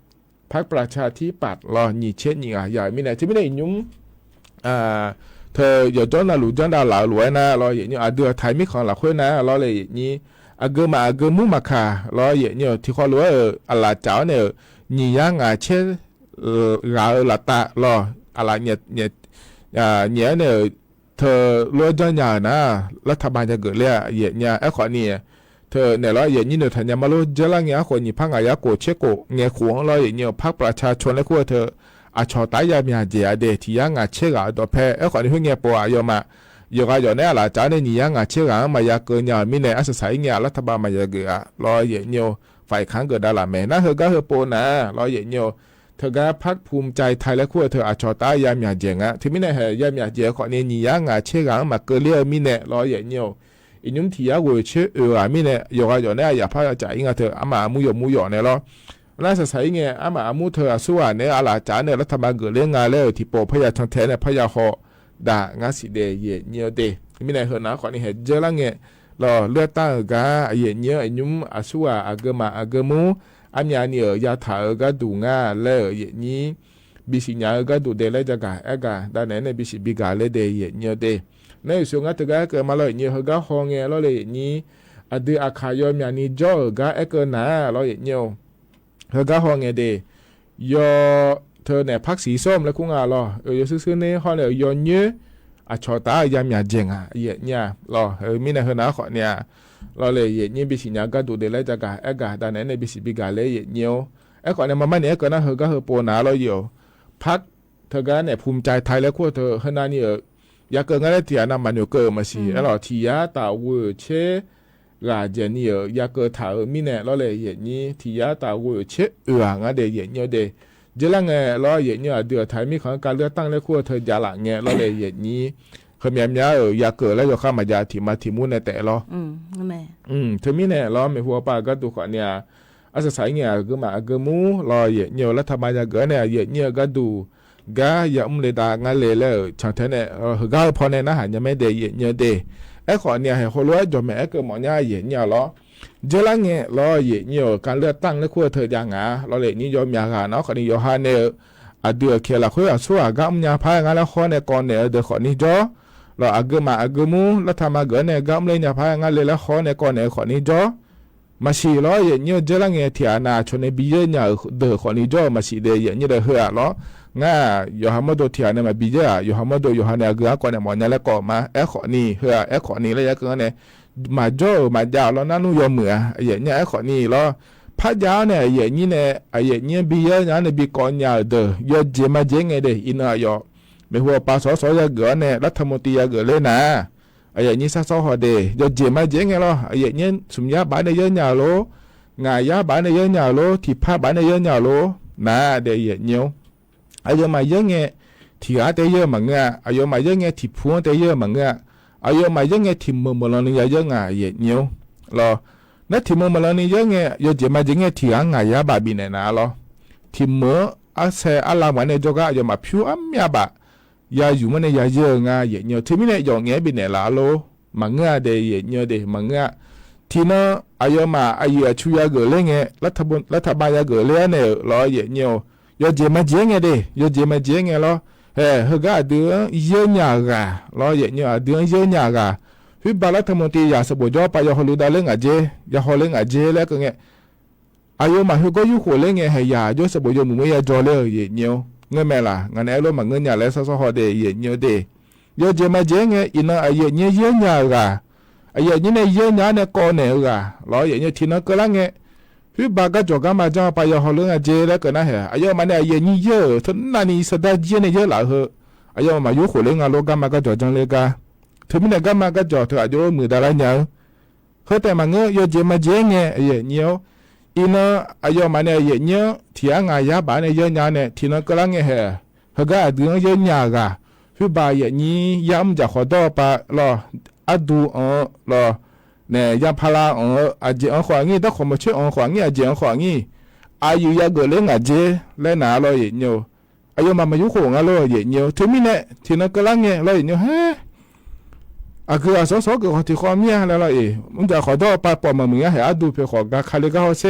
พรรคประชาธิปัตย์ ลอ หยี่เช็คหง่ายาว เออ มิแหน่ เธอมิแหน่ อีกหยุ่ม อ่า เธอ หย่อจ้อนนาหลู จ้อนดาหลาหลวยนะ ลอ เหยียดเหนี่ยว อะ เดือไทย มีของหลายคนนะ ลอ เลย หยี่ อะเกอมา อะเกอมูมาค่ะ ลอ เหยียดเหนี่ยว ถี่ข้อ ลอ เออ อะหลาเจ๋าเนี่ย หยี่ยาหง่าเช็ค เออ หง่า เออ หลาตา ลอ อะหลาเนี่ย เนี่ย อ่า เนี่ยเนี่ย เธอ ลอ จ้อนยานะ รัฐบาลจะเกิดแล้ว เหยียดเหนี่ยว แอ ข้อนี้ เธอแหน่ ลอ เหยียดเหนี่ยว เธอ ธัญญามา ลอ เจอละแง ข้อนี้ พรรคหง่ายาว โกเช็ค โกแงขวง ลอ เหยียดเหนี่ยว พรรคประชาชน และ ขั้ว เธอ อะ ชอต๋ายาหย่าเจ๋งเด ถี่ยาหง่าเช็ค หง่าดอแพ แอ ข้อนี้ หื้อแงปอ อะ หย่อมา หย่อหง่ายาวเนี่ย อะหลาเจ๋าเนี่ย หยี่ยาหง่าเช็ค หง่า มายาเกินยาว มิแหน่ อะ สาสายแง รัฐบาลมายาเกิด ลอ เหยียดเหนี่ยว ฝ่ายค้านเกิดดาราแหม นะ เฮอ ก๊า เฮอ ปอ นะ ลอ เหยียดเหนี่ยว เธอก๊า พรรคภูมิใจไทย และ ขั้ว เธอ อะ ชอต๋ายาหย่าเจ๋งอะ เธอมิแหน่ หย่าหย่าเจ๋ง ข้อนี้ หยี่ยาหง่าเช็ค หง่า มาเกินเลี้ยว มิแหน่ ลอ เหยียดเหนี่ยว อีกหยุ่ม ถี่ยาโหวตเช็ค เออ อะ มิแหน่ หย่อหง่ายาวเนี่ย อะหย่าพาจ๋าอิงอะ เธอ อะมา อะมู หย่อมู หย่อแหน่ ลอ นะ สาสายแง อะมา อะมู เธอ อะ สู้ อะ เนี่ย อะหลาเจ๋าเนี่ย รัฐบาลเกิดเลี้ยงงานแล้ว ถี่ปอ พยาชอนแทนเนี่ย พยาฮอ ด่าหง่าสีเด เหยียดเหนี่ยว เด มิแหน่ เฮอ นะ ข้อนี้ หาเจ๋อละแง ลอ เลือกตั้งก๊า เหยียดเหนี่ยว อีกหยุ่ม อะ สู้ อะ อะเกอมา อะเกอมู อะ มี อะ นี่ เออ ยาถา เออ ก๊าดูหง่า และ เออ เหยียดเหนี่ยว บิสิกหยาเออกาดูเดะแลจะก่า แอ๊ะก่า ดาแหนแหนบิสิกบิก่าเลยเดะ เยียะเยียวเดะ ในสุดงาเถิงกาเกิดมาลอเยียะเยียว เฮอกาฮอแงลอเลยเยียะเยียว อะดืออะขา ยอมยานีจ๊อเออกา แอ๊ะเกินหนาลอเยียะเยียว เฮอกาฮอแงเดะ ยอ เธอแหนพักสีส้มและคุ้งอาลอ เออ ยอซื้อๆ ในห้องเนี่ย ยอเยียว อะ ฉอต๋า ยามยาเจ๋งอะ เยียะเยียวลอ เออ มีในเฮอหนาข้อเนี่ย ลอเลยเยียะเยียว บิสิกหยากาดูเดะแลจะก่า แอ๊ะก่า ดาแหนแหนบิสิกบิก่าเลย เยียะเยียว แอ๊ะข้อเนี่ย มาม่าเนี่ย แอ๊ะเกินหนา เฮอกาเฮอโปหนาลอเยียะเยียว พรรค เธอกาแหนภูมิใจไทยและครัวเธอ เฮอหนานี่เออ ยาเกิดงาและเตียะนามันอยู่เกิดมาสิ อืม แอ๊ะลอ ถี่ยาต๋าเว่อเช หร่าเจียะนี่เออ ยาเกิดถ่าเออ มีแน่ลอเลยเยียะเยียว ถี่ยาต๋าเว่อเช เอืองาเดะ เยียะเยียวเดะ เจอละแงลอเยียะเยียว อะดืออะถายมีของการเลือกตั้งและครัวเธอ ยาละแงลอเลยเยียะเยียว เฮอเมียเมียเออ ยาเกิดและยอข้ามายา ถี่มาถี่มู้ในแต่ลอ อืม แม่ อืม เธอมีแน่ลอ แม่หัวป้ากาดูข้อเนี่ย อะสะสายเยียะ อะเกอมา อะเกอมู ลอเยียะเยียว รัฐบาลยาเกิดเนี่ย เยียะเยียวกาดู กายาอุ้มเลดางาเลแล้ว ฉันเทาะเนี่ย เออ เฮอกาเฮอพอในหน้าหาญาแม่เดะ เยียะเยียวเดะ แอ๊ะข้อเนี่ย เฮโฮลัวจ๋อแม่ แอ๊ะเกินหมอเนี่ย เยียะเยียวลอ เจอละแงลอเยียะเยียว การเลือกตั้งและครัวเธอยางา ลอเลยนี่ยอมยางาเนาะ ข้อนี้ยอฮาแนเออ อะดืออะเขียนละค่อยอะซั่ว กาอุ้มยาพายงาและฮอในก่อนแหนเออ เดอข้อนี้จ๊อ ลอ อะเกอมา อะเกอมู รัฐบาลเกิดเนี่ย กาอุ้มเลดยาพายงาเลและฮอในก่อนแหนเออ ข้อนี้จ๊อ มาสิลอเยียะเยียว เจอละแง เถียนา ชนในบีเยียะเยียว เดอข้อนี้จ๊อ มาสิเดะ เยียะเยียวเดะ เฮออะลอ งา ยอฮาเมิดโดเถียนามาบีเยียะ ยอฮาเมิดโด ยอฮาแนเออ อะเกอก่อนแหนหมอเนี่ยและก่อมา แอ๊ะข้อนี้ เฮออะ แอ๊ะข้อนี้ และยาเกิดเนี่ย มาจ๊อ มาจ๋าลอ นานุยอมเหมือ เยียะเยียว แอ๊ะข้อนี้ลอ พระยาเนี่ย เยียะเยียวเนี่ย เยียะเยียว บีเยียะเยียวเนี่ย บีก่อนยาเดอ ยอเจมาเจไงเดะ อีเนออะยอ แม่หัวป้า สส ยาเกิดเนี่ย รัฐมนตรียาเกิดเลยหนา เยียะเยียว สส ฮอเดะ ยอเจมาเจไงลอ เยียะเยียว สุมยาบาลเนี่ยเยียะเยียวลอ งายาบาลเนี่ยเยียะเยียวลอ ถี่พาบาลเนี่ยเยียะเยียวลอ หนาเดะ เยียะเยียว อะยอมาเยียะแง ถี่อาแต่เยียะมาเงอะ อะยอมาเยียะแง ถี่พูแต่เยียะมาเงอะ อะยอมาเยียะแง ถี่เมอเมอลอนึงยาเยียะงา เยียะเยียว ลอ นาถี่เมอเมอลอนึงเยียะแง ยอเจมาเจไง ถี่อางายาบาลบีไหนหนาลอ ถี่เมออะแซอะลามวาเนี่ยจ๊อกา อะยอมาพิวอะเมียบาล ยาอยู่เมื่อในยาเยียะงา เยียะเยียว เธอมีเนี่ย ยอแงบีไหนหนาลอ มาเงอะเดะ เยียะเยียวเดะ มาเงอะ ถี่เนอะ อะยอมา อะเหยื่ออะชูยาเกิดเลยไง รัฐบาล รัฐบาลยาเกิดเลยเนี่ย ลอ เยียะเยียว ยอเจมาเจไงเดะ ยอเจมาเจไงลอ เออ เฮอกาอะดือเยียะเยียวกา ลอ เยียะเยียว อะดือเยียะเยียวกา หื้อบาลรัฐมนตรียาสะบดยอปายาฮอลือดาเล่งอะเจ ยาฮอเล่งอะเจแล้วก็ไง อะยอมาหื้อก็ยูโขเล่งไง หายา ยอสะบดยอหมู่เมื่อยาจอเลย เยียะเยียว เงยแม่ละ งานแอ๊ะลอ มาเงยยาและสส ฮอเดะ เยียะเยียวเดะ ยอเจมาเจไง อีเนอะ อะเยียะเยียว เยียะเยียวกา อะเยียะเยียวเนี่ย เยียะเยียวเนี่ย ก่อนแหนเออกา ลอ เยียะเยียว ถี่เนอะ เกอละแง หื้อบาลกาจ๋อก้ามาจ้างปายาฮอเล่งอะเจ แล้วก็นะเฮะ อะยอมาเนี่ย อะเยียะเยียวเยอะ เถิงนานี่สะดาเยียะเนี่ยเยอะหลายเฮอะ อะยอมายูโขเล่งอะลอ ก้ามากาจ๋อจังเลยกา เธอมีเนี่ย ก้ามากาจ๋อ เธออะยอมือดาราเยียะ เฮอแต่มาเงอะ ยอเจมาเจไง อะเยียะเยียว อีเนอะ อะยอมาเนี่ย อะเยียะเยียว ถี่อางายาบาลเนี่ย เยียะเยียวเนี่ย ถี่เนอะ เกอละแงเฮะ เฮอกาอะดือเยียะเยียวกา หื้อบาลเยียะเยียว ยาอืมจ๋าขอดอปาลอ อะดูเออ ลอ เนี่ย ยางพาราเออ อะเจ๋งเออ ขออะงี้ ตะขอมาเช็ดเออ ขออะงี้ อะเจ๋งเออ ขออะงี้ อะอยู่ยาเกิดเล่งอะเจ และหนาลอ เยียะเยียว อะยอมา มายูโขงอะลอ เยียะเยียว เธอมีเนี่ย ถี่เนอะ เกอละแง ลอ เยียะเยียว เฮะ อะคืออะสส เกิดขอถี่ขอเมียแล้วลอ เอ อืมจ๋าขอดอปาปอมาเมือเฮะ อะดูเปขอกาคาเลยกาฮอเซ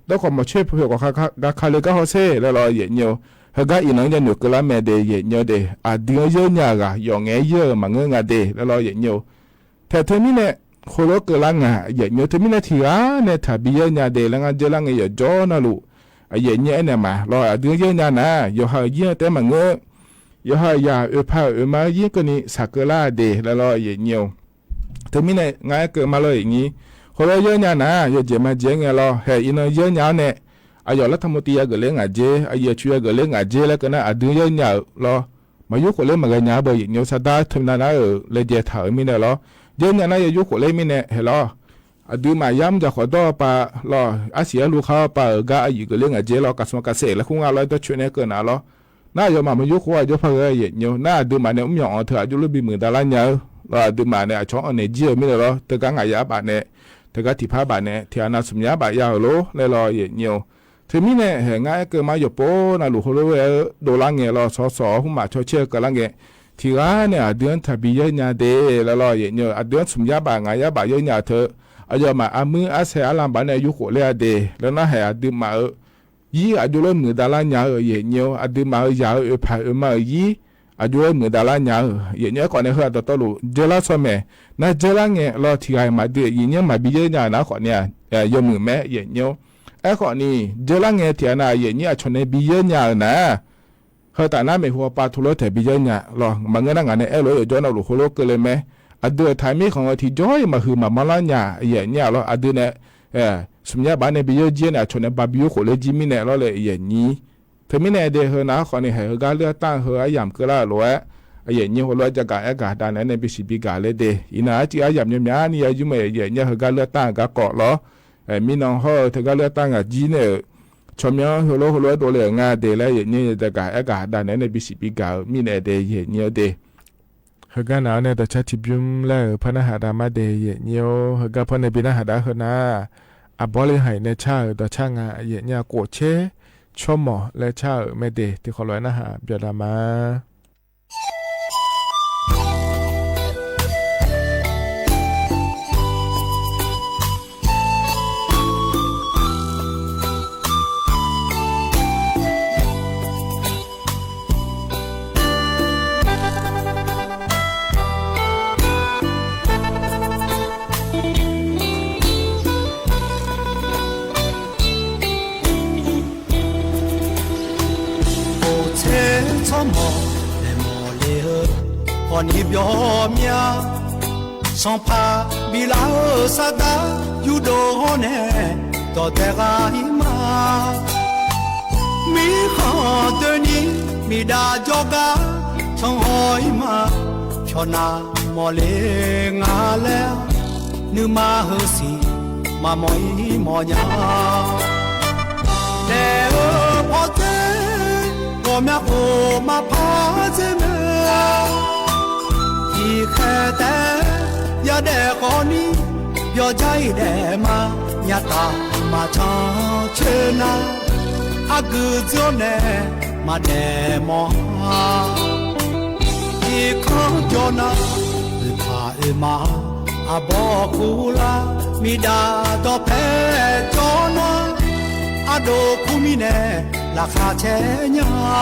ตะขอมาเช็ดเปขอกาคา กาคาเลยกาฮอเซ แล้วลอ เยียะเยียว เฮอกาอีเนอะ ยาหนูเกอละแม่เดะ เยียะเยียวเดะ อะดือเยียะเยียวกา ยอแงเยียะ มาเงอะงาเดะ แล้วลอ เยียะเยียว แถมเธอมีเนี่ย โคโลเกอละงา เยียะเยียว เธอมีเนี่ย ถี่อาเนี่ย ถ้าบีเยียะเยียวเดะ แล้วงาเจอละไง ยอจอนะลูก อะเยียะเยียวเนี่ยมา ลอ อะดือเยียะเยียวหนา ยอหาเยียะแต่มาเงอะ ยอหายา เออ พาเออมา เยียะก็นี่ สาเกอละเดะ แล้วลอ เยียะเยียว เธอมีเนี่ย งาเกิดมาลอ อย่างงี้ โคโลเยียะเยียวหนา ยอเจมาเจไงลอ เฮะ อีเนอะ เยียะเยียวเนี่ย อะยอรัฐมนตรียาเกิดเล่งอะเจ อะเยียะอะชูยาเกิดเล่งอะเจ แล้วก็นะ อะดือเยียะเยียวลอ มายูโขเล่งมาเงอะเยียะเบอร์ เยียะเยียว สะดา เธอมีนานะ เออ และเยียะถ่าเออ มีเนี่ยลอ เยียะเยียวนะ ยายูโขเล่งมีเนี่ย เฮะลอ อะดือมายาอืมจ๋าขอดอปาลอ อะเสียลูกค้าปา เออ กาอะอยู่เกิดเล่งอะเจ ลอ กาสมกาเสก และคุ้งอะลอ ตะช่วยเนี่ยเกินหนาลอ นา ยอมา มายูโขอะ ยอพาเออ เยียะเยียว นา อะดือมาเนี่ย อืม ยอเออ เธออะยูลูกบีมือดาราเยียะ ลอ อะดือมาเนี่ย อะช้องเออ เนี่ย เยียะ มีเนี่ยลอ เธอกางายาบาลเนี่ย เธอกาถี่พาบาลเนี่ย ถี่อานาสุมยาบาลยาลอ แล้วลอ เยียะเยียว เธอมีเนี่ย เฮะ งาเกิดมา ยอโปนะลูก โคโลเว โดละแงลอ สส หุมา ชอเชอ เกอละแง ถี่อาเนี่ย อะดือถ้าบีเยียะเยียวเดะ แล้วลอ เยียะเยียว อะดือสุมยาบาล งายาบาลเยียะเยียวเธอ อะยอมา อะมือ อะแซอะลามบาลเนี่ย ยูโขเล่งอะเดะ แล้วนะ เฮะ อะดือมาเออ ယီး အၢၣ်ယိုးလၢ မိုင်တရာညါဧိၤ ယဲၢ်ညီ အဒုးမၤဧိၤယၤဧိၤ အဢိုပ်ႇဖၢၣ်ဧိၤမၤဧိၤယီး အၢၣ်ယိုးလၢ မိုင်တရာညါဧိၤ ယဲၢ်ညီ အဃိန့ၣ် ဟၢအတတီလိၤ ယဲၢ်လါဆီမဲာ် နၤယဲၢ်လါငယ် လီၤ ထံၣ်ဂၤအံၤမၤဒုး ယဲၢ်ညီ မၤဘံယဲၢ်ညါဧိၤနၤ အဃိန့ၣ် ယဲၢ်မုၢ်မဲ ယဲၢ်ညီ အဃိန့ၣ် ယဲၢ်လါငယ်ထံၣ်နၤ ယဲၢ်ညီ အဆိန့ၣ် ဘံယဲၢ်ညါဧိၤနၤ ဟၢတၢ်နါမ့ၢ်ဟူပာ်ထူလိာ်ထဲ ဘံယဲၢ်ညါလီၤ မၤငဲနၤ ငါန့ၣ် အဲၣ်လိာ်ယဲၢ်ညီ နလူၤဃိလိာ်ကလဲၣ်မဲ အဒုးအထါမ့ၢ်ခီၣ်ထံး ယီးအံၤမၤဟုၣ်မၤမီလါညါ ယဲၢ်ညီလီၤ အဒုးန့ၣ် စူညါဘၣ်န့ၣ် ဘံယဲၢ်ကၠံန့ၣ် အဆိန့ၣ် ဘၣ်ဘံဃိာ်လၢကၠံမံန့ၣ်လီၤလၢ ယဲၢ်ညီ ထဲမံန့ၣ်ဒဲး ဟၢနၤ အဃိန့ၣ် ဟဲဟၢဂၤလၢအတၢ် ဟၢအယၢမ်ၢ်ကလၢအလိၤ ယဲၢ်ညီ ဟိလိာ် ယကၤအဲၣ်ကၤဒၣ်နဲန့ၣ် ဘံစံးဘံကၤလၢဒဲး အံၤနၤ အစံးအယၢမ်ၢ်ညီမးန့ၣ် ယယုၢ်မး ယဲၢ်ညီ ဟၢဂၤလၢအတၢ်ဂၤကီးလီၤ မံနီၤဟီၣ် ဟၢဂၤလၢအတၢ်ဂၤကၠံန့ၣ် ဆိမိၣ်ဟိလိာ်ဟိလိာ်ဒိးလဲၣ် ငါဒဲးလၢ ယဲၢ်ညီ ယကၤအဲၣ်ကၤဒၣ်နဲန့ၣ် ဘံစံးဘံကၤ မံန့ၣ်ဒဲး ယဲၢ်ညီဒဲး ဟၢဂၤနၤန့ၣ် ဒီးဆၣ်ထံဘျုးလၢ ဖဲနဟးဒၣ်မးဒဲး ယဲၢ်ညီ ဟၢဂၤဖဲန့ၣ် ဘံနဟးဒၣ်ဟၢနၤ အဘီလံဟါအံၤန့ၣ် ဆၣ်ဧၢ ဒီးဆၣ်ငါ ယဲၢ်ညီ ကိးဆဲ ဆိမိၣ်လၢဆၣ်ဧၢ မ့ၢ်ဒဲး တံၤခီလီၤ နဟးပၠီၤဒၣ်မး အိၣ်ဆဲဆိမိၣ် လဲၤမိၢ်လ့ၤဧၢ ကီၢ်နံၤပျီမၠါ ဆီဖါဘံလါဧၢ စးဒၣ်ယူၢ်ဒိၣ်ဟီၣ်နဲၣ် ဒီးတဲဂၤအံၤမး မံဃီတနံၤ မ့ၢ်ဒၣ်ကၠီကၤ ဆီဟီၣ်အံၤမး ဖျီၣ်နၤမိၢ်လ့ၤ ငါလဲၤ နုာ်မၤဟၢစံး မၤမိၢ်အံၤမိၢ်ညါ လဲၤဧၢဖီစ့ ကီၢ်မၠၣ်အိၣ်မၤဖးစ့မဲာ် ခံခဲတဲ ယၤဒဲးကီၢ်နံၤ ပျီကၠါအံၤဒဲးမး ညါတၢ်မၤဆီဆၢနၤ အကုၢ်ကၠိန့ၣ် မၤဒဲးမီၢ် ထံခီၣ်ကၠီနၤ အုၣ်ဖးအုၣ်မၤ အဘီကူလါ မ့ၢ်ဒၣ်ဒီးဖဲကၠီနၤ အဒိၣ်ခူမံၤနဲၣ် လၢခါဆဲညါ မၠါ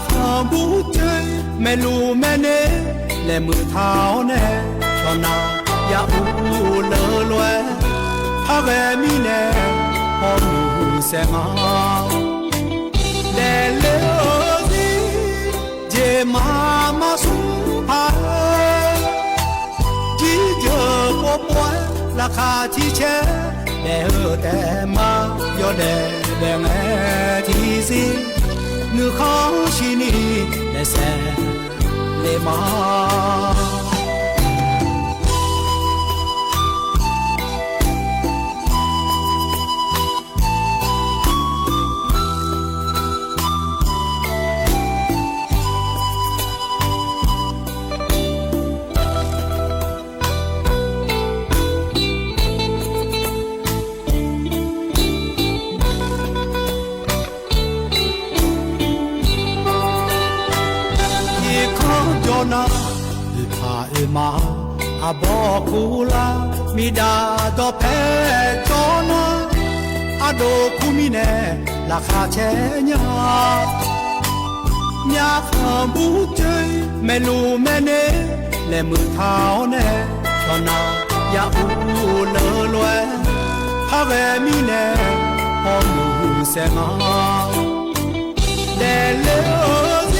ဃၣ်ဘူကၠ့ မဲာ်လူၤမဲာ်န့ၣ် လဲၤမုာ်ထါအီၤနဲၣ် ဆီနၤ ယၤအူလၢလွဲ ဟးဂဲၤမံၤနဲၣ် ဟီၣ်မုၢ်စဲမး လဲၤလၢအၢသံ ယမၤမၤဆူဖး ကံယၢၤပိာ်ပှဲၤ လၢခါထံဆဲး လဲၤဟၢတဲမး ယီၤဒဲးဒဲးငဲထံစ့ နုာ်ခီၣ်ဆံနံၤ လဲၤဆဲးလ့မး ထံခီၣ်ကၠီနၤ အုၣ်ဖးအုၣ်မၤ အဘီကူလါ မ့ၢ်ဒၣ်ဒီးဖဲကၠီနၤ အဒိၣ်ခူမံၤနဲၣ် လၢခါဆဲညါ မၠါဃၣ်ဘူကၠ့ မဲာ်လူၤမဲာ်န့ၣ် လဲၤမုာ်ထါအီၤနဲၣ် ဆီနၤ ယၤအူလၢလွဲ ဟးဂဲၤမံၤနဲၣ် ဟီၣ်မုၢ်စဲမး လဲၤလၢအၢ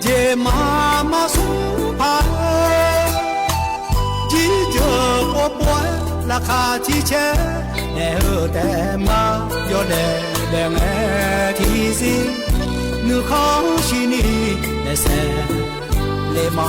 သံ ယမၤမၤဆူဖး ကံယၢၤပိာ်ပှဲၤ လၢခါထံဆဲး လဲၤဟၢတဲမး ယီၤဒဲးဒဲးငဲထံစ့ နုာ်ခီၣ်ဆံနံၤ လဲၤဆဲးလ့မး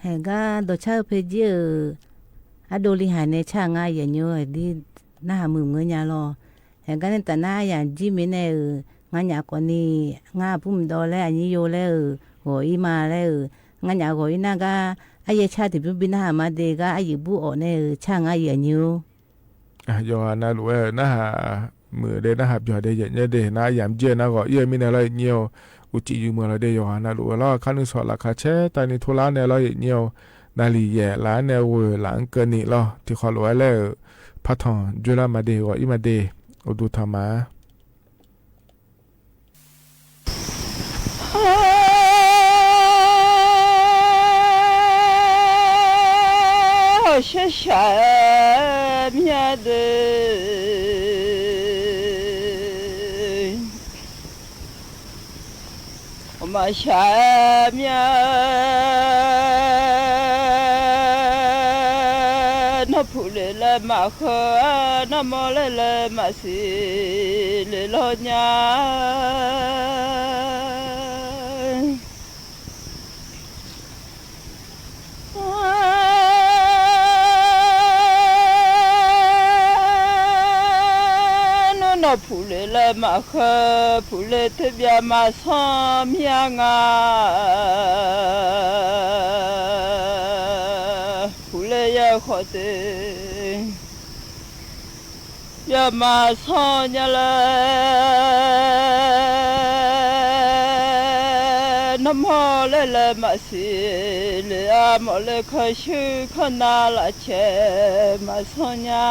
ဟဲဂၤ ဒီးဆၣ်ဧၢ ဖဲဒ်ဧၢ အဒိလံဟါန့ၣ် ဆၣ်ငါ ယဲၢ်ညီဧိၤ ဒ်နဟးမုာ်မုာ်ညါလီၤ. ဟဲဂၤန့ၣ် တၢ်နါယၤကၠံမ့ၢ်နဲၣ်ဧိၤ ငါညါကိးနံၤ ငါအပုၢ်မဒီးလၢအညိယိလၢဧိၤ ဂီၤအံၤမးလၢဧိၤ ငါอยากโหยหน้าก็ อาเยียะชาติบุญบิณฑบาตมาเดก็ อาหยือบู้ออกแน่เออ ช่างอาเยียะนิว อ่ะ ยอหานาลูกเอ้ย นาหามื้อเด นาหาบ่อเด เยียะเยียะเด นาหยามเยียะ นาก็เยียะ มีแนวลอเยียะเยียะ อุจิอยู่เมืองลอเด ยอหานาลูกเอ้ย ลอ ข้านึ่งสอนหลักคาแชร์ ตายในทุระแนวลอเยียะเยียะ นาหลีแหย่หลานแนวเว่อหลังเกินนี้ลอ ตี้ขอหลวงเอ้ย พระถ่องจุลมาเด ก็อี้มาเด อุดูธรรมา ဟောရှက်ရှာမြတ်တွေ မရှာမြတ် နီၢ်ဖုလ့လၢမၤဃၢ နီၢ်မီလ့လၢမၤစံး လ့လီညါ နီၢ်နီၢ်ဖုလ့လၢမၤဃၢ ဖုလ့တဘျီမၤဆီၣ်မၠၣ်ငါ ဖုလ့ယဲၢ်ဃီၣ်တ့ ယမၤဆီၣ်ညါလၢ နီၢ်မီလ့လၢမၤစံး လ့အမီလ့ခီဆူၣ်ခီၣ်နၢ်လၢ်ဆဲး မၤဆီၣ်ညါ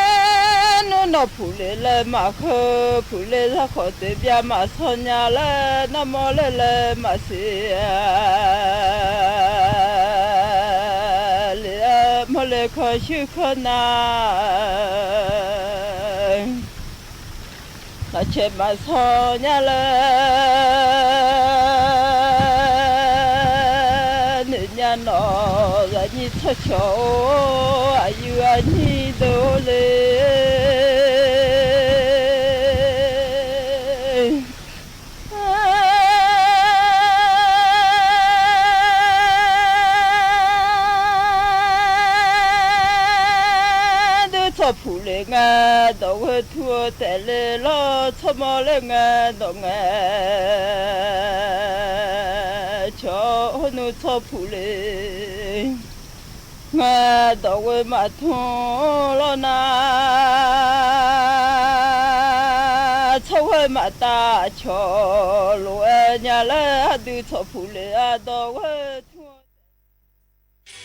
နီၢ်နီၢ်ဖုလ့လၢမၤဃၢ ဖုလ့ယဲၢ်ဃီၣ်တ့ ဘျီမၤဆီၣ်ညါလၢ နီၢ်မီလ့လၢမၤစံး လ့အမီလ့ခီဆူၣ်ခီၣ်နၢ် လၢ်ဆဲးမၤဆီၣ်ညါလၢ နုာ်ညါနီၢ် လၢနံၣ်ဆီၣ်ဆီၣ် အယုၢ်အနံၣ်ဒိၣ်လ့ ဒုးဆီၣ်ဖုလ့ငါ ဒီးဝဲထူတဲာ်လ့လီၤ ဆီၣ်မီလ့ငါ ဒီးငါ ဆီၣ်ဟိနုာ်ဆီၣ်ဖုလ့ ငါ ဒီးဝဲမၤထူလီၤနၤ ဆီၣ်ဝဲမၤတၢ်ဆီၣ် လိၤဝဲညါလၢ ဒုးဆီၣ်ဖုလ့ ဒီးဝဲထူ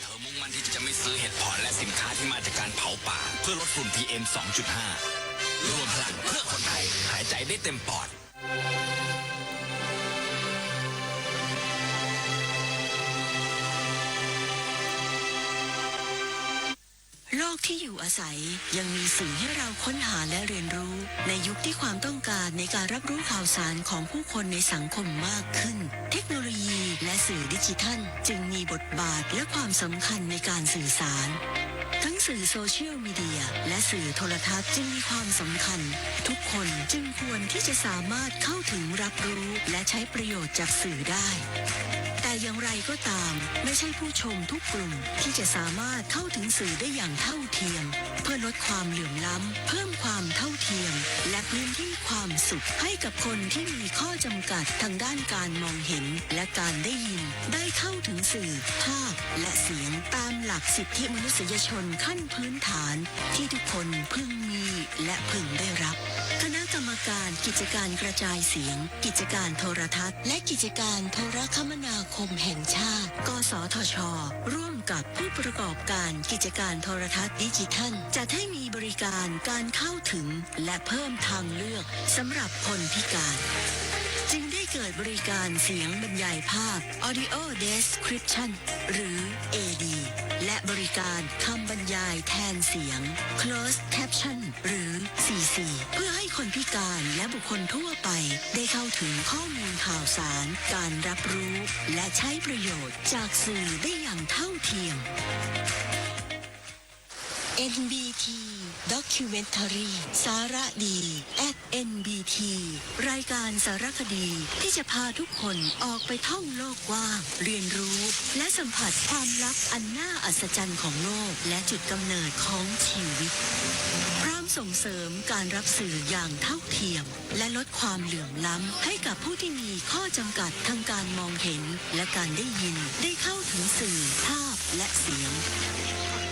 เธอมุ่งมั่นที่จะไม่ซื้อเห็ดเผาะและสินค้าที่มาจากการเผาป่า เพื่อลดฝุ่น พีเอ็ม สองจุดห้า รวมพลังเพื่อคนไทย หายใจได้เต็มปอด โลกที่อยู่อาศัยยังมีสื่อให้เราค้นหาและเรียนรู้ ในยุคที่ความต้องการในการรับรู้ข่าวสารของผู้คนในสังคมมากขึ้น เทคโนโลยีและสื่อดิจิทัลจึงมีบทบาทและความสำคัญในการสื่อสาร ทั้งสื่อโซเชียลมีเดียและสื่อโทรทัศน์จึงมีความสำคัญ ทุกคนจึงควรที่จะสามารถเข้าถึงรับรู้และใช้ประโยชน์จากสื่อได้ แต่อย่างไรก็ตาม ไม่ใช่ผู้ชมทุกกลุ่มที่จะสามารถเข้าถึงสื่อได้อย่างเท่าเทียม เพื่อลดความเหลื่อมล้ำ เพิ่มความเท่าเทียม และพื้นที่ความสุขให้กับคนที่มีข้อจำกัดทางด้านการมองเห็นและการได้ยิน ได้เข้าถึงสื่อ ภาพ และเสียงตามหลักสิทธิมนุษยชนขั้นพื้นฐานที่ทุกคนพึงมีและพึงได้รับ คณะกรรมการกิจการกระจายเสียง กิจการโทรทัศน์ และกิจการโทรคมนาคมแห่งชาติ กสทช ร่วมกับผู้ประกอบการกิจการโทรทัศน์ดิจิทัล จัดให้มีบริการการเข้าถึง และเพิ่มทางเลือกสำหรับคนพิการ จึงได้เกิดบริการเสียงบรรยายภาพ Audio Description หรือ เอดี และบริการคำบรรยายแทนเสียง Closed Caption หรือ ซีซี เพื่อให้คนพิการและบุคคลทั่วไปได้เข้าถึงข้อมูลข่าวสาร การรับรู้ และใช้ประโยชน์จากสื่อได้อย่างเท่าเทียม เอ็นบีที Documentary สาระดี at เอ็นบีที รายการสารคดีที่จะพาทุกคนออกไปท่องโลกกว้าง เรียนรู้ และสัมผัสความลับอันน่าอัศจรรย์ของโลก และจุดกำเนิดของชีวิต พร้อม ส่งเสริมการรับสื่ออย่างเท่าเทียม และลดความเหลื่อมล้ำให้กับผู้ที่มีข้อจำกัดทางการมองเห็น และการได้ยิน ได้เข้าถึงสื่อ ภาพ และเสียง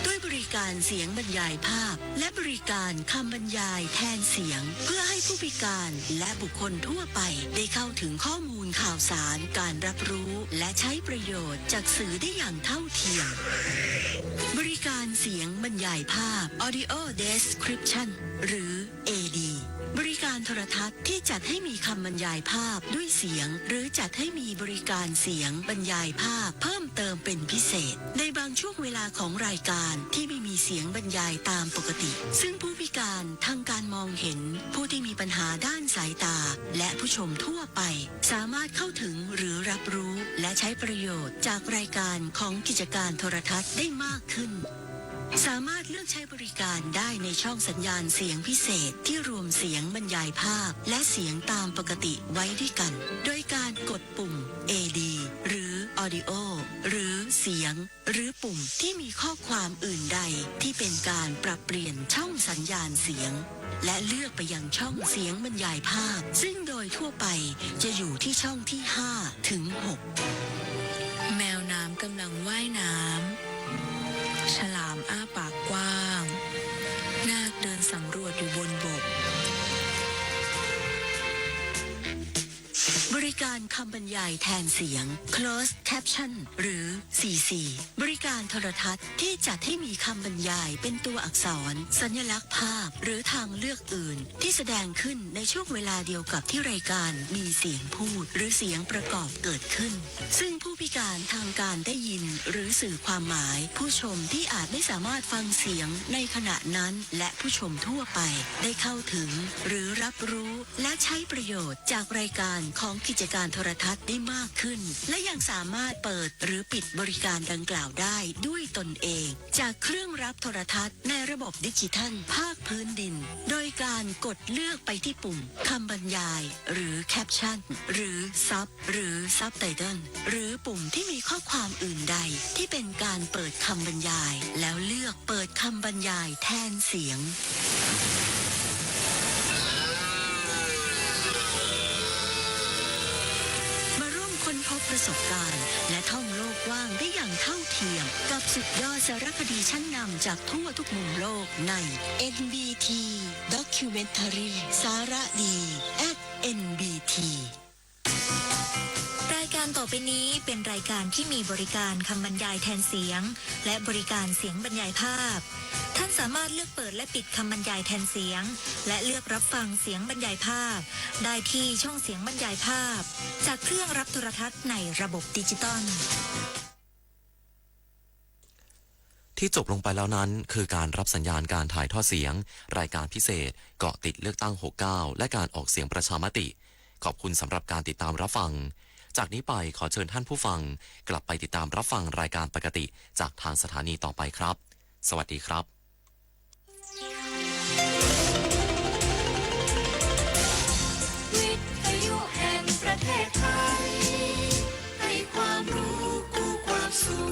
ด้วยบริการเสียงบรรยายภาพ และบริการคำบรรยายแทนเสียง เพื่อให้ผู้พิการและบุคคลทั่วไปได้เข้าถึงข้อมูลข่าวสาร การรับรู้ และใช้ประโยชน์จากสื่อได้อย่างเท่าเทียม บริการเสียงบรรยายภาพ Audio Description หรือ เอดี บริการโทรทัศน์ที่จัดให้มีคำบรรยายภาพด้วยเสียง หรือจัดให้มีบริการเสียงบรรยายภาพเพิ่มเติมเป็นพิเศษ ในบางช่วงเวลาของรายการที่ไม่มีเสียงบรรยายตามปกติ ซึ่งผู้พิการทางการมองเห็น ผู้ที่มีปัญหาด้านสายตา และผู้ชมทั่วไป สามารถเข้าถึงหรือรับรู้ และใช้ประโยชน์จากรายการของกิจการโทรทัศน์ได้มากขึ้น สามารถเลือกใช้บริการได้ในช่องสัญญาณเสียงพิเศษที่รวมเสียงบรรยายภาพ และเสียงตามปกติไว้ด้วยกัน โดยการกดปุ่ม เอดี หรือ Audio หรือเสียง หรือปุ่มที่มีข้อความอื่นใดที่เป็นการปรับเปลี่ยนช่องสัญญาณเสียง และเลือกไปยังช่องเสียงบรรยายภาพ ซึ่งโดยทั่วไปจะอยู่ที่ช่องที่ห้าถึงหก แมวน้ำกำลังว่ายน้ำ ฉลามอ้าปากกว้าง นาคเดินสำรวจอยู่บนบก บริการคำบรรยายแทนเสียง Closed Caption หรือ ซีซี บริการโทรทัศน์ที่จัดให้มีคำบรรยายเป็นตัวอักษร สัญลักษณ์ภาพ หรือทางเลือกอื่น ที่แสดงขึ้นในช่วงเวลาเดียวกับที่รายการมีเสียงพูด หรือเสียงประกอบเกิดขึ้น ซึ่งผู้พิการทางการได้ยิน หรือสื่อความหมาย ผู้ชมที่อาจไม่สามารถฟังเสียงในขณะนั้น และผู้ชมทั่วไป ได้เข้าถึง หรือรับรู้ และใช้ประโยชน์จากรายการของกิจการโทรทัศน์ได้มากขึ้น และยังสามารถเปิดหรือปิดบริการดังกล่าวได้ด้วยตนเอง จากเครื่องรับโทรทัศน์ในระบบดิจิทัลภาคพื้นดิน โดยการกดเลือกไปที่ปุ่มคำบรรยาย หรือ Caption หรือ Sub หรือ Subtitle หรือปุ่มที่มีข้อความอื่นใดที่เป็นการเปิดคำบรรยาย แล้วเลือกเปิดคำบรรยายแทนเสียง มาร่วมค้นพบประสบการณ์ และท่องโลกกว้างได้อย่างเท่าเทียม กับสุดยอดสารคดีชั้นนำจากทั่วทุกมุมโลกใน เอ็นบีที Documentary สาระดี at เอ็นบีที รายการต่อไปนี้เป็นรายการที่มีบริการคำบรรยายแทนเสียง และบริการเสียงบรรยายภาพ ท่านสามารถเลือกเปิดและปิดคำบรรยายแทนเสียง และเลือกรับฟังเสียงบรรยายภาพ ได้ที่ช่องเสียงบรรยายภาพ จากเครื่องรับโทรทัศน์ในระบบดิจิตอล ที่จบลงไปแล้วนั้นคือการรับสัญญาณการถ่ายทอดเสียง รายการพิเศษเกาะติดเลือกตั้งหกเก้า และการออกเสียงประชามติ ขอบคุณสำหรับการติดตามรับฟัง จากนี้ไปขอเชิญท่านผู้ฟังกลับไปติดตามรับฟังรายการปกติจากทางสถานีต่อไปครับ สวัสดีครับ วิทยุแห่งประเทศไทย ให้ความรู้คู่ความสุข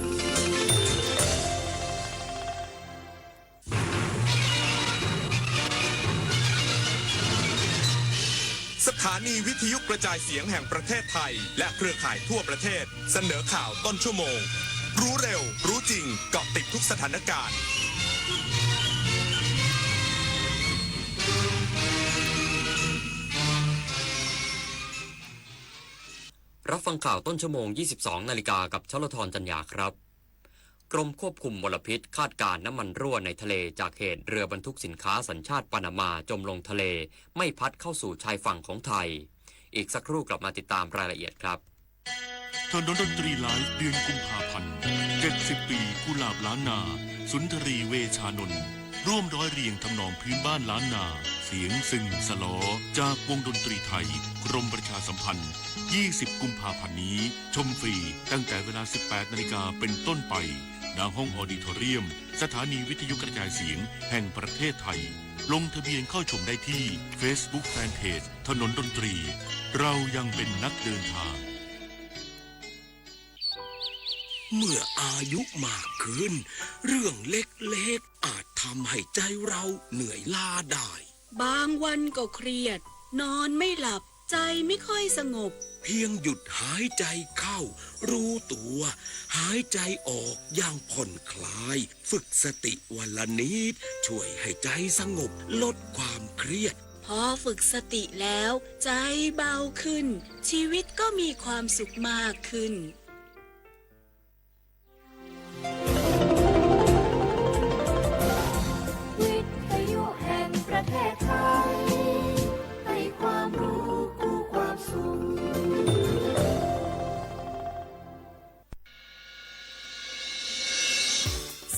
สถานีวิทยุกระจายเสียงแห่งประเทศไทย และเครือข่ายทั่วประเทศ เสนอข่าวต้นชั่วโมง รู้เร็ว รู้จริง เกาะติดทุกสถานการณ์ รับฟังข่าวต้นชั่วโมง ยี่สิบสองนาฬิกา กับชลธร จันยาครับ กรมควบคุมมลพิษคาดการณ์น้ำมันรั่วในทะเลจากเหตุเรือบรรทุกสินค้าสัญชาติปานามาจมลงทะเล ไม่พัดเข้าสู่ชายฝั่งของไทย อีกสักครู่กลับมาติดตามรายละเอียดครับ ถนนดนตรีไลฟ์ เดือนกุมภาพันธ์ เจ็ดสิบปีกุหลาบล้านนา สุนทรี เวชานนท์ ร่วมร้อยเรียงทำนองพื้นบ้านล้านนา เสียงซึ่งสลอ จากวงดนตรีไทย กรมประชาสัมพันธ์ ยี่สิบกุมภาพันธ์นี้ ชมฟรีตั้งแต่เวลาสิบแปดนาฬิกาเป็นต้นไป ณ ห้องออดิทอเรียม สถานีวิทยุกระจายเสียงแห่งประเทศไทย ลงทะเบียนเข้าชมได้ที่ Facebook Fanpage ถนนดนตรี เรายังเป็นนักเดินทาง เมื่ออายุมากขึ้น เรื่องเล็กๆ อาจทำให้ใจเราเหนื่อยล้าได้ บางวันก็เครียด นอนไม่หลับ ใจไม่ค่อยสงบ เพียงหยุดหายใจเข้า รู้ตัว หายใจออกอย่างผ่อนคลาย ฝึกสติวันละนิด ช่วยให้ใจสงบ ลดความเครียด พอฝึกสติแล้ว ใจเบาขึ้น ชีวิตก็มีความสุขมากขึ้น วิทยุแห่งประเทศไทย ให้ความรู้คู่ความสุข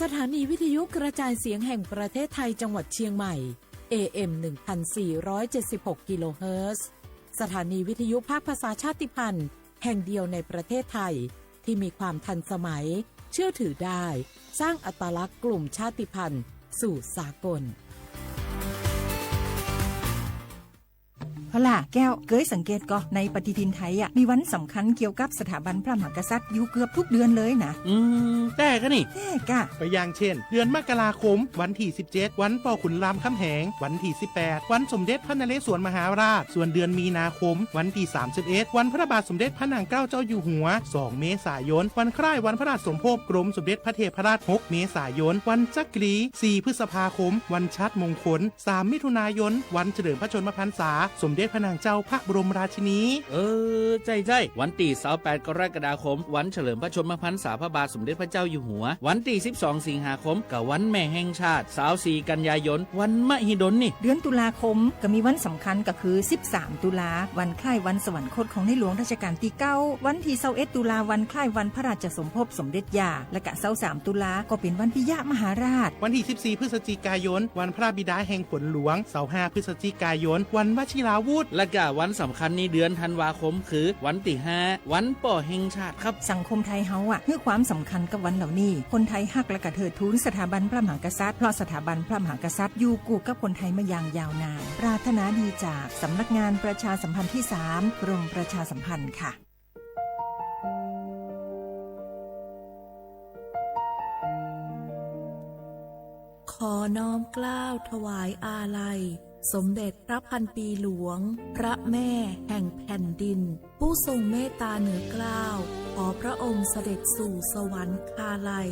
สถานีวิทยุกระจายเสียงแห่งประเทศไทยจังหวัดเชียงใหม่ เอ เอ็ม หนึ่งพันสี่ร้อยเจ็ดสิบหก กิโลเฮิรตซ์ สถานีวิทยุภาคภาษาชาติพันธุ์แห่งเดียวในประเทศไทย ที่มีความทันสมัย เชื่อถือได้ สร้างอัตลักษณ์กลุ่มชาติพันธุ์สู่สากล เอาล่ะ แก้ว เกยสังเกตก่อ ในปฏิทินไทยอะ มีวันสำคัญเกี่ยวกับสถาบันพระมหากษัตริย์อยู่เกือบทุกเดือนเลยนะ อืม แต๊กะนี่ แต๊กะ ก็อย่างเช่น เดือนมกราคม วันตี้ สิบเจ็ด วันป้อขุนรามคำแหง วันตี้ สิบแปด วันสมเด็จพระนเรศวรมหาราช ส่วนเดือนมีนาคม วันตี้ สามสิบเอ็ด วันพระบาทสมเด็จพระนางเกล้าเจ้าอยู่หัว สอง เมษายน วันคล้ายวันพระราชสมภพกรมสมเด็จพระเทพรัตน์ หก เมษายน วันจักรี สี่ พฤษภาคม วันชาติมงคล สาม มิถุนายน วันเฉลิมพระชนมพรรษาสมเด็จพระนางเจ้าพระบรมราชินี เออ ใจ้ๆ วันตี้ ซาวแปด กรกฎาคม วันเฉลิมพระชนมพรรษาพระบาทสมเด็จพระเจ้าอยู่หัว วันตี้ สิบสอง สิงหาคม ก็วันแม่แห่งชาติ ซาวสี่ กันยายน วันมหิดลนี่ เดือนตุลาคมก็มีวันสำคัญก็คือ สิบสาม ตุลา วันคล้ายวันสวรรคตของในหลวงรัชกาลตี้เก้า วันตี้ ซาวเอ็ด ตุลา วันคล้ายวันพระราชสมภพสมเด็จย่า และก็ ซาวสาม ตุลา ก็เป๋นวันปิยมหาราช วันตี้ สิบสี่ พฤศจิกายน วันพระบิดาแห่งฝนหลวง ซาวห้า พฤศจิกายน วันวชิราวุธ และก็วันสำคัญในเดือนธันวาคมคือวันตี้ ห้า วันป้อแห่งชาติครับ สังคมไทยเฮาอะ หื้อความสำคัญกับวันเหล่านี้ คนไทยฮักและก็เทิดทูนสถาบันพระมหากษัตริย์ เพราะสถาบันพระมหากษัตริย์อยู่กู้กับคนไทยมาอย่างยาวนาน ปรารถนาดีจากสำนักงานประชาสัมพันธ์ตี้สาม กรมประชาสัมพันธ์ค่ะ ขอน้อมเกล้าถวายอาลัย สมเด็จพระพันปีหลวง พระแม่แห่งแผ่นดิน ผู้ทรงเมตตาเหนือเกล้า ขอพระองค์เสด็จสู่สวรรคาลัย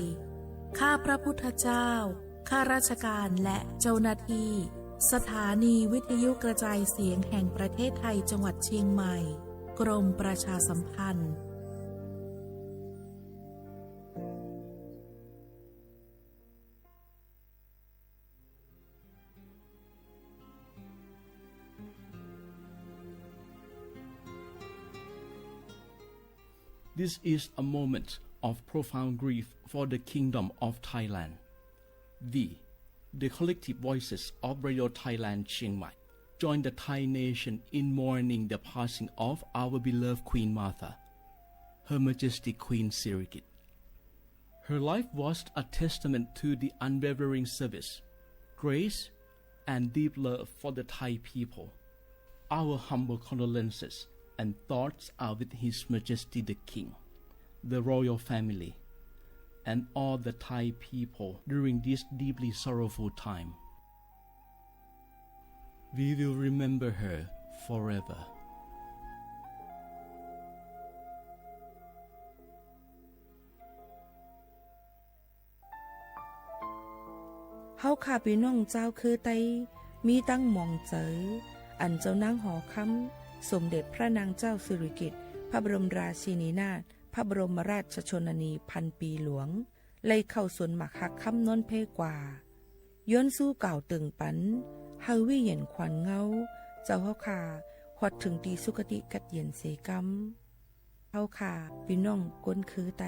ข้าพระพุทธเจ้า ข้าราชการและเจ้าหน้าที่ สถานีวิทยุกระจายเสียงแห่งประเทศไทยจังหวัดเชียงใหม่ กรมประชาสัมพันธ์ This is a moment of profound grief for the Kingdom of Thailand. We, the collective voices of Radio Thailand Chiang Mai, join the Thai nation in mourning the passing of our beloved Queen Mother, Her Majesty Queen Sirikit. Her life was a testament to the unwavering service, grace, and deep love for the Thai people. Our humble condolences and thoughts are with His Majesty the King, the royal family, and all the Thai people during this deeply sorrowful time. We will remember her forever. เฮาข้าปี้น้องจาวเคือไต มีตังหมองเจอ อันเจ้านางหอคำ สมเด็จพระนางเจ้าสิริกิติ์ พระบรมราชินีนาถ พระบรมราชชนนีพันปีหลวง ไล่เข้าสวนหมากฮักคำนนเพกว่า ย้อนซู่กล่าวเติ่งปัน เฮาวิเย็นขวัญเงา เจ้าเฮาข้า ฮอดเถิงตี้สุคติกัดเย็นเสกำ เฮาข้าปี้น้องคนเคือไต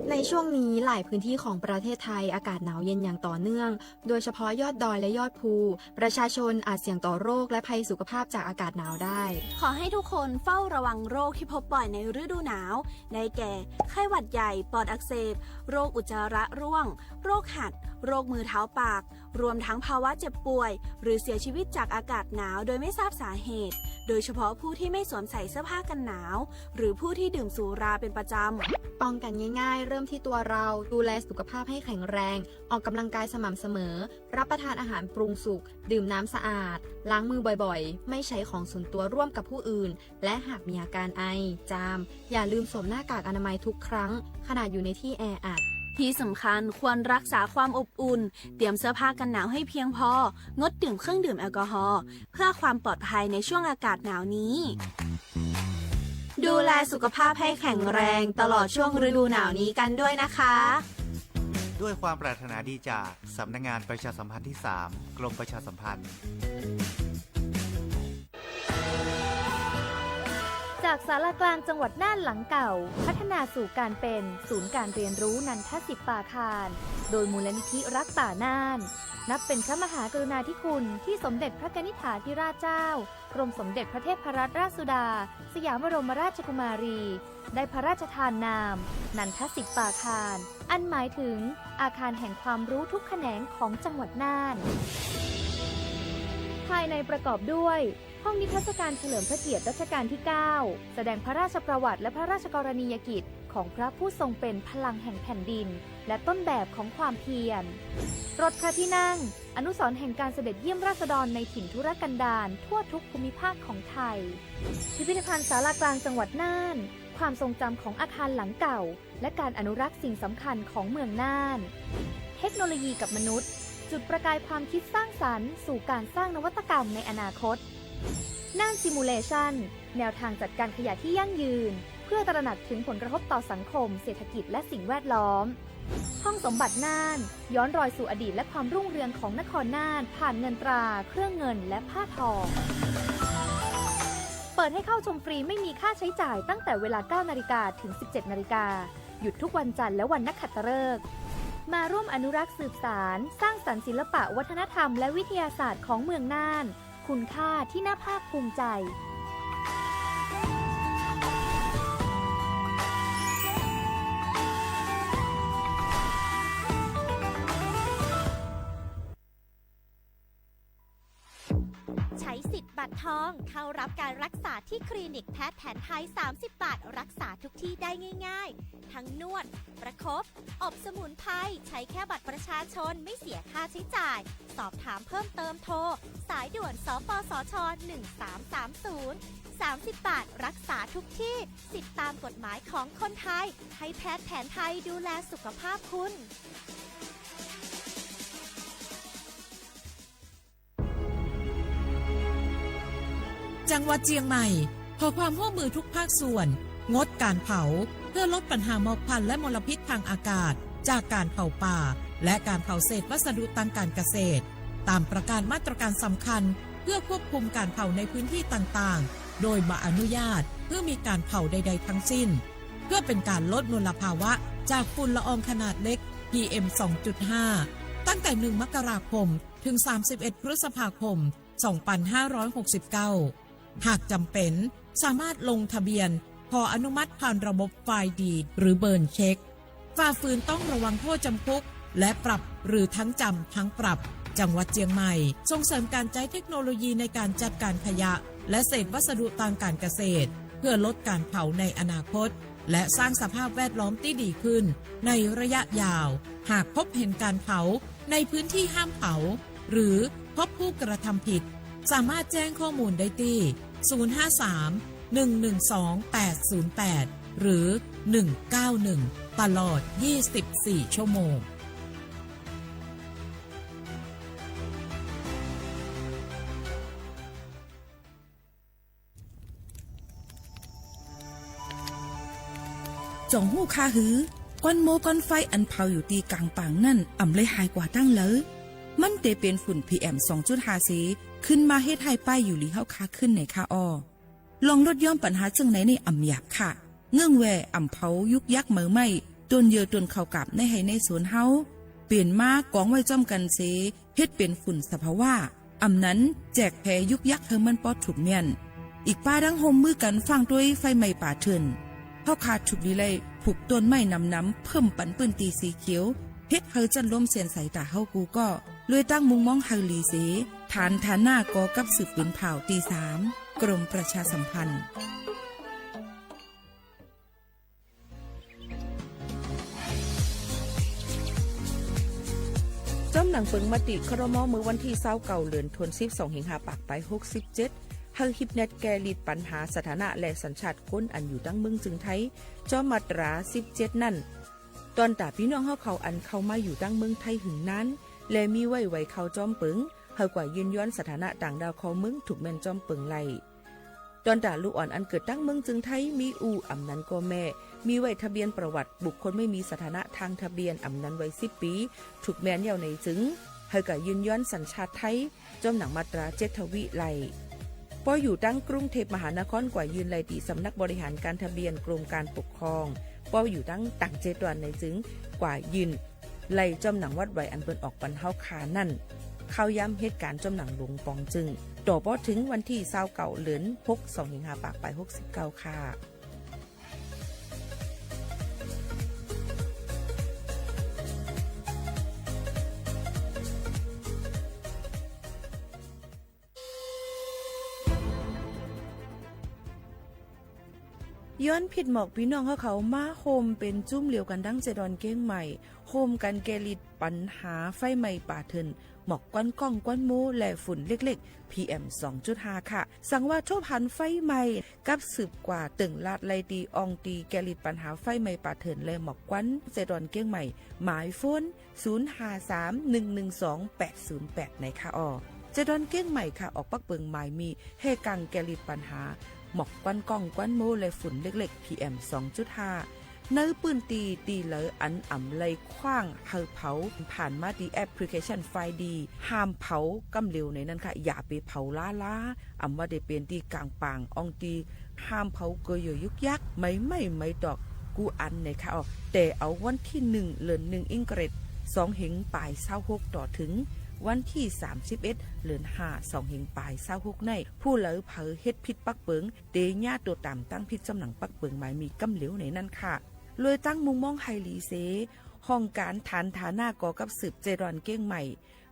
ใน ช่วงนี้หลายพื้นที่ของประเทศไทยอากาศหนาวเย็นอย่างต่อเนื่อง โดยเฉพาะยอดดอยและยอดภู ประชาชนอาจเสี่ยงต่อโรคและภัยสุขภาพจากอากาศหนาวได้ ขอให้ทุกคนเฝ้าระวังโรคที่พบบ่อยในฤดูหนาว ได้แก่ ไข้หวัดใหญ่ ปอดอักเสบ โรคอุจจาระร่วง โรคหัด โรคมือเท้าปาก รวมทั้งภาวะเจ็บป่วย หรือเสียชีวิตจากอากาศหนาวโดยไม่ทราบสาเหตุ โดยเฉพาะผู้ที่ไม่สวมใส่เสื้อผ้ากันหนาว หรือผู้ที่ดื่มสุราเป็นประจำ ป้องกันง่ายๆ เริ่มที่ตัวเรา ดูแลสุขภาพให้แข็งแรง ออกกำลังกายสม่ำเสมอ รับประทานอาหารปรุงสุก ดื่มน้ำสะอาด ล้างมือบ่อยๆ ไม่ใช้ของส่วนตัวร่วมกับผู้อื่น และหากมีอาการไอ จาม อย่าลืมสวมหน้ากากอนามัยทุกครั้ง ขณะอยู่ในที่แออัด ที่สำคัญควรรักษาความอบอุ่น เตรียมเสื้อผ้ากันหนาวให้เพียงพอ งดดื่มเครื่องดื่มแอลกอฮอล์ เพื่อความปลอดภัยในช่วงอากาศหนาวนี้ ดูแลสุขภาพให้แข็งแรงตลอดช่วงฤดูหนาวนี้กันด้วยนะคะ ด้วยความปรารถนาดีจากสำนักงานประชาสัมพันธ์ที่สาม กรมประชาสัมพันธ์ จากศาลากลางจังหวัดน่านหลังเก่า พัฒนาสู่การเป็นศูนย์การเรียนรู้นันทสิปปาคาร โดยมูลนิธิรักป่าน่าน นับเป็นพระมหากรุณาธิคุณที่สมเด็จพระกนิษฐาธิราชเจ้า กรมสมเด็จพระเทพรัตนราชสุดา สยามบรมราชกุมารี ได้พระราชทานนาม นันทสิปปาคาร อันหมายถึงอาคารแห่งความรู้ทุกแขนงของจังหวัดน่าน ภายในประกอบด้วย ห้องนิทรรศการเฉลิมพระเกียรติรัชกาลที่เก้า แสดงพระราชประวัติและพระราชกรณียกิจของพระผู้ทรงเป็นพลังแห่งแผ่นดิน และต้นแบบของความเพียร รถพระที่นั่ง อนุสรณ์แห่งการเสด็จเยี่ยมราษฎรในถิ่นทุรกันดารทั่วทุกภูมิภาคของไทย พิพิธภัณฑ์ศาลากลางจังหวัดน่าน ความทรงจำของอาคารหลังเก่า และการอนุรักษ์สิ่งสำคัญของเมืองน่าน เทคโนโลยีกับมนุษย์ จุดประกายความคิดสร้างสรรค์สู่การสร้างนวัตกรรมในอนาคต น่าน Simulation แนวทางจัดการขยะที่ยั่งยืน เพื่อตระหนักถึงผลกระทบต่อสังคม เศรษฐกิจ และสิ่งแวดล้อม ห้องสมบัติน่าน ย้อนรอยสู่อดีตและความรุ่งเรืองของนครน่าน ผ่านเงินตรา เครื่องเงิน และผ้าทอ เปิดให้เข้าชมฟรีไม่มีค่าใช้จ่ายตั้งแต่เวลา เก้านาฬิกา ถึง สิบเจ็ดนาฬิกา หยุดทุกวันจันทร์และวันนักขัตฤกษ์ มาร่วมอนุรักษ์สืบสาน สร้างสรรค์ศิลปะวัฒนธรรมและวิทยาศาสตร์ของเมืองน่าน คุณค่าที่น่าภาคภูมิใจ ใช้สิทธิ์บัตรทอง เข้ารับการรักษาที่คลินิกแพทย์แผนไทย สามสิบบาท รักษาทุกที่ได้ง่ายๆ ทั้งนวด ประคบ อบสมุนไพร ใช้แค่บัตรประชาชน ไม่เสียค่าใช้จ่าย สอบถามเพิ่มเติมโทร สายด่วน สปสช. หนึ่งสามสามศูนย์ สามสิบบาท รักษาทุกที่ สิทธิ์ตามกฎหมายของคนไทย ให้แพทย์แผนไทยดูแลสุขภาพคุณ จังหวัดเจียงใหม่ ขอความร่วมมือทุกภาคส่วน งดการเผา เพื่อลดปัญหาหมอกควันและมลพิษทางอากาศ จากการเผาป่า และการเผาเศษวัสดุทางการเกษตร ตามประกาศมาตรการสำคัญ เพื่อควบคุมการเผาในพื้นที่ต่างๆ โดยบ่อนุญาต เพื่อมีการเผาใดๆ ทั้งสิ้น เพื่อเป็นการลดมลภาวะจากฝุ่นละอองขนาดเล็ก พีเอ็ม สองจุดห้า ตั้งแต่ หนึ่งมกราคม ถึง สามสิบเอ็ดพฤษภาคม สองพันห้าร้อยหกสิบเก้า หากจำเป็น สามารถลงทะเบียนขออนุมัติผ่านระบบไฟล์ดีด หรือเบินเช็ค ฝ่าฝืนต้องระวังโทษจำคุก และปรับ หรือทั้งจำทั้งปรับ จังหวัดเจียงใหม่ ส่งเสริมการใจ๊เทคโนโลยีในการจัดการขยะ และเศษวัสดุทางการเกษตร เพื่อลดการเผาในอนาคต และสร้างสภาพแวดล้อมตี้ดีขึ้นในระยะยาว หากพบเห็นการเผาในพื้นที่ห้ามเผา หรือพบผู้กระทำผิด สามารถแจ้งข้อมูลได้ตี้ ศูนย์ห้าสาม หนึ่งหนึ่งสอง แปดศูนย์แปด หรือ หนึ่งเก้าหนึ่ง ตลอด ยี่สิบสี่ ชั่วโมง จ๋องฮู้ค่าหือ ก้อนโม้ก้อนไฟอันเผาอยู่ตี้ก๋างป่างนั้น อ่ำเลยหายกวาดตังเหลอ มันเตเป็นฝุ่น พีเอ็ม สองจุดห้า เส ขึ้นมาเฮ็ดให้ป้ายอยู่หลีเฮาค่าขึ้นไหนค่าอ้อ ลองลดหย่อนปัญหาเจิ่งไหนนี่อ่ำหยาบค่ะ เงื่องแว่อ่ำเผายุกยักเหมาไหม้ ต้นเยื่อต้นข้าวกาบในไฮ่ในสวนเฮา เป๋นมากองไว้จ้อมกั๋นเส เฮ็ดเป๋นฝุ่นสภาวะ อ่ำนั้นแจกแผยุกยักหื้อมันปอถูกเมี้ยน อีกป้าดังฮ่วมมือกั๋นฟ้างตวยไฟไหม้ป่าเถื่อน เฮาข้าถูกดีไล่ผูกต้นไม้หนำๆ เพิ่มปันปื้นตี้สีเขียว เฮ็ดหื้อจั้นลมแสนใสต๋าเฮากู้ก้อ ลวยตั้งมุงมองหื้อหลีเส ฐานฐานะก่อกับสืบปืนผ่าวตี้สาม กรมประชาสัมพันธ์ จ้อมหนังเปิงมติ ครม. เมื่อวันตี้ซาวเก้า เดือนธันวาคม สองพันห้าร้อยหกสิบเจ็ด หื้อฮีบแน็ดแก้ฤทธิ์ปัญหาสถานะและสัญชาติคนอันอยู่ตังเมืองจึงไทย จ้อมมาตราสิบเจ็ดนั้น ตอนต๋าปี้น้องเฮาเขาอันเข้ามาอยู่ตังเมืองไทยหึงนาน และมีไว้ไหวเข้าจ้อมเปิง หื้อกว่ายื่นย้อนสถานะต่างด้าวเข้าเมืองถูกเมี้ยนจ้อมเปิงไล่ ตอนต๋าลูกอ่อนอันเกิดตังเมืองจึงไทย มีอู้อ่ำนั้นก็แม่ มีไว้ทะเบียนประวัติบุคคลไม่มีสถานะทางทะเบียนอ่ำนั้นวัยสิบปี๋ ถูกเมี้ยนเยี่ยวในจึง หื้อกว่ายื่นย้อนสัญชาติไทย จ้อมหนังมาตราเจ็ดทวีไล่ ปออยู่ตังกรุงเทพมหานครกว่ายื่นไล่ตี้สำนักบริหารการทะเบียนกรมการปกครอง ปออยู่ตังต่างเจตวันในจึง กว่ายื่นไล่จ้อมหนังวัดไหวอันเปิ้นออกปันเฮาข้านั้น เข้าย้ำเหตุก๋ารณ์จ้อมหนังหลวงป๋องจึง ต่อปอเถิงวันตี้ซาวเก้า เดือนหก สองพันห้าร้อยหกสิบเก้า ค่ะ ย้อนผิดหมอกปี้น้องเฮาเขามาโฮมเป๋นจุ้มเหลียวกั๋นดังเจดอนเกียงใหม่ โฮมกั๋นแก้ฤทธิ์ปัญหาไฟไหม้ป่าเถื่อน หมอกควันก้องควันโม้ และฝุ่นเล็กๆ พีเอ็ม สองจุดห้า ค่ะ สังว่าทบหันไฟไหม้ กับสืบกว่าเติ่งลาดไล่ตี้อ่องตี้แก้ฤทธิ์ปัญหาไฟไหม้ป่าเถื่อนและหมอกควัน เจดอนเกียงใหม่ หมายโฟน ศูนย์ห้าสาม หนึ่งหนึ่งสอง แปดศูนย์แปด ในค่ะออ เจดอนเกียงใหม่ค่ะ ออกปักเปิงหมายมีแห่กลางแก้ฤทธิ์ปัญหา หมอกควันก้องควันโม้ และฝุ่นเล็กๆ พีเอ็ม สองจุดห้า ในปื้นตี้ตี้เหลืออันอ่ำไล่ขว้างหื้อเผา ผ่านมาตี้แอปพลิเคชันไฟดี ห้ามเผาก้ำเหลียวในนั้นค่ะ อย่าไปเผาล้าๆ อ่ำว่าได้เป๋นตี้ก๋างป่าง อ่องตี้ห้ามเผาเกยเยื่อยุกยัก ไม้ไหม้ไม้ตอก กู้อันในค่ะออ แต่เอาวันตี้หนึ่ง เดือนหนึ่ง อิงเกรด สองเฮงป๋ายซาวหก ต่อเถิงวันตี้สามสิบเอ็ด เดือนห้า สองเฮงป๋ายซาวหก ใน ผู้เหลือเผลอเฮ็ดผิดปักเปิง เต๋เยียะตั๋วต๋ามตั้งผิดจ้อมหนังปักเปิงหมายมีก้ำเหลียวในนั้นค่ะ ลวยตั้งมุงมองหื้อหลีเส ห้องก๋านฐานฐานะก่อกับสืบเจดอนเกียงใหม่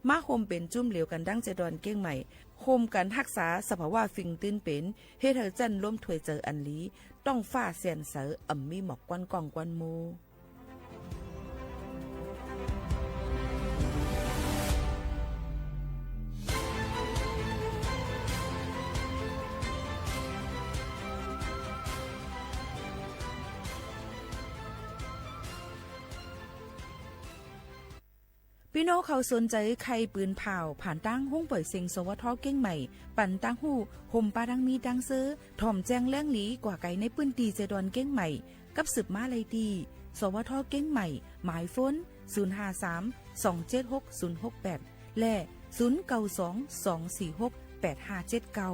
มาโฮมเป๋นจุ้มเหลียวกั๋นดังเจดอนเกียงใหม่ โฮมกั๋นฮักษาสภาวะฟิงตื้นเป๋น เฮ็ดหื้อจั้นลมถ้วยเจิ่อันหลี ต๊องฟ้าแสนใส อ่ำมีหมอกควันก้องควันโม้ ปี้น้องเขาสนใจ๋ใค่ปืนผ่าว ผ่านตางห้องป่อยเซ็ง สวท เกียงใหม่ ปันตางฮู้ ห่มปาดังมีดังเซอ ถ่อมแจ้งแหล่งหลีกว่าไก๋ในปื้นตี้เจดอนเกียงใหม่ กับสืบมาไล่ตี้ สวท เกียงใหม่ หมายโฟน ศูนย์ห้าสาม สองเจ็ดหก ศูนย์หกแปด และ ศูนย์เก้าสอง สองสี่หก แปดห้าเจ็ดเก้า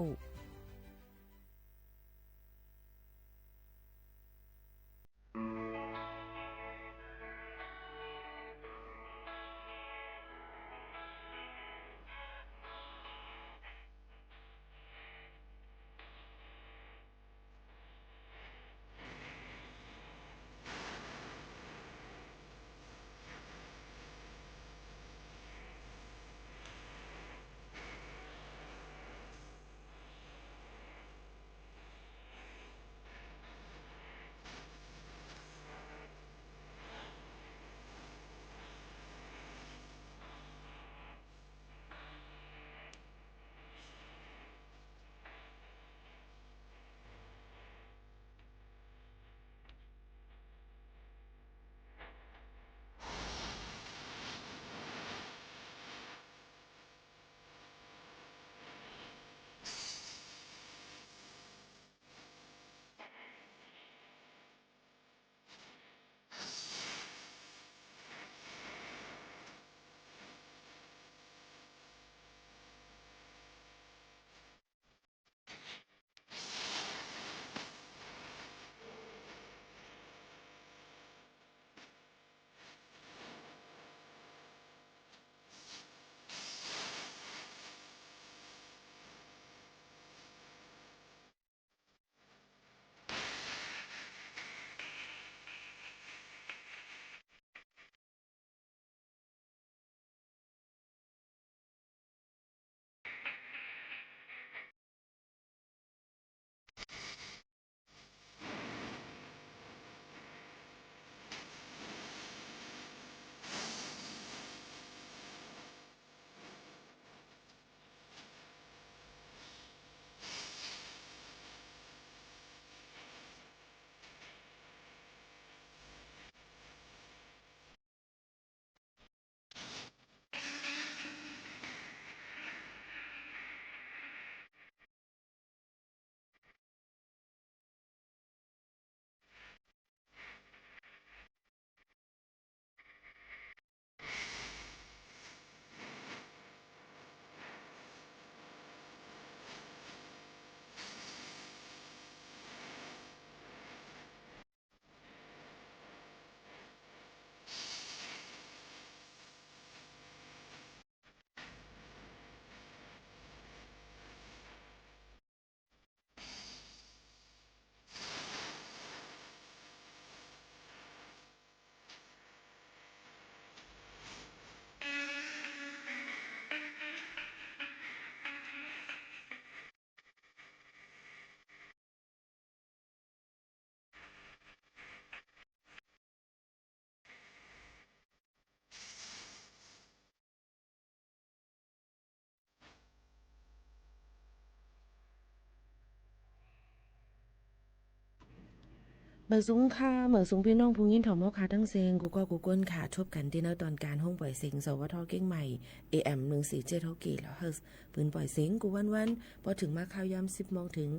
บ่ายสูงค่ะ บ่ายสูงปี้น้องผู้ยินถ่อมเฮาค่ะตังเซิง กู้ก้อกู้ก้นค่ะ ทบกั๋นตี้ในตอนกลางห้องป่อยเสียง สวท เจียงใหม่ เอเอ็ม หนึ่งสี่เจ็ดหกกิโลเฮิรตซ์ ปืนป่อยเสียงกู้วันๆ ปอเถิงมาข่าวยามสิบโมงเถิง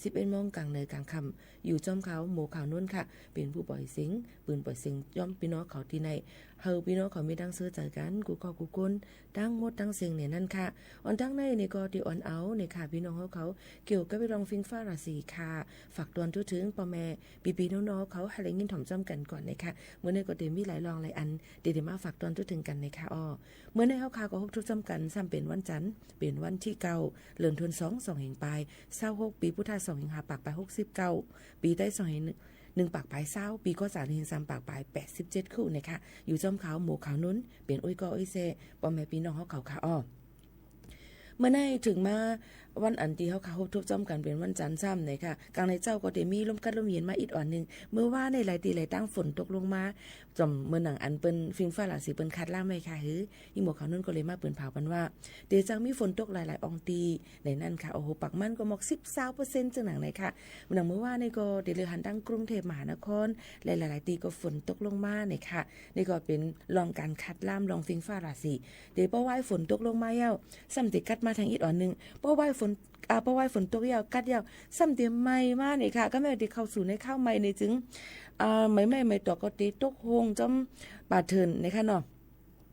สิบเอ็ดโมง ก๋างเหน่อก๋างค่ำ อยู่จ้อมข่าวโมข่าวนนท์ค่ะ เป๋นผู้ป่อยเสียง ปืนป่อยเสียงจ้อมปี้น้องเขาตี้ใน หื้อปี้น้องเขามีตังเตื้อใจ๋กั๋น กู้ก้อกู้ก้น ตังหมดตังเซิงเน่อนั้นค่ะ อ่อนตังในนี่ก็ตี้อ่อนเอาเน่อค่ะ ปี้น้องเฮาเขา เกี่ยวกับเรื่องฟิงฟ้าราศีค่ะ ฝากตวนทั่วเถิงป้อแม่ ปี้ๆ น้องๆ เขาหื้อได้ยินถ่อมจ้อมกั๋นก่อนเน่อค่ะ เมื่อในก็ตี้มีหลายรองหลายอัน ตี้ได้มาฝากตวนทั่วเถิงกั๋นเน่อค่ะอ้อ เมื่อในเฮาค่ะก็ฮบทบจ้อมกั๋น ซ้ำเป๋นวันจันทร์ เป๋นวันตี้เก้า เดือนธันวาคม สองเฮงปายซาวหก ปี๋พุทธะ สองเฮงห้าปากปายหกสิบเก้า ปี๋ไต สองเฮง หนึ่งปากปายซาว ปี๋ก๋อสาร เฮงสามปากปายแปดสิบเจ็ดคู่เน่อค่ะ อยู่จ้อมข่าวโมข่าวนนท์ เป๋นอุ้ยก้ออุ้ยเซ้ ป้อแม่ปี้น้องเฮาเขาค่ะอ้อ เมื่อในเถิงมาวันอันตี้เฮาค่ะฮบทบจ้อมกั๋นเป๋นวันจันทร์ซ้ำเน่อค่ะ ก๋างในเจ๊าก็ตี้มีลมกัดลมเย็นมาอิดอ่อนนึ่ง เมื่อวานในหลายตี้หลายตังฝนตกลงมา จ้อมเมื่อหนังอันเปิ้นฟิงฟ้าราศีเปิ้นคาดล่ามไว้ค่ะ หื้อ อี่โมข่าวนนท์ก็เลยมาเปิดผ่าปันว่า ตี้จักมีฝนตกหลายๆ อ่องตี้ ในนั้นค่ะ โอ้โห ปากมันก็หมอกสิบซาวเปอร์เซ็นต์ เจ้าหนังในค่ะ หนังเมื่อวานในก็ตี้เลือหันตังกรุงเทพมหานคร และหลายๆ ตี้ก็ฝนตกลงมาในค่ะ นี่ก็เป๋นรองก๋านคาดล่ามรองฟิงฟ้าราศี ตี้ป้อวายฝนตกลงมาแล้ว ซ้ำตี้กัดมาแทงอิดอ่อนนึ่ง ป้อวายฝน อ่า ป้อวายฝนตกแล้ว กัดแล้ว ซ้ำตี้ไหม้มาในค่ะ ก็แม่นตี้เข้าสู่ในข่าวไหม้ในจึง อ่า ไหม้ไหม้ไหม้ตอกก็ตี้ตกโฮงจ้อมป่าเถินในค่ะเนาะ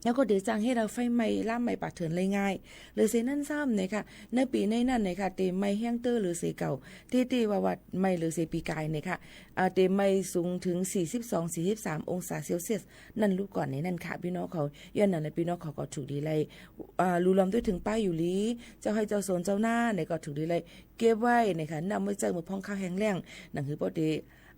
แล้วก็ตี้จักเฮ็ดหื้อไฟไหม้ล่ามไหม้ป่าเถินได้ง่าย เหลือเสียนั้นซ้ำเน่อค่ะ ในปี๋ในนั้นเน่อค่ะ ตี้ไหม้แฮงเต๊อะเหลือเสียเก่า ตี้ตี้ว่าว่าไหม้เหลือเสียปี๋ก๋ายเน่อค่ะ อ่า ตี้ไหม้สูงเถิงสี่สิบสอง สี่สิบสามองศาเซลเซียส นั่นลูกก่อนในนั้นค่ะ ปี้น้องเขา ย้อนนั้นแหละปี้น้องเขาก็ถูกดีไล่ อ่า ลูลอมตวยเถิงป้ายอยู่หลี เจ้าไฮ่เจ้าสวนเจ้านาในก็ถูกดีไล่ เก็บไว้ในค่ะ นำไว้ใจ๊เมื่อพ่องข้าวแฮงแล้ง หนังหื้อป้อตี้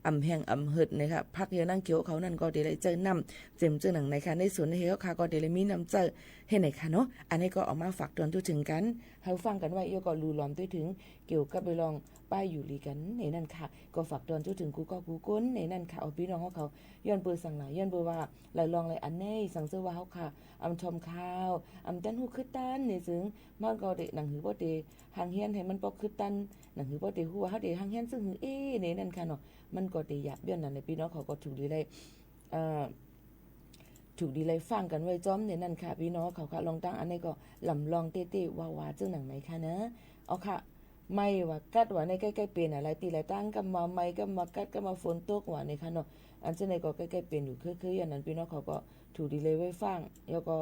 อ่ำแฮงอ่ำเหิดในค่ะ ผักเยียะหนังเขียวเขานั่นก็ตี้ไล่ใจ๊น้ำเจิ่มเจ้าหนังในค่ะ ในสวนในเฮาค่ะก็ตี้ไล่มีน้ำใจ๊หื้อในค่ะเนาะ อันนี้ก็เอามาฝากตวนทั่วเถิงกั๋น หื้อฟังกั๋นไว้ แล้วก็ลูลอมตวยเถิง เกี่ยวกับเรื่องป้ายอยู่หลีกั๋นในนั้นค่ะ ก็ฝากตวนทั่วเถิงกู้ก้อกู้ก้นในนั้นค่ะ อ้อ ปี้น้องเฮาเขา ย้อนเปื้อสังหลาย ย้อนเปื้อว่าหลายรองหลายอันใน สังเจ้าว่าเฮาค่ะ อ่ำถ่อมข่าว อ่ำตันฮู้คือตันในจึง มันก็ตี้หนังหื้อป้อตี้ หังเฮียนหื้อมันป้อคือตัน หนังหื้อป้อตี้ฮู้ว่าเฮาตี้หังเฮียนซึ่งหื้อเอในนั้นค่ะเนาะ มันก็ตี้หยาบ ย้อนนั้นแหละปี้น้องเขาก็ถูกดีไล่ เอ่อ ถูกดีไล่ฟังกั๋นไว้จ้อมในนั้นค่ะ ปี้น้องเขาค่ะ รองตังอันนี้ก็ลำลองเต๊ๆ ว่าๆ เจ้าหนังในค่ะเนาะ เอาค่ะ ไหม้ว่ากัดว่าในใก้ๆ เป๋นอะ หลายตี้หลายตัง ก็มาไหม้ ก็มากัด ก็มาฝนตกว่าในค่ะเนาะ อันเจ้าในก็ใก้ๆ เป๋นอยู่ คือๆ ย้อนนั้นปี้น้องเขาก็ถูกดีไล่ไว้ฟัง แล้วก็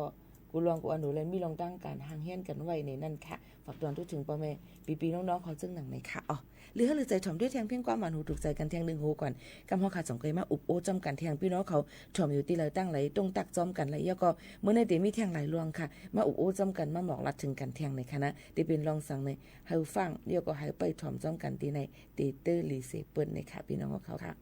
กู้รองกู้อันหนูเลยมีรองตังก๋านหังเฮียนกั๋นไว้ในนั้นค่ะ ฝากตวนทั่วเถิงป้อแม่ ปี้ๆ น้องๆ เขาเจ้าหนังในค่ะ อ้อ หรือหื้อลือใจ๋ถ่อมได้แทงเพียงความหวานหูถูกใจ๋กั๋นแทงนึ่งหูก่อน กำเฮาค่ะจ๋องใก้มาอุบโอ้จ้อมกั๋นแทง ปี้น้องเขาถ่อมอยู่ตี้ใดตังใด ต้องตักจ้อมกั๋นแหละ แล้วก็เมื่อในตี้มีแทงหลายรองค่ะ มาอุบโอ้จ้อมกั๋น มาหมอกลัดเถิงกั๋นแทงในค่ะนะ ตี้เป๋นรองสังใน หื้อฟัง แล้วก็หื้อไปถ่อมจ้อมกั๋นตี้ใน ตี้เต๊อะหลีเสเปิ้นในค่ะ ปี้น้องเขาค่ะ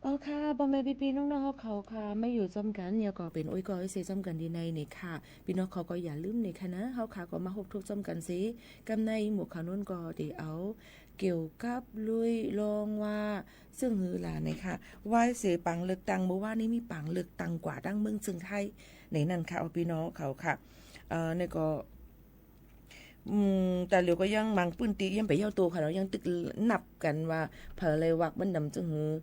อ๋อค่ะ ป้อแม่ปี้ๆน้องๆ เฮาเขาค่ะ มาอยู่จ้อมกั๋น แล้วก็เป๋นโอ้ยก้อโอ้ยเซจ้อมกั๋นดีในนี่ค่ะ ปี้น้องเขาก็อย่าลืมนี่ค่ะนะ เฮาค่ะก็มาพบกันจ้อมกั๋นเส กำในหมวดข่าวโน้นก็เดี๋ยวเอา เกี่ยวกับลุยลองว่า เซิ่งหื้อหลานี่ค่ะ วายเสปางเลือกตั้ง เมื่อวานนี้มีปางเลือกตั้งกว่าตังเมืองเซิงไทย ในนั้นค่ะ เอาปี้น้องเขาค่ะ เอ่อ นี่ก็ อืม แต่เหลียวก็ยังบางปื้นตี้ยังไปเย้าโตค่ะเนาะ ยังตึกนับกั๋นว่า เผลอไรวักมันนำจึงหื้อ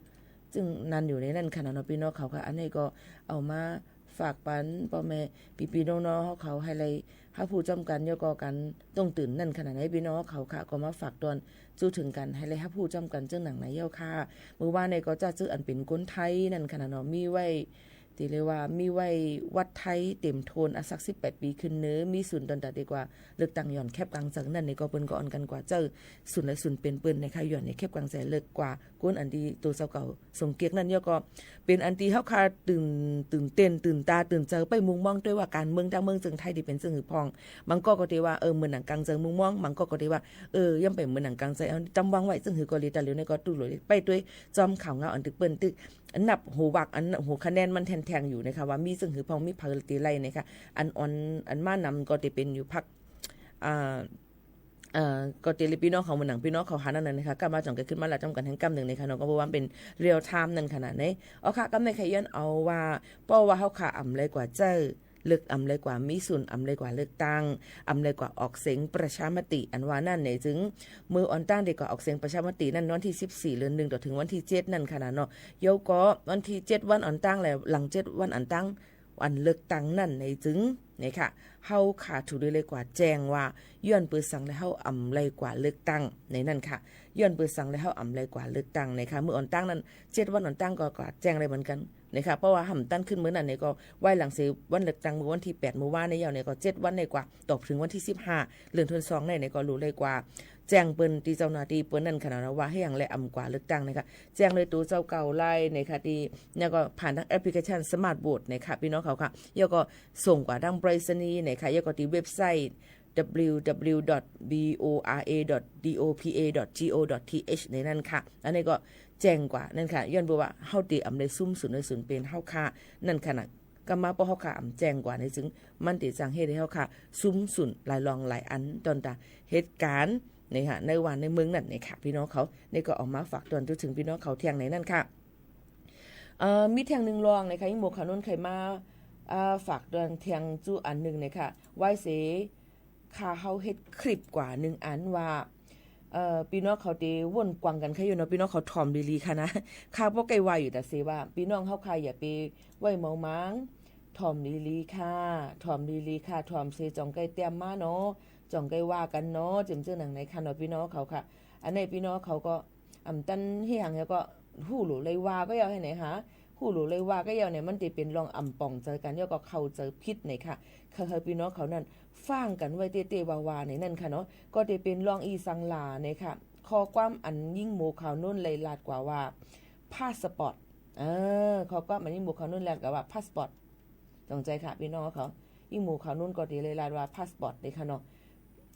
จึงนั้นอยู่ในนั้นค่ะเนาะ ปี้น้องเขาค่ะ อันนี้ก็เอามาฝากปันป้อแม่ปี้ๆน้องๆ เฮาเขาหื้อได้ฮับฮู้จ้อมกั๋น แล้วก็กั๋นต้งตื่นนั่นค่ะนะ ปี้น้องเขาค่ะ ก็มาฝากตอน จู้เถิงกั๋น หื้อได้ฮับฮู้จ้อมกั๋น เซิ่งหนังในเย้าค่ะ เมื่อวานนี้ก็จะเจิดอันเป๋นคนไทยนั่นค่ะนะเนาะ มีไหว้ ตี้เรียกว่ามีไหว้วัดไทยเต๋มโทน อายุสักสิบแปดปี๋ขึ้นเนาะ มีสุนต๋อนต๋าดีกว่าเลือกตั้ง ย้อนแคบกลางใจ๋นั่นนี่ก็เปิ้นก็อ่อนกั๋นกว่าเจ้าสุนและสุนเป๋นเปิ้นนะคะ ย้อนในแคบกลางใจ๋เลือกกว่าคนอันตี้โตเจ้าเก่าสงเกียกนั่น แล้วก็เป๋นอันตี้เฮาค่ะตื่น ตื่นเต้น ตื่นต๋า ตื่นใจ๋ ไปมุงมองตวยว่าก๋านเมืองตังเมืองเซิงไทยตี้เป๋นเซิ่งหื้อพ่อง บางก๊อกก็ตี้ว่า เออ เหมือนหนังก๋างใจ๋มุงมอง บางก๊อกก็ตี้ว่า เออ ยังไปเหมือนหนังก๋างใจ๋ เอา ต๋ามวางไว้เซิ่งหื้อก็ดี แต่เหลียวนี้ก็ตู้หลวยไปตวย จ้อมข่าวเงาอันตึกเปิ้นตึก อันนับหัววัก อันหัวคะแนนมันแท่งๆ อยู่นะคะ ว่ามีเซิ่งหื้อพ่อง มีเผลอตี้ไรนะคะ อันอ่อน อันมานำก็ตี้เป๋นอยู่พรรค อ่า เอ่อ ก็ตี้ปี้น้องเขา เมืองหนังปี้น้องเขาหันนั่นนะคะ ก็มาจ่องเกิดขึ้นมาละจ้อมกั๋นแห่งกำนึ่งนะคะเนาะ ก็เพราะว่ามันเป๋นเรียลไทม์นั่นค่ะนะ ใน อ๋อค่ะ กำในใค่ย้อนเอาว่า เพราะว่าเฮาค่ะอ่ำได้กว่าเจ้า เลือก อ่ำได้กว่ามีสุน อ่ำได้กว่าเลือกตั้ง อ่ำได้กว่าออกเสียงประชามติ อันว่านั่นนี่จึง เมื่ออ่อนตั้งดีกว่าออกเสียงประชามตินั่น วันตี้สิบสี่ เดือนหนึ่ง ต่อเถิงวันตี้เจ็ดนั่นค่ะนะเนาะ แล้วก็วันตี้เจ็ดวันอ่อนตั้งแล้ว หลังเจ็ดวันอ่อนตั้ง วันเลือกตั้งนั่นนี่จึง นี่ค่ะ เฮาค่ะถูกได้เลยกว่าแจ้งว่า ย้อนเปื้อสังและเฮาอ่ำได้กว่าเลือกตั้ง ในนั้นค่ะ ย้อนเปื้อสังและเฮาอ่ำได้กว่าเลือกตั้ง นี่ค่ะ เมื่ออ่อนตั้งนั่น เจ็ดวันอ่อนตั้งก็กว่าแจ้งได้เหมือนกั๋น นี่ค่ะ เพราะว่าหำตันขึ้นเมื่อนั้นนี่ก็ ไหว้หลังเสวันเลือกตั้งเมื่อวันตี้แปด เมื่อวานนี้เย้านี่ก็ เจ็ดวันได้กว่า ต่อเถิงวันตี้สิบห้า เดือนธันวาคมนี่ นี่ก็รู้ได้กว่า แจ้งเปิ้นตี้เจ้าหน้าตี้เปิ้นนั่นค่ะนะ ว่าหื้อหยังแลอ่ำกว่าเลือกตั้งนะคะ แจ้งโดยตั๋วเจ้าเก่าไล่นะคะ ตี้ แล้วก็ผ่านตางแอปพลิเคชันสมาร์ทโหวตนะคะ ปี้น้องเขาค่ะ แล้วก็ส่งกว่าตางไปรษณีย์นะคะ แล้วก็ตี้เว็บไซต์ ดับเบิลยู ดับเบิลยู ดับเบิลยู ดอท บี โอ อาร์ เอ ดอท ดี โอ พี เอ ดอท จี โอ ดอท ที เอช ในนั้นค่ะ อันนี้ก็แจ้งกว่านั่นค่ะ ย้อนเปื้อว่าเฮาตี้อ่ำได้สุมสุนในสุนเป๋นเฮาค่ะ นั่นค่ะนะ ก็มาเพราะเฮาค่ะอ่ำแจ้งกว่านี่จึง มันตี้จั่งหื้อได้เฮาค่ะสุมสุนหลายรองหลายอัน ต๋อนต๋าเหตุก๋ารณ์นี่ค่ะ ในวันในเมืองนั่นนี่ค่ะ ปี้น้องเขา นี่ก็เอามาฝากตอนจู้เถิงปี้น้องเขาแท่งในนั้นค่ะ เอ่อ มีแท่งนึ่งรองนะคะ อิ้งหมวกข่าวโน้นใค่มา เอ่อ ฝากตอนแท่งจู้อันนึ่งนะคะ วายเส ข้าเฮาเฮ็ดคลิปกว่านึ่งอันว่า เอ่อ ปี้น้องเขาตี้ว่นกวางกั๋นใค่อยู่เนาะ ปี้น้องเขาถ่อมดีๆ ค่ะนะ ข้าป้อใก้ว่าอยู่ต๋าเสว่า ปี้น้องเฮาค่ะอย่าไปไหว้เมามัง ถ่อมดีๆ ค่ะ ถ่อมดีๆ ค่ะ ถ่อมเสจ่องใก้เตียมมาเนาะ จ่องใก้ว่ากั๋นเนาะ เจิ่มเจิ่งหนังในค่ะเนาะ ปี้น้องเขาค่ะ อันนี้ปี้น้องเขาก็ อ่ำตันหื้อหยังแล้วก็ ฮู้หลูได้ว่าก็เย้าหื้อไหนคะ ฮู้หลูได้ว่าก็เย้าเนี่ย มันตี้เป๋นรองอ่ำป่องใจ๋กั๋น แล้วก็เข้าใจ๋ผิดนี่ค่ะ คือหื้อปี้น้องเขานั่น ฟังกั๋นไว้เต๊ๆ ว่าๆ ในนั้นค่ะเนาะ ก็ตี้เป๋นรองอี่สังหลานี่ค่ะ ข้อความอันอิ้งหมวกข่าวโน้นไล่ลาดกว่าว่า พาสปอร์ต เออ ข้อความอันอิ้งหมวกข่าวโน้นลาดกว่าว่า พาสปอร์ต ตรงใจ๋ค่ะ ปี้น้องเขา อิ้งหมวกข่าวโน้นก็ตี้ไล่ลาดว่า พาสปอร์ต นี่ค่ะเนาะ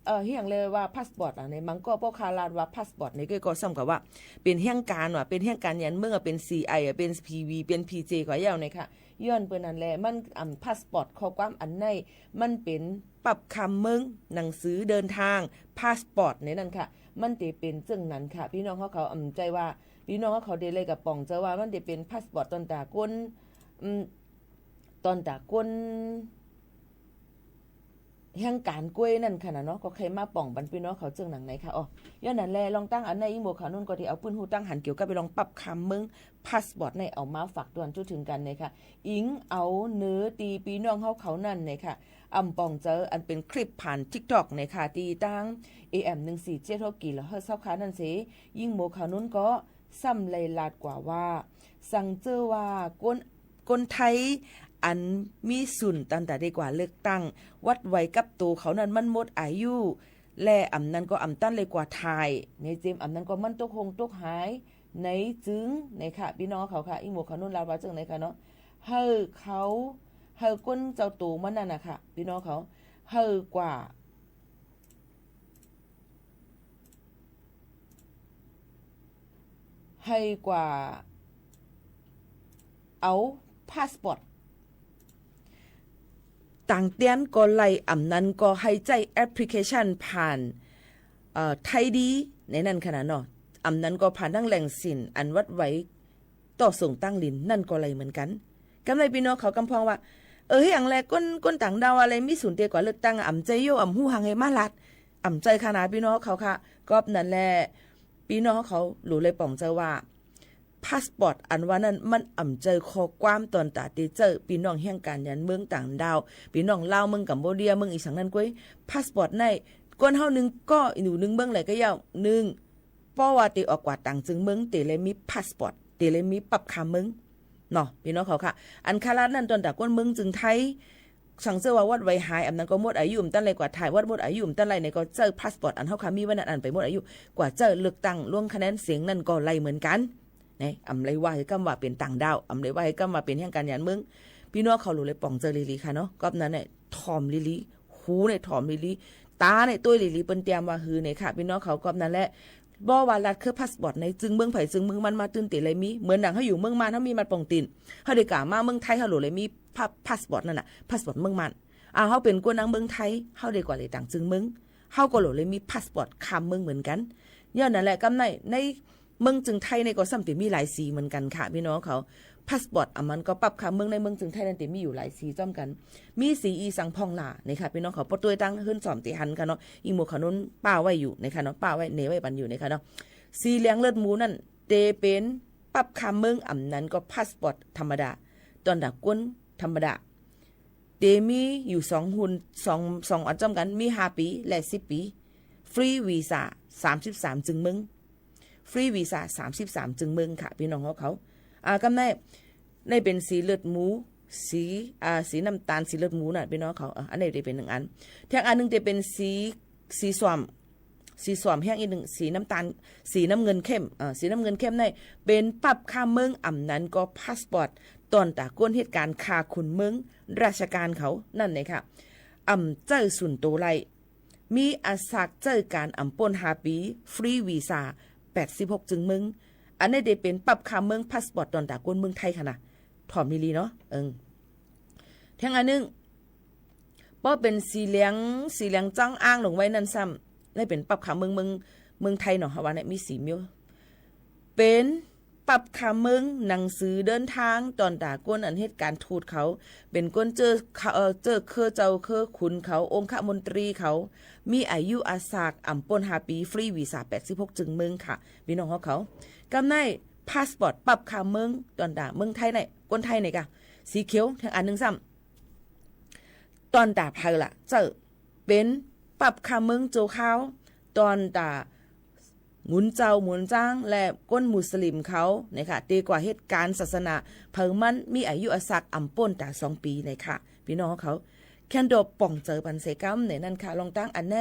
เอ่อ หื้อหยังแลว่า พาสปอร์ต อ่ะ ใน บางก๊อกป้อข้าลาดว่า พาสปอร์ต นี่ก็ ก็ส่ำกับว่า เป๋นแห่งก๋านว่ะ เป๋นแห่งก๋านหยันเมืองอ่ะ เป๋น ซี ไอ อ่ะ เป๋น พี วี เป๋น พี เจ กว่าเย้านี่ค่ะ ย้อนเปื้อนั้นแล มัน อ่ำ พาสปอร์ต ข้อความอันใน มันเป๋นปั๊บข้ามเมือง หนังสือเดินทาง พาสปอร์ต ในนั้นค่ะ มันตี้เป๋นเจิ่งนั้นค่ะ ปี้น้องเขาเขา อ่ำ ใจ๋ว่า ปี้น้องเขาตี้เลยก็ป่องใจ๋ว่า มันตี้เป๋นพาสปอร์ต ต๋อนต๋าคน อืม ต๋อนต๋าคน แห่งก๋านกล้วยนั่นค่ะนะเนาะ ก็ใค่มาป่องปันปี้น้องเขาเจิ่งหนังในค่ะ อ๋อ ย้อนนั้นแล รองตั้งอันในอิ้งหมวกข่าวโน้นก็ตี้เอาปื้นฮู้ตั้งหันเกี่ยวกับไปรองปั๊บข้ามเมือง พาสปอร์ต ในเอามาฝากตวนจุเถิงกั๋นนะคะ อิงเอาเนื้อตี้ปี้น้องเฮาเขานั่นนะคะ อ่ำป่องใจ๋อันเป๋นคลิปผ่านติ๊กต็อกนะคะ ตี้ตาง เอ เอ็ม หนึ่งสี่เจ็ดหก กิโลเฮิรตซ์ เฮาค่ะนั่นเส อิ้งหมวกข่าวโน้นก็ ส่ำไล่ลาดกว่าว่า สังเจ้าว่าคน คนไทยอันมีสุนต๋อนต๋าดีกว่าเลือกตั้ง วัดไว้กับตั๋วเขานั้นมันหมดอายุ และอ่ำนั้นก็อ่ำตันเลยกว่าถ่าย ในเจมอ่ำนั้นก็มันตกหงตกหาย ในจึง ในค่ะ ปี้น้องเขาค่ะ อิ้งหมวกข่าวโน้นลาดว่าเจิ่งในค่ะเนาะ หื้อเขา หื้อคนเจ้าตั๋วมันนั่นนะคะ ปี้น้องเขา หื้อกว่า หื้อกว่า เอาพาสปอร์ต ต่างแดนก็ไล่ อ่ำนั้นก็หื้อใจ๊แอปพลิเคชันผ่าน เอ่อ ไทยดี ในนั้นขนาดเนาะ อ่ำนั้นก็ผ่านตางแหล่งสิน อันวัดไว้ต่อส่งตางลิน นั่นก็ไล่เหมือนกั๋น กำในปี้น้องเขากำพองว่า เออ เฮย อย่างแล คน คนต่างด้าวอะไรมีสุนเตะกว่าเลือกตั้ง อ่ำใจ้โย อ่ำฮู้หางหื้อมาลัด อ่ำใจ้ขนาดปี้น้องเขาค่ะ ก็นั้นแหละ ปี้น้องเขาหลูเลยป๋องใจ๋ว่า พาสปอร์ตอันว่านั้นมันอ่ำใจ้ข้อความต๋อนต๋าเตะใจ๊ปี้น้องแฮงก๋านยานเมืองต่างด้าว ปี้น้องลาว เมืองกัมพูเดีย เมืองอีสังนั้นก้วย พาสปอร์ตใน คนเฮานึ่งก็อยู่นึ่งเมืองแหละก็เย้า นึ่ง เพราะว่าเตะออกกว่าต่างจึงเมือง เตะเลยมีพาสปอร์ต เตะเลยมีปั๊บข้ามเมือง เนาะ ปี้น้องเขาค่ะ อันข้าลัดนั้นต๋อนต๋าคนเมืองจึงไทย สังเจ้าว่าวัดไว้หาย อ่ำนั้นก็หมดอายุ อ่ำตันไล่กว่าถ่าย วัดหมดอายุ อ่ำตันไล่ในก็ใจ๊พาสปอร์ตอันเฮาค่ะมีไว้นั้น อันไปหมดอายุ กว่าใจ๊เลือกตั้งลงคะแนนเสียงนั่นก็ไล่เหมือนกั๋น นี่ อ่ำไล่ว่าหื้อกำว่าเป๋นต่างด้าว อ่ำไล่ว่าหื้อกำว่าเป๋นแฮงก๋านยานเมือง ปี้น้องเขาหลูเลยป๋องใจ๋ลีๆ ค่ะเนาะ ก็นั้นเนี่ย ถ่อมลีๆ หูเนี่ยถ่อมลีๆ ต๋าเนี่ยต้วยลีๆ เปิ้นเตรียมว่าหื้อเนี่ยค่ะ ปี้น้องเขา ก็นั้นแหละ บ่ว่าลัดคือพาสปอร์ตในจึงเมืองใผจึงเมืองมันมา ตึงเตะเลยมี เหมือนดั่งเฮาอยู่เมืองม่าน เฮามีบัตรป่องตี๋น เฮาเดกามาเมืองไทย เฮาหลูเลยมีพา พาสปอร์ตนั่นน่ะ พาสปอร์ตเมืองม่าน อ่า เฮาเป๋นคนนางเมืองไทย เฮาเดกว่าเลยต่างจึงเมือง เฮาก็หลูเลยมีพาสปอร์ตข้ามเมืองเหมือนกั๋น ย้อนนั้นแหละ กำใน ในเมืองจึงไทยนี่ก็ซ้ำเตะมีหลายสีเหมือนกั๋นค่ะ ปี้น้องเขา พาสปอร์ตอ่ำมันก็ปั๊บข้ามเมืองในเมืองจึงไทยนั้นเตะมีอยู่หลายสีจ้อมกั๋น มีสีอีสังพ่องล่ะ นี่ค่ะ ปี้น้องเขา ป้อต้วยตังเฮือนสอมเตะหันค่ะเนาะ อีหมวกขาวนุ่นป้าไว้อยู่นะคะเนาะ ป้าไว้เนไว้ปันอยู่นะคะเนาะ สีเหลืองเลือดหมูนั่น เตะเป๋นปั๊บข้ามเมือง อ่ำนั้นก็พาสปอร์ตธรรมดา ต๋อนต๋าคนธรรมดา เตะมีอยู่สองหุ่น สอง สองอันจ้อมกั๋น มีห้าปี๋และสิบปี๋ ฟรีวีซ่าสามสิบสามจึงเมือง ฟรีวีซ่าสามสิบสามจึงเมืองค่ะ ปี้น้องเขา อ่า กำใน ในเป๋นสีเลือดหมู สี อ่า สีน้ำตาล สีเลือดหมูน่ะ ปี้น้องเขา อ่า อันนี้เตะเป๋นนึ่งอัน แถมอันนึ่งเตะเป๋นสี สีส้ม สีส้มแฮงอีกนึ่ง สีน้ำตาล สีน้ำเงินเข้ม อ่า สีน้ำเงินเข้มใน เป๋นปั๊บข้ามเมือง อ่ำนั้นก็พาสปอร์ต ต๋อนต๋าคนเหตุก๋ารณ์ข้าขุนเมือง ราชก๋านเขา นั่นเลยค่ะ อ่ำใจ๊สุนโตไล่ มีอาสากใจ๊ก๋านอ่ำป้นห้าปี๋ ฟรีวีซ่าแปดสิบหกจึงเมือง อันนี้เตะเป๋นปั๊บข้ามเมือง พาสปอร์ตต๋อนต๋าคนเมืองไทยค่ะนะ ถ่อมลีๆ เนาะ เอิง แถมอันนึ่ง ป้อเป๋นสีเหลือง สีเหลืองจ้องอ้างลงไว้นั่นซ้ำ ได้เป๋นปั๊บข้ามเมือง เมือง เมืองไทยเนาะ เฮาว่าเนี่ยมีสีเมียว เป๋นปั๊บข้ามเมือง หนังสือเดินทาง ต๋อนต๋าคนอันเหตุก๋ารณ์ทูตเขา เป๋นคนเจ้อ เอ่อ เจ้อเครือเจ้าเครือขุนเขา องคมนตรีเขา มีอายุอาสากอ่ำป้นห้าปี๋ ฟรีวีซ่าแปดสิบหกจึงเมืองค่ะ ปี้น้องเขา กำใน พาสปอร์ตปั๊บข้ามเมือง ต๋อนต๋าเมืองไทยใน คนไทยในกะ สีเขียว แถมอันนึ่งซ้ำ ต๋อนต๋าใผล่ะ เจ้า เป๋นปั๊บข้ามเมืองโจ้วคาว ต๋อนต๋าหมุนเจ้าหมุนจ้าง และคนมุสลิมเขา เนี่ยค่ะ เตะกว่าเหตุก๋ารณ์ศาสนา เผิงมันมีอายุอาสากอ่ำป้นต๋าสองปี๋ เนี่ยค่ะ ปี้น้องเขา แค่นโดป่องใจ๋ปันเสก๋ำ เนี่ยนั่นค่ะ ลองตั้งอันใน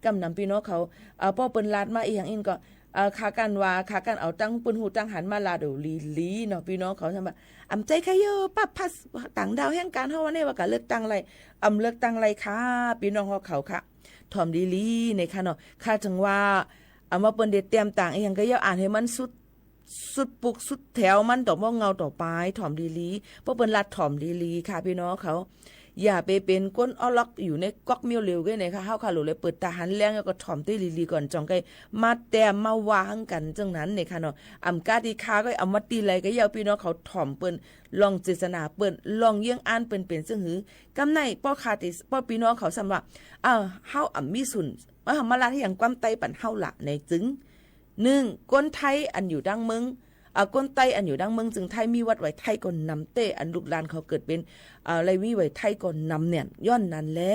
กำนำปี้น้องเขา เอ่อ ป้อเปิ้นลาดมาอีหยังอี้ก็ เอ่อ ข้ากั๋นว่า ข้ากั๋นเอาตังปืนฮูตังหันมาลาดเอาลีๆ เนาะ ปี้น้องเขา ซ้ำว่า อ่ำใจ๊ค่ะเย้อ ปั๊บพาส ต่างด้าวแฮงก๋านเฮาว่าเนี่ยว่าก๋าเลือกตั้งไล่ อ่ำเลือกตั้งไล่ค่ะ ปี้น้องเขาค่ะ ถ่อมลีๆ เนี่ยค่ะเนาะ ข้าจึงว่า อ่ำว่าเปิ้นเตะเตรียมต่างอีหยังก็เย้า อ่านหื้อมันสุด สุดปุกสุดแถวมัน ต่อหม้อเงาต่อปาย ถ่อมลีๆ ป้อเปิ้นลาดถ่อมลีๆ ค่ะ ปี้น้องเขา อย่าไปเป๋นคนอ้อล็อกอยู่ในก๊อกเมียวเหลวก้อยเนี่ยค่ะ เฮาค่ะ หลูเลยเปิดต๋าหันแลง แล้วก็ถ่อมตี้ลีๆ ก่อน จ่องก้อยมาแต้มมาว่าหังกั๋นจั่งนั้นเนี่ยค่ะเนาะ อ่ำก้าตี้ข้าก็อ่ำว่าตี้ไล่ก็เย้า ปี้น้องเขาถ่อมเปิ้น ลองเจตนาเปิ้น ลองเยียงอ่านเปิ้นเป๋นจั่งหื้อ กำใน ป้อข้าตี้ ป้อปี้น้องเขาซ้ำว่า เอ้า เฮาอ่ำมีสุน เอ้า มาลาดหื้อหยังความใต้ปันเฮาล่ะ ในจึง นึ่ง คนไทยอันอยู่ตางเมือง อ่า คนใต้อันอยู่ตางเมืองจึงไทย มีวัดไหว้ไทยก็นำเต๊อะ อันลูกหลานเขาเกิดเป๋น อ่า ไล่มีไหว้ไทยก็นำเนี่ย ย้อนนั้นแหละ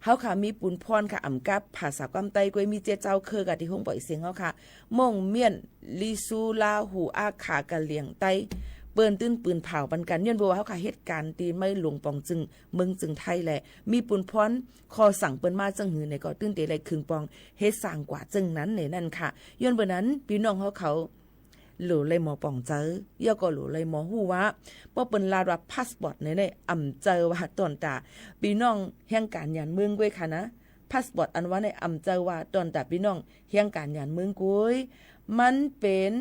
เฮาค่ะ มีปูนพรค่ะ อ่ำกับภาษาความใต้ก้อย มีเจ็ดเจ้าเครือค่ะ ตี้ฮงปล่อยเสียงเฮาค่ะ ม่ง เมียน ลีซู ลาหู อาข่า กะเหรี่ยง ใต้ เปิ้นตื้นปืนเผ่าปันกั๋น ย้อนเปื้อว่าเฮาค่ะ เหตุก๋ารณ์ตี้ไม่หลวงป๋องจึง เมืองจึงไทยแหละ มีปูนพร ข้อสั่งเปิ้นมาจั่งหื้อเนี่ยก็ ตื้นเตะไล่คึงปอง เฮ็ดสร้างกว่าจั่งนั้นเนี่ยนั่นค่ะ ย้อนเปื้อนั้น ปี้น้องเฮาเขา หลูเลยหมอป่องใจ๋ เย้าก็หลูเลยหมอฮู้ว่า ป้อเปิ้นลาดว่าพาสปอร์ตเนี่ยเนี่ย อ่ำใจ๋ว่าต๋อนต๋า ปี้น้องแฮงก๋านยานเมืองก้อยค่ะนะ พาสปอร์ตอันว่าเนี่ย อ่ำใจ๋ว่าต๋อนต๋าปี้น้องแฮงก๋านยานเมืองก้อย มันเป๋น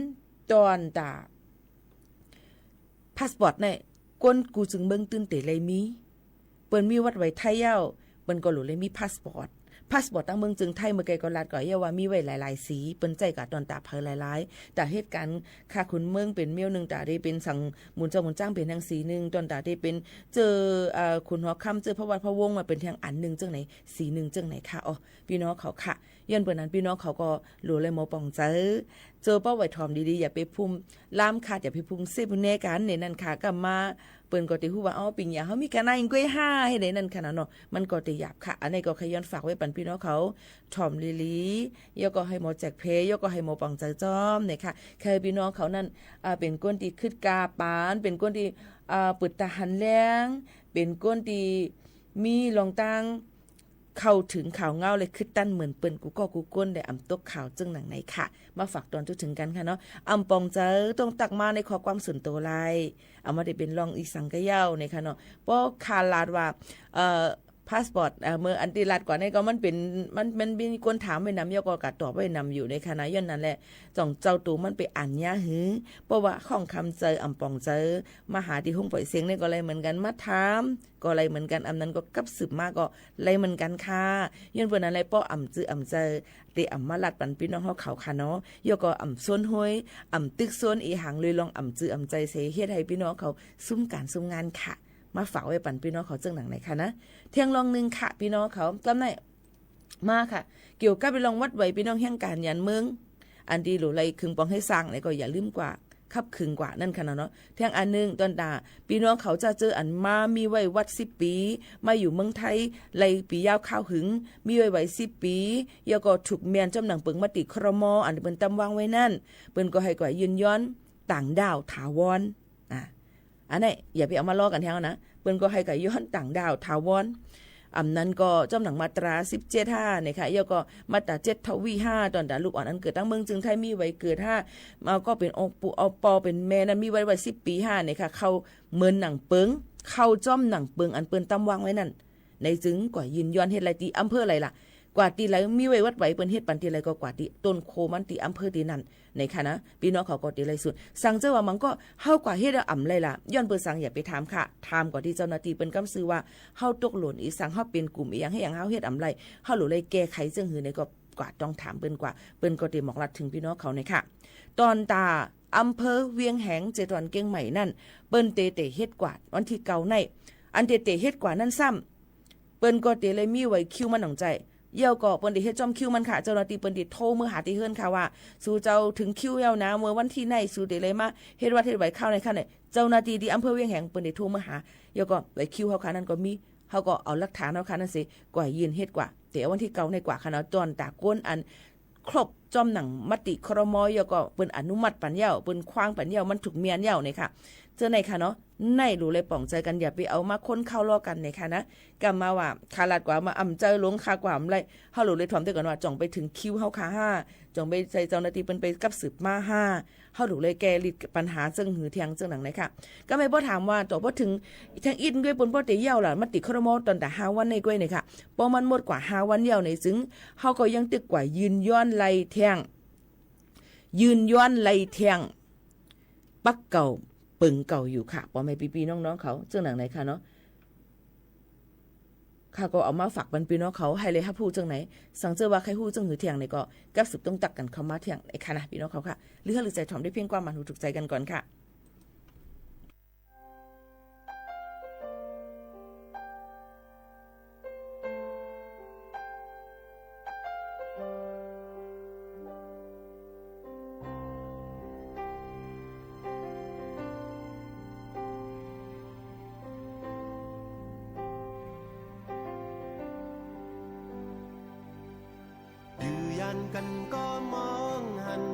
ต๋อนต๋า พาสปอร์ตเนี่ย คนกู้จึงเมืองตื้นเต๋เลยมี เปิ้นมีบัตรไหวไทยแล้ว เปิ้นก็หลู่เลยมีพาสปอร์ต พาสปอร์ตตางเมืองจึงไทย เมื่อไกลก็ลาดก่อเย้าว่ามีไว้หลายๆ สี เปิ้นใจ๊ก๋าต้อนต๋าใผหลายๆ ต๋าเหตุก๋ารณ์ ค่าขุนเมืองเป๋นแมวนึ่ง ต๋าตี้เป๋นสังหมุนเจ้าหมุนจ๊างเป๋นแฮงสีนึ่ง ต้อนต๋าตี้เป๋นเจ้อ เอ่อ ขุนหอคำ เจ้อพระวัดพระวงศ์มาเป๋นแฮงอันนึ่ง เจ้าไหนสีนึ่ง เจ้าไหนค่ะ อ๋อ ปี้น้องเขาค่ะ ย้อนเปิ้นนั้นปี้น้องเขาก็หลู่เลยหมอป๋องเจิ๋อ เจิ๋อเป้าไหวถ่อมดีๆ อย่าไปพุมล้ำค่ะ อย่าไปพุมเสพแน่กั๋นในนั้นค่ะ ก็มาเปิ้นก็เต๋ฮู้ว่า อ๋อ ปิงยาเฮามีกาหน้าอิงก้วยห้า เฮาในนั้นค่ะเนาะ มันก็เต๋หยาบค่ะ อันนี้ก็ใค่ย้อนฝากไว้ปันปี้น้องเขา ถ่อมดีๆ แล้วก็หื้อหมอแจกเพ แล้วก็หื้อหมอป๋องเจิ๋อจ้อมเนี่ยค่ะ หื้อปี้น้องเขานั้น อ่า เป๋นคนตี้ขึดก๋าปาน เป๋นคนตี้ อ่า ปึดต๋าหันแลง เป๋นคนตี้มีลองตั้ง เข้าเถิงข่าวเงาและขึดตันเหมือนเปิ้นกู้ก้อกู้คน ได้อ่ำตกข่าวเจิ่งหนังไหนค่ะ มาฝากตอนทั่วเถิงกั๋นค่ะเนาะ อ่ำป๋องเจิ๋อต้องตักมาในข้อความส่วนตั๋วไลน์ อ่ำบ่ได้เป๋นรองอีสังกะเย้าเนี่ยค่ะเนาะ ป้อข้าลาดว่า เอ่อ พาสปอร์ต เอ่อ เมื่ออันตี้ลาดก่อนนี่ก็มันเป๋น มัน มันมีคนถามไว้นำ แล้วก็กาตอบไว้นำอยู่เนี่ยค่ะนะ ย้อนนั้นแหละ จ่องเจ้าตั๋วมันไปอ่านยาหื้อ เพราะว่าข้องคำเจิ๋อ อ่ำป๋องเจิ๋อ มาหาตี้ห้องป่อยเสียงนี่ก็ไลเหมือนกั๋น มาถามก็ไลเหมือนกั๋น อ่ำนั้นก็กับสืบมาก็ ไลเหมือนกั๋นค่ะ ย้อนเปิ้นนั้นแหละ ป้ออ่ำจื้ออ่ำใจ๋ ตี้อ่ำมาลาดปันปี้น้องเฮาเขาค่ะเนาะ แล้วก็อ่ำซ้นห้วย อ่ำตึกซ้นอีหังเลย ลองอ่ำจื้ออ่ำใจ๋เส เฮ็ดหื้อปี้น้องเขาซุ่มก๋านซุ่มงานค่ะ มาฝากไว้ปันปี้น้องเขาเจิ่งหนังไหนค่ะนะ เที่ยงลองนึ่งค่ะ ปี้น้องเขา กำไหน มาค่ะ เกี่ยวกับเรื่องบัตรไหวปี้น้องแฮงก๋านยานเมือง อันตี้หลู่ไลขึงป๋องหื้อสร้างเนี่ยก็อย่าลืมกว่า ขับขึงกว่านั่นค่ะเนาะ เที่ยงอันนึ่ง ต้อนต๋าปี้น้องเขาจะเจออันมามีไว้วัดสิบปี๋ มาอยู่เมืองไทย ไลปี๋ยาวคาวหึง มีไว้ไหวสิบปี๋ แล้วก็ถูกเมียนจ้อมหนังเปิงมติ ครม. อันตี้เปิ้นตำวางไว้นั้น เปิ้นก็หื้อกว่ายื่นย้อนต่างด้าวถาวร อ่า อันนี้อย่าไปเอามาล้อกั๋นแฮงนะ เปิ้นก็หื้อกว่าย้อนต่างด้าวถาวร อ่ำนั้นก็จ้อมหนังมาตราสิบเจ็ดห้าเนี่ยค่ะ แล้วก็มาตราเจ็ดทวีห้า ต้อนต๋าลูกอ่อนอันเกิดตางเมืองจึงไทยมีไว้เกิดห้า มาก็เป๋นองค์ปู่เอาปอเป๋นแม่นั้นมีไว้ไว้สิบปี๋ห้าเนี่ยค่ะ เข้าเหมือนหนังเปิง เข้าจ้อมหนังเปิงอันเปิ้นตำวางไว้นั้น ในจึงกว่ายื่นย้อนเฮ็ดไลตี้อำเภอไลล่ะ กว่าตี้ไลมีไว้บัตรไหวเปิ้นเฮ็ดปันตี้ไลก็กว่าตี้ต้นโคมันตี้อำเภอตี้นั้น ในค่ะนะ ปี้น้องเขาก็เต๋ไลสุด สังเจ้าว่ามันก็เฮากว่าเฮ็ดเอาอ่ำไลล่ะ ย้อนเปิ้นสังอย่าไปถามค่ะ ถามกว่าตี้เจ้าหน้าตี้เปิ้นกำซื่อว่า เฮาตกหล่นอีสัง เฮาเป๋นกลุ่มอีหยัง เฮาเฮ็ดอ่ำไล เฮาหลู่ไลแก้ไขเจิ่งหื้อในก็กว่าต้องถามเปิ้นกว่า เปิ้นก็เต๋หมอกลัดเถิงปี้น้องเขาในค่ะ ต้อนต๋าอำเภอเวียงแหง เจตวันเกียงใหม่นั้น เปิ้นเต๋เต๋เฮ็ดกว่าวันตี้เก้าใน อันเต๋เต๋เฮ็ดกว่านั้นซ้ำ เปิ้นก็เต๋ไลมีไว้คิวมันหนองใจ๋ แล้วก็เปิ้นเต๋เฮ็ดจ้อมคิวมันค่ะ เจ้าหน้าตี้เปิ้นเต๋โทรเมือหาตี้เฮือนค่ะว่า สูเจ้าเถิงคิวแล้วนะ เมื่อวันตี้ไหนสูเต๋ไลมาเฮ็ดบัตรเฮ็ดไหวคาวในค่ะเนี่ย เจ้าหน้าตี้ตี้อำเภอเวียงแหงเปิ้นเต๋โทรเมือหา แล้วก็ไหวคิวเฮาค่ะนั้นก็มี เฮาก็เอาหลักฐานเฮาค่ะนั้นเส กว่ายื่นเฮ็ดกว่า เต๋เอาวันตี้เก้าในกว่าค่ะเนาะ ต้อนต๋าคนอัน ครบจ้อมหนังมติ ครม. แล้วก็เปิ้นอนุมัติปันแล้ว เปิ้นคว้างปันแล้ว มันถูกเมียนแล้วเนี่ยค่ะ เจ้าในค่ะเนาะ ในหลู่ไลป๋องใจ๋กั๋น อย่าไปเอามาคนเข้าล้อกั๋นเนี่ยค่ะนะ กำมาว่าข้าลาดกว่ามาอ่ำเจิ๋อหลง ข้ากว่าอ่ำไล เฮาหลู่ไลถ่อมเตื้อก่อนว่า จ่องไปเถิงคิวเฮาค่ะห้า จ่องไปใส่เจ้าหน้าตี้เปิ้นไปกับสืบมาห้า เฮาหลู่ไลแก้ลิดปัญหาเจิ่งหื้อเที่ยงเจิ่งหนังในค่ะ ก็แม่นป้อถามว่า ต่อป้อเถิงเที่ยงอิดก้วยเปิ้นป้อเต๋เย้าล่ะ มติ ครม. ต้อนต๋าห้าวันในก้วยเนี่ยค่ะ ป้อมันหมดกว่าห้าวันแล้วในจึง เฮาก็ยังตึกกว่ายื่นย้อนไลเที่ยง ยื่นย้อนไลเที่ยง ปักเก่าเปิงเก่าอยู่ค่ะ ป้อแม่ปี้ๆ น้องๆ เขา เจิ่งหนังในค่ะเนาะ ข้าก็เอามาฝากปันปี้น้องเขาหื้อไลฮับฮู้เจิ่งใน สังเจ้าว่าใค่ฮู้เจิ่งหื้อเที่ยงในก็กับสืบต้องตักกั๋นเข้ามาเที่ยงในค่ะนะ ปี้น้องเขาค่ะ หรือหื้อใจ๋ถ่อมได้เพียงความหมานหูถูกใจ๋กั๋นก่อนค่ะ ดื้อยันกั๋นก็มองหัน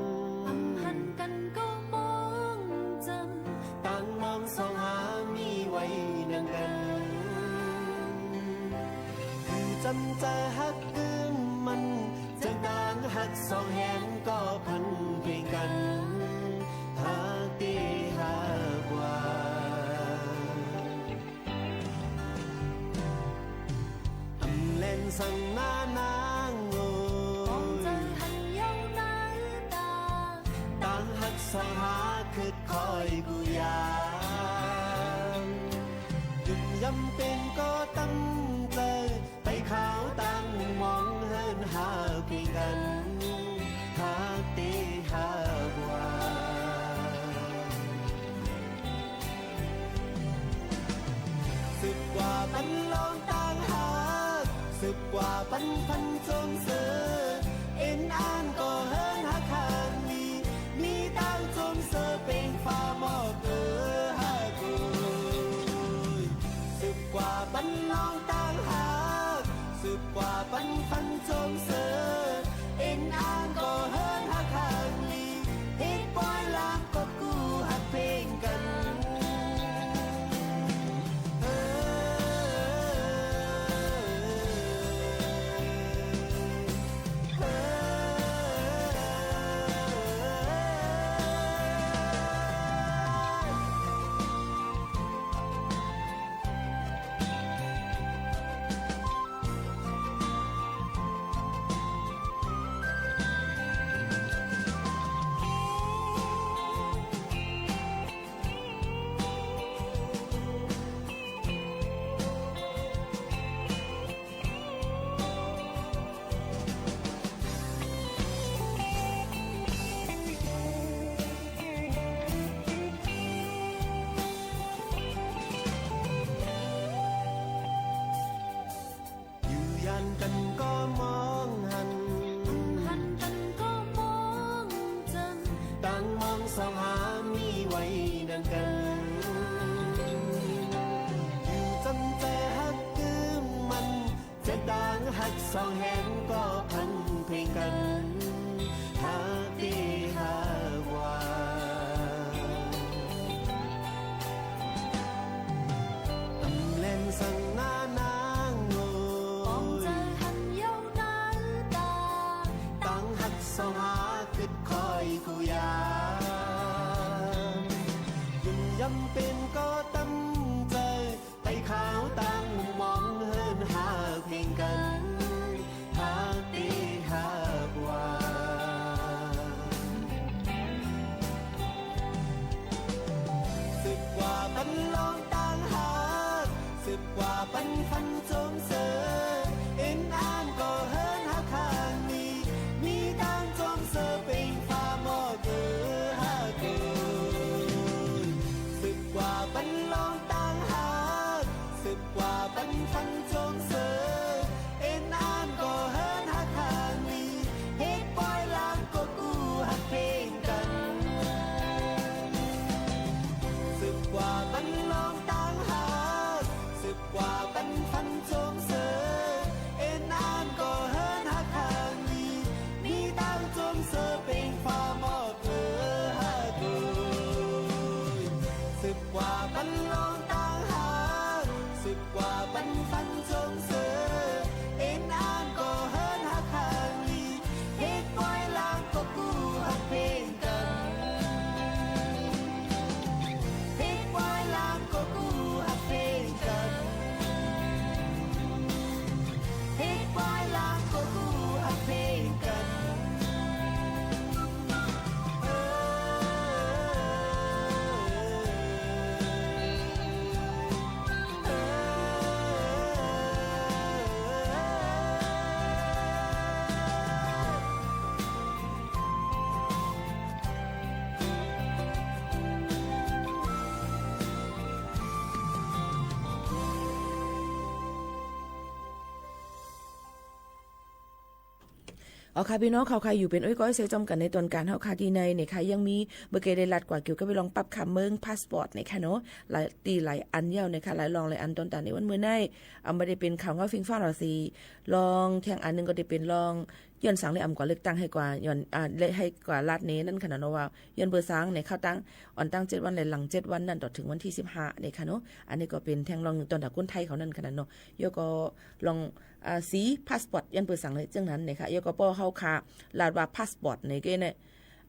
หันกั๋นก็มองจำ ต่างมองส่องหามีไว้ดังกั๋น คือจำใจ๋ฮักกึ้งมั่น เจิ่งต่างฮักส่องแหงก็พันเพ่งกั๋น หาตี้หากว่า อำแลนสังหน้านางโอย ปองใจ๋หันเย้าหน้าต๋า ต่างฮักส่องหาขึดคอยกู้ยาม ยำเป๋นก็ตำเจอ ไปเข้าตั้งหม่องเหินฮักเพ่งกั๋น ฮักเตฮักว่า สืบกว่าปันลองตางฮัก สืบกว่าปันพันจงเสอ เอ็นอ่านก็เหินฮักครั้งนี้ มีตางจงเสอเป๋งฟ้าหมอกเออฮักโอย สืบกว่าปันลองตางฮัก สืบกว่าปันพันจงเสอ เอ็นอ่านก็เหินฮักครั้งนี้ เฮ็ดป้อยลางก็กู้ฮักเพ่งกั๋น เออ เออ ยื้อยันกั๋นก็มองหัน หันกั๋นก็มองจัน ตั้งมองสองหามีไว้ดังกั๋น อยู่จำแจฮักกึ๊มมัน จะตางฮักสองแห่งก็พันเพ่งกั๋น ฮักตี้ฮักว่า อำแลนสังหน้านางโอย ปองเจอหันเย้าหน้าตา ตั้งฮักสองหากึ๊ดคอยกู้ยาม ยืนยำเป๋นก็ตำเจอ ไปเข้าตั้งหม่องเหินฮักเพ่งกั๋น ฮักตี้ฮักว่า สืบกว่าปันลองตางฮัก สืบกว่าปันพันจงเสอ เอ็นอ่านก็เหินฮักครั้งนี้ มีตางจงเสอเป๋งฟ้าหมอกเออฮักโอย สืบกว่าปันลองตางฮัก สืบกว่าปันพันจงเสอ เอ็นอ่านก็เหินฮักครั้งนี้ เฮ็ดป้อยลางก็กู้ฮักเพ่งกั๋น สืบกว่าปันลองตางฮัก สืบกว่าปันพันจงเสอ เอ็นอ่านก็เหินฮักครั้งนี้ มีตางจงเสอเป๋งฟ้าหมอก เออฮักโอย สืบกว่าปันลองตางฮัก สืบกว่าปันพันจงเสอ เอ็นอ่านก็เหินฮักครั้งนี้ เฮ็ดป้อยลางก็กู้ฮักเพ่งกั๋น เฮ็ดป้อยลางก็กู้ฮักเพ่งกั๋น เฮ็ดป้อยลางก็กู้ฮักเพ่งกั๋น เออ เออ อ๋อค่ะ ปี้น้องเฮาค่ะ อยู่เป๋นโอ้ยก้อยเซจอมกั๋นในต๋อนก๋านเฮาค่ะ ตี้ในเนี่ยค่ะ ยังมี เมื่อกี้ได้ลัดกว่าเกี่ยวกับเรื่องปรับค่าเมืองพาสปอร์ตเนี่ยค่ะเนาะ หลายตี้หลายอันเย้าเนี่ยค่ะ หลายรองหลายอันต๋อนตางในวันเมื่อนี้ อ่า บ่ได้เป๋นข่าวเงาเฟียงฟ้าหรอกสิ รองแท่งอันนึ่งก็ได้เป๋นรอง ย้อนสังเลยอำกว่าเลือกตั้ง หื้อกว่าย้อน อ่า และหื้อกว่าลาดเน่นั่นค่ะเนาะ ว่าย้อนเปื้อสังเนี่ย เข้าตั้ง อ่อนตั้งเจ็ดวันและหลังเจ็ดวันนั้น ต่อเถิงวันตี้สิบห้าเนี่ยค่ะเนาะ อันนี้ก็เป๋นแท่งรองนึ่งต๋อนตางคนไทยเขานั่นค่ะเนาะ แล้วก็รอง อ่า สีพาสปอร์ต ย้อนเปื้อสังเลยเจ้านั้นเนี่ยค่ะ แล้วก็ป้อเฮาค่ะ ลาดว่าพาสปอร์ตเนี่ยก็เนี่ย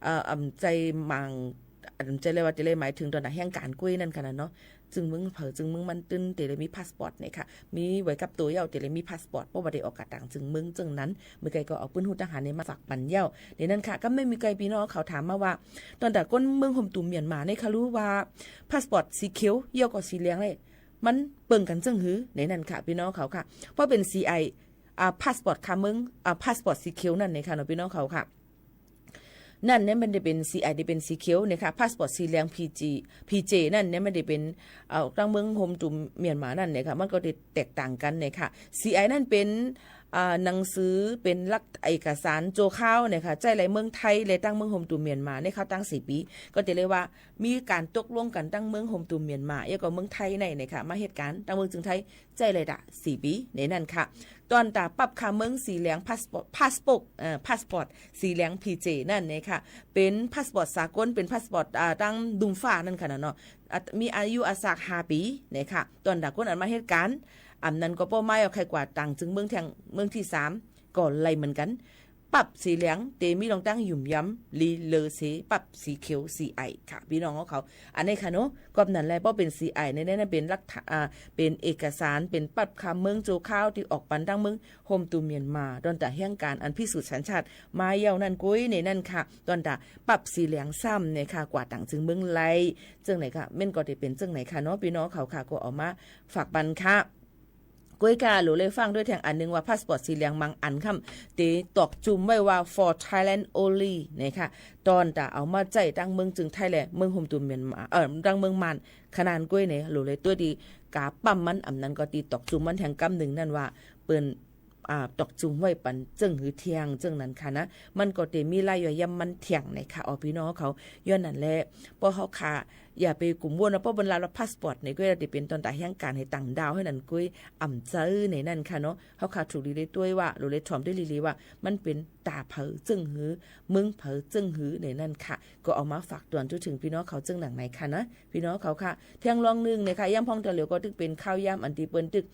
เอ่อ อ่ำใจ๋หมาง อ่ำใจ๋เลยว่าจะเลยหมายเถิงต๋อนตางแห่งก๋านกล้วยนั่นค่ะเนาะ จึงเมืองเผอ จึงเมืองมันตึง เต๋เลยมีพาสปอร์ตเนี่ยค่ะ มีไว้กับตั๋วเย้า เต๋เลยมีพาสปอร์ต เพราะว่าได้ออกก๋าต่างจึงเมืองเจ้านั้น เมื่อกี้ก็เอาปื้นฮู้ตางหาเนี่ยมาฝากปันเย้า เดี๋ยวนั้นค่ะ ก็ไม่มีไกลปี้น้องเขาถามมาว่า ต๋อนตางคนเมืองโฮมตูมเมียนมาเนี่ยค่ะ ฮู้ว่าพาสปอร์ตสีเขียว แล้วก็สีเหลืองเนี่ย มันเปิงกั๋นเซิ่งหื้อ ในนั้นค่ะ ปี้น้องเขาค่ะ เพราะเป๋นสีไอ อ่า พาสปอร์ตคาเมิง อ่า พาสปอร์ตสีเขียวนั่นเองค่ะเนาะ ปี้น้องเขาค่ะ นั่นเนี่ยมันจะเป๋นสีไอ ตี้เป๋นสีเขียวเนี่ยค่ะ พาสปอร์ตสีเหลือง พีจี พีเจ นั่นเนี่ยมันจะเป๋น เอ่อ ตางเมืองโฮมตูเมียนมานั่นเนี่ยค่ะ มันก็จะแตกต่างกั๋นเนี่ยค่ะ สีไอ นั่นเป๋น อ่า หนังสือเป๋นหลักเอกสารจั่วคราวเนี่ยค่ะ ใจ๊ในเมืองไทยและตางเมืองโฮมตูเมียนมาเนี่ยค่ะ ตางสี่ปี๋ ก็จะเรียกว่ามีก๋านตกลงกั๋นตางเมืองโฮมตูเมียนมา แล้วก็เมืองไทยในเนี่ยค่ะ มาเฮ็ดก๋านตางเมืองจึงไทย ใจ๊เลยตะ สี่ปี๋ ในนั้นค่ะ ตอนตาปั๊บคาเมิงสีเหลือง พาสปอร์ต พาสปอร์ต เอ่อ พาสปอร์ตสีเหลือง พีเจ นั่นเนี่ยค่ะ เป๋นพาสปอร์ตสากล เป๋นพาสปอร์ต อ่า ตางลุ่มฟ้านั่นค่ะเนาะ อ่ะ มีอายุอาสากห้าปี๋ เนี่ยค่ะ ตอนตาคนอันมาเฮ็ดก๋าน อันนั้นก็เป้าหมายว่าใค่กว่าต่างจึงเมืองแท่ง เมืองตี้สาม ก็ได้เหมือนกั๋น ปั๊บสีเหลือง เต๋มีลองตั้งหยุมย้ำ ลีเลอเส ปั๊บสีเขียว สีไอ ค่ะ ปี้น้องเขา อันนี้ค่ะเนาะ ก็นั่นแหละ เพราะเป๋นสีไอ ในนั้นเป๋นหลักฐาน อ่า เป๋นเอกสาร เป๋นปั๊บคาเมิงจั่วคราวตี้ออกปันตางเมืองโฮมตูเมียนมา ตอนตาแห่งก๋านอันพิสูจน์สัญชาติมาเยี่ยวนั่นกุ้ย ในนั้นค่ะ ตอนตาปั๊บสีเหลืองซ้ำเนี่ยค่ะ กว่าต่างจึงเมืองไล เจิ่งไหนค่ะ แม่นก็จะเป๋นเจิ่งไหนค่ะเนาะ ปี้น้องเขาค่ะ ก็เอามาฝากปันค่ะ ก้วยก้า หลูเลยฟั่งตวยแท่งอันนึ่งว่าพาสปอร์ตสีเหลืองบางอันค่ะ เต๋ตอกจุ่มไว้ว่า for Thailand only เนี่ยค่ะ ตอนตาเอามาใจ๊ตางเมืองจึงไทยและเมืองโฮมตูเมียนมา เอ่อ ตางเมืองม่าน ขนาดก้วยเนี่ย หลูเลยตวยตี้ก๋าปั๊มมัน อันนั้นก็ตี้ตอกจุ่มมันแท่งกำนึ่งนั่นว่า เปิ้น อ่า ตอกจุ่มไว้ปันเจิ่งหื้อแท่ง เจิ่งนั้นค่ะนะ มันก็เต๋มีรายย่อยย่ำมันแท่งเนี่ยค่ะ อ๋อ ปี้น้องเขา ย้อนนั่นแหละ ป้อเฮาค่ะ อย่าไปกุ๋มวนว่า ป้อเปิ้นลาวว่าพาสปอร์ตเนี่ย ก็จะเป๋นตอนตาแห่งก๋านหื้อต่างด้าวหื้อนั้นกุ้ย อ่ำเจ้อในนั้นค่ะเนาะ เฮาค่ะถูกดีเลยตวยว่า หลูเลยถ่อมตวยลีๆ ว่า มันเป๋นต๋าใผเจิ่งหื้อ เมืองใผเจิ่งหื้อในนั้นค่ะ ก็เอามาฝากตวนจุ๊ถึงปี้น้องเขาเจิ่งหนังในค่ะนะ ปี้น้องเขาค่ะ แท่งลองนึ่งเนี่ยค่ะ ยามพ่องต๋อนเหลียวก็ตึกเป๋นข่าวยามอันตี้เปิ้นตึก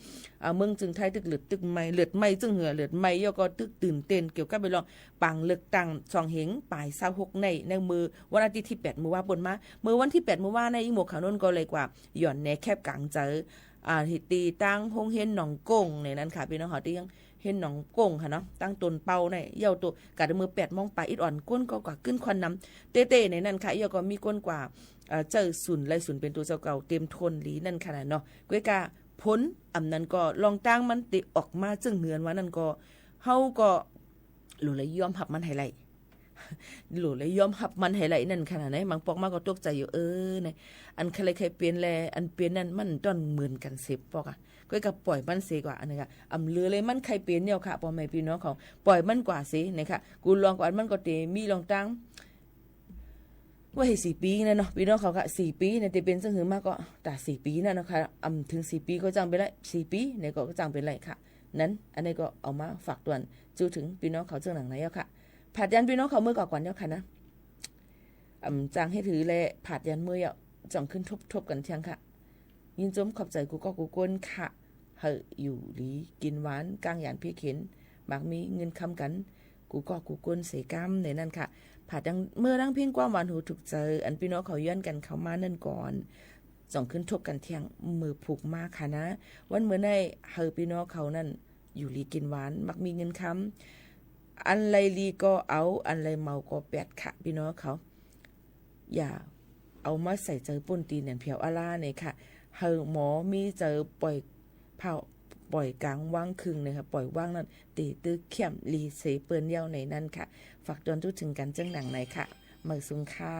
อ่า เมืองจึงไทยตึกเลือดตึกไหม้ เลือดไหม้เจิ่งหื้อ เลือดไหม้ แล้วก็ตึกตื่นเต้นเกี่ยวกับไปลอง ปางเลือกตั้งสองเฮงป๋ายซาวหกใน ในมื้อวันอาทิตย์ตี้แปดมื้อวาป่นมา มื้อวันตี้แปดมื้อวาใน อี่หมวกขาวนุ่นก็เลยกว่า หย่อนแหนแคบก๋างเจิ๋อ อ่า ตี้ตางโฮงเฮียนหนองโก้งในนั้นค่ะ ปี้น้องเขา ตี้โฮงเฮียนหนองโก้งค่ะเนาะ ตางตนเป้าใน เยี่ยวโต กาดมื้อแปดโมงป๋ายอิดอ่อน ก้นก็กว่าขึ้นควันนำเต๊ๆ ในนั้นค่ะ เยี่ยวก็มีก้นกว่า เอ่อ เจ้าศูนย์ไล่ศูนย์เป๋นตั๋วเจ้าเก่าเตรียมทนลีนั่นค่ะเนาะ ก้วยก้า ผล อ่ำนั้นก็ลองตั้งมันเต๋ออกมาเจิ่งหื้ออันว่านั่นก็ เฮาก็ หลูเลยยอมฮับมันหื้อไล่ หลูเลยยอมฮับมันหื้อไล่นั่นขนาดไหน บางปอกมาก็ตกใจ๋อยู่ เออ เนี่ย อันใค่ใค่เป๋นแล อันเป๋นนั่นมันต้อนเหมือนกั๋นเสพปอกอะ ก้วยก้าป่อยมันเสียกว่า อันนี้ค่ะ อ่ำเหลือเลยมันใค่เป๋นเนี่ยค่ะ ป้อแม่ปี้น้องเขา ป่อยมันกว่าเสียเนี่ยค่ะ กูลองกว่ามันก็เต๋มีลองตั้ง ว่าหื้อสี่ปี๋นั่นเนาะ ปี้น้องเขาค่ะ สี่ปี๋เนี่ยเต๋เป๋นเจิ่งหื้อมาก็ ต๋าสี่ปี๋นั่นเนาะค่ะ อ่ำเถิงสี่ปี๋ก็จั้งเป๋นไล่ สี่ปี๋เนี่ยก็จั้งเป๋นไล่ค่ะ นั้น อันนี้ก็เอามาฝากตวนจุ๊ถึงปี้น้องเขาเจิ่งหนังในเยี่ยวค่ะ ผาดยันปี้น้องเขาเมื่อก่อนก่อนเยี่ยวค่ะนะ อ่ำ จั้งหื้อถือแล ผาดยันเมื่อเยี่ยว จ่องขึ้นทบทบกั๋นแท่งค่ะ ยินจมขอบใจ๋กู้ก๊อกกู้ก้นค่ะ หื้ออยู่ดีกิ๋นหวาน ก้างหยานเพียเข็ญ มักมีเงินคำกั๋น กู้ก๊อกกู้ก้นเสก๋ำในนั้นค่ะ ผาดยังเมื่อดังเพียงความหวานหูถูกใจ๋ อันปี้น้องเขาย้อนกั๋นเข้ามานั่นก่อน จ่องขึ้นทบกั๋นแท่งมื้อผูกมาค่ะนะ วันมื้อในหื้อปี้น้องเขานั่น อยู่ดีกิ๋นหวาน มักมีเงินคำ อันใดดีก็เอา อันใดเมาก็แปดค่ะ ปี้น้องเขา อย่าเอามาใส่ใจ๋ป้นตี๋แหนมเผียวอะล่าเนี่ยค่ะ หื้อหมอมีใจ๋ป่อยเผ่า ป่อยก๋างวางครึ่งเนี่ยค่ะ ป่อยว่างนั่น เต๋ตื้อเข้มลีเสเปิ้นเยี่ยวในนั้นค่ะ ฝากตวนจุ๊ถึงกั๋นเจิ่งหนังในค่ะ เมิกสุงค่ะ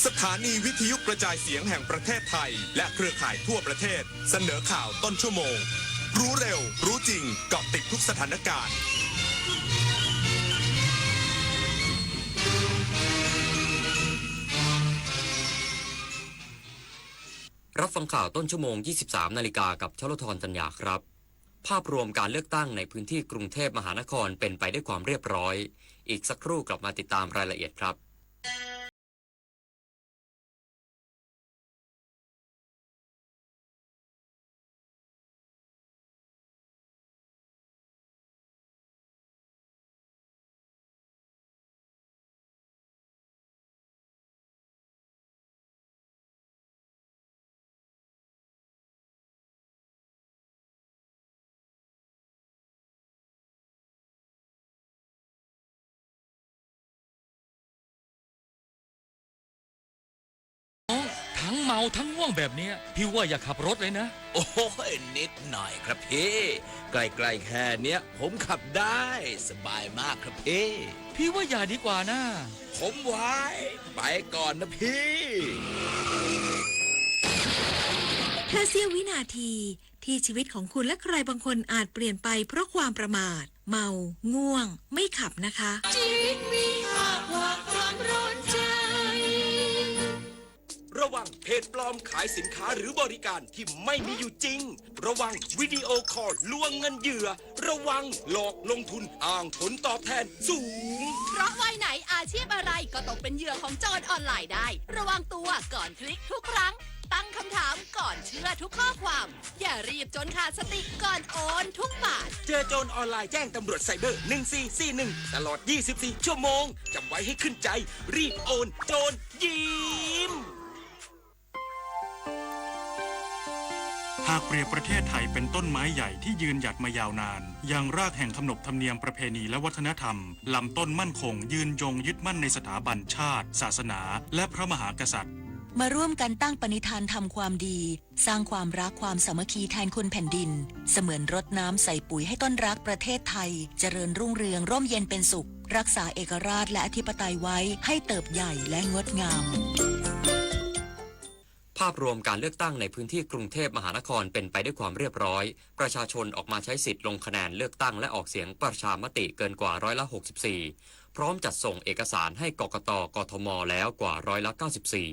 สถานีวิทยุกระจายเสียงแห่งประเทศไทย และเครือข่ายทั่วประเทศ เสนอข่าวต้นชั่วโมง รู้เร็ว รู้จริง เกาะติดทุกสถานการณ์ รับฟังข่าวต้นชั่วโมง ยี่สิบสามนาฬิกา กับชลธร จันยาครับ ภาพรวมการเลือกตั้งในพื้นที่กรุงเทพมหานครเป็นไปด้วยความเรียบร้อย อีกสักครู่กลับมาติดตามรายละเอียดครับ ทั้งเมาทั้งง่วงแบบเนี้ย พี่ว่าอย่าขับรถเลยนะ โอ้ย นิดหน่อยครับพี่ ใกล้ๆ แค่เนี้ย ผมขับได้ สบายมากครับพี่ พี่ว่าอย่าดีกว่านะ ผมไหว ไปก่อนนะพี่ แค่เสี้ยววินาที ที่ชีวิตของคุณและใครบางคนอาจเปลี่ยนไปเพราะความประมาท เมา ง่วง ไม่ขับนะคะ จี๊ดมีมากกว่าความร้อนใจ ระวังเพจปลอมขายสินค้าหรือบริการที่ไม่มีอยู่จริง ระวังวิดีโอคอลลวงเงินเหยื่อ ระวังหลอกลงทุนอ้างผลตอบแทนสูง เพราะวัยไหนอาชีพอะไรก็ตกเป็นเหยื่อของโจรออนไลน์ได้ ระวังตัวก่อนคลิกทุกครั้ง ตั้งคำถามก่อนเชื่อทุกข้อความ อย่ารีบจนขาดสติก่อนโอนทุกบาท เจอโจรออนไลน์แจ้งตำรวจไซเบอร์ หนึ่งสี่สี่หนึ่ง ตลอด ยี่สิบสี่ ชั่วโมง จำไว้ให้ขึ้นใจ รีบโอน โจรยิ้ม หากเปรียบประเทศไทยเป็นต้นไม้ใหญ่ที่ยืนหยัดมายาวนาน ยังรากแห่งขนบธรรมเนียมประเพณีและวัฒนธรรม ลำต้นมั่นคง ยืนยงยึดมั่นในสถาบันชาติ ศาสนา และพระมหากษัตริย์ มาร่วมกันตั้งปณิธานทำความดี สร้างความรักความสามัคคีแทนคุณแผ่นดิน เสมือนรดน้ำใส่ปุ๋ยให้ต้นรักประเทศไทย เจริญรุ่งเรืองร่มเย็นเป็นสุข รักษาเอกราชและอธิปไตยไว้ให้เติบใหญ่และงดงาม ภาพรวมการเลือกตั้งในพื้นที่กรุงเทพมหานครเป็นไปด้วยความเรียบร้อย ประชาชนออกมาใช้สิทธิ์ลงคะแนนเลือกตั้งและออกเสียงประชามติเกินกว่าร้อยละ หกสิบสี่ พร้อมจัดส่งเอกสารให้ กกต กทม แล้วกว่าร้อยละ เก้าสิบสี่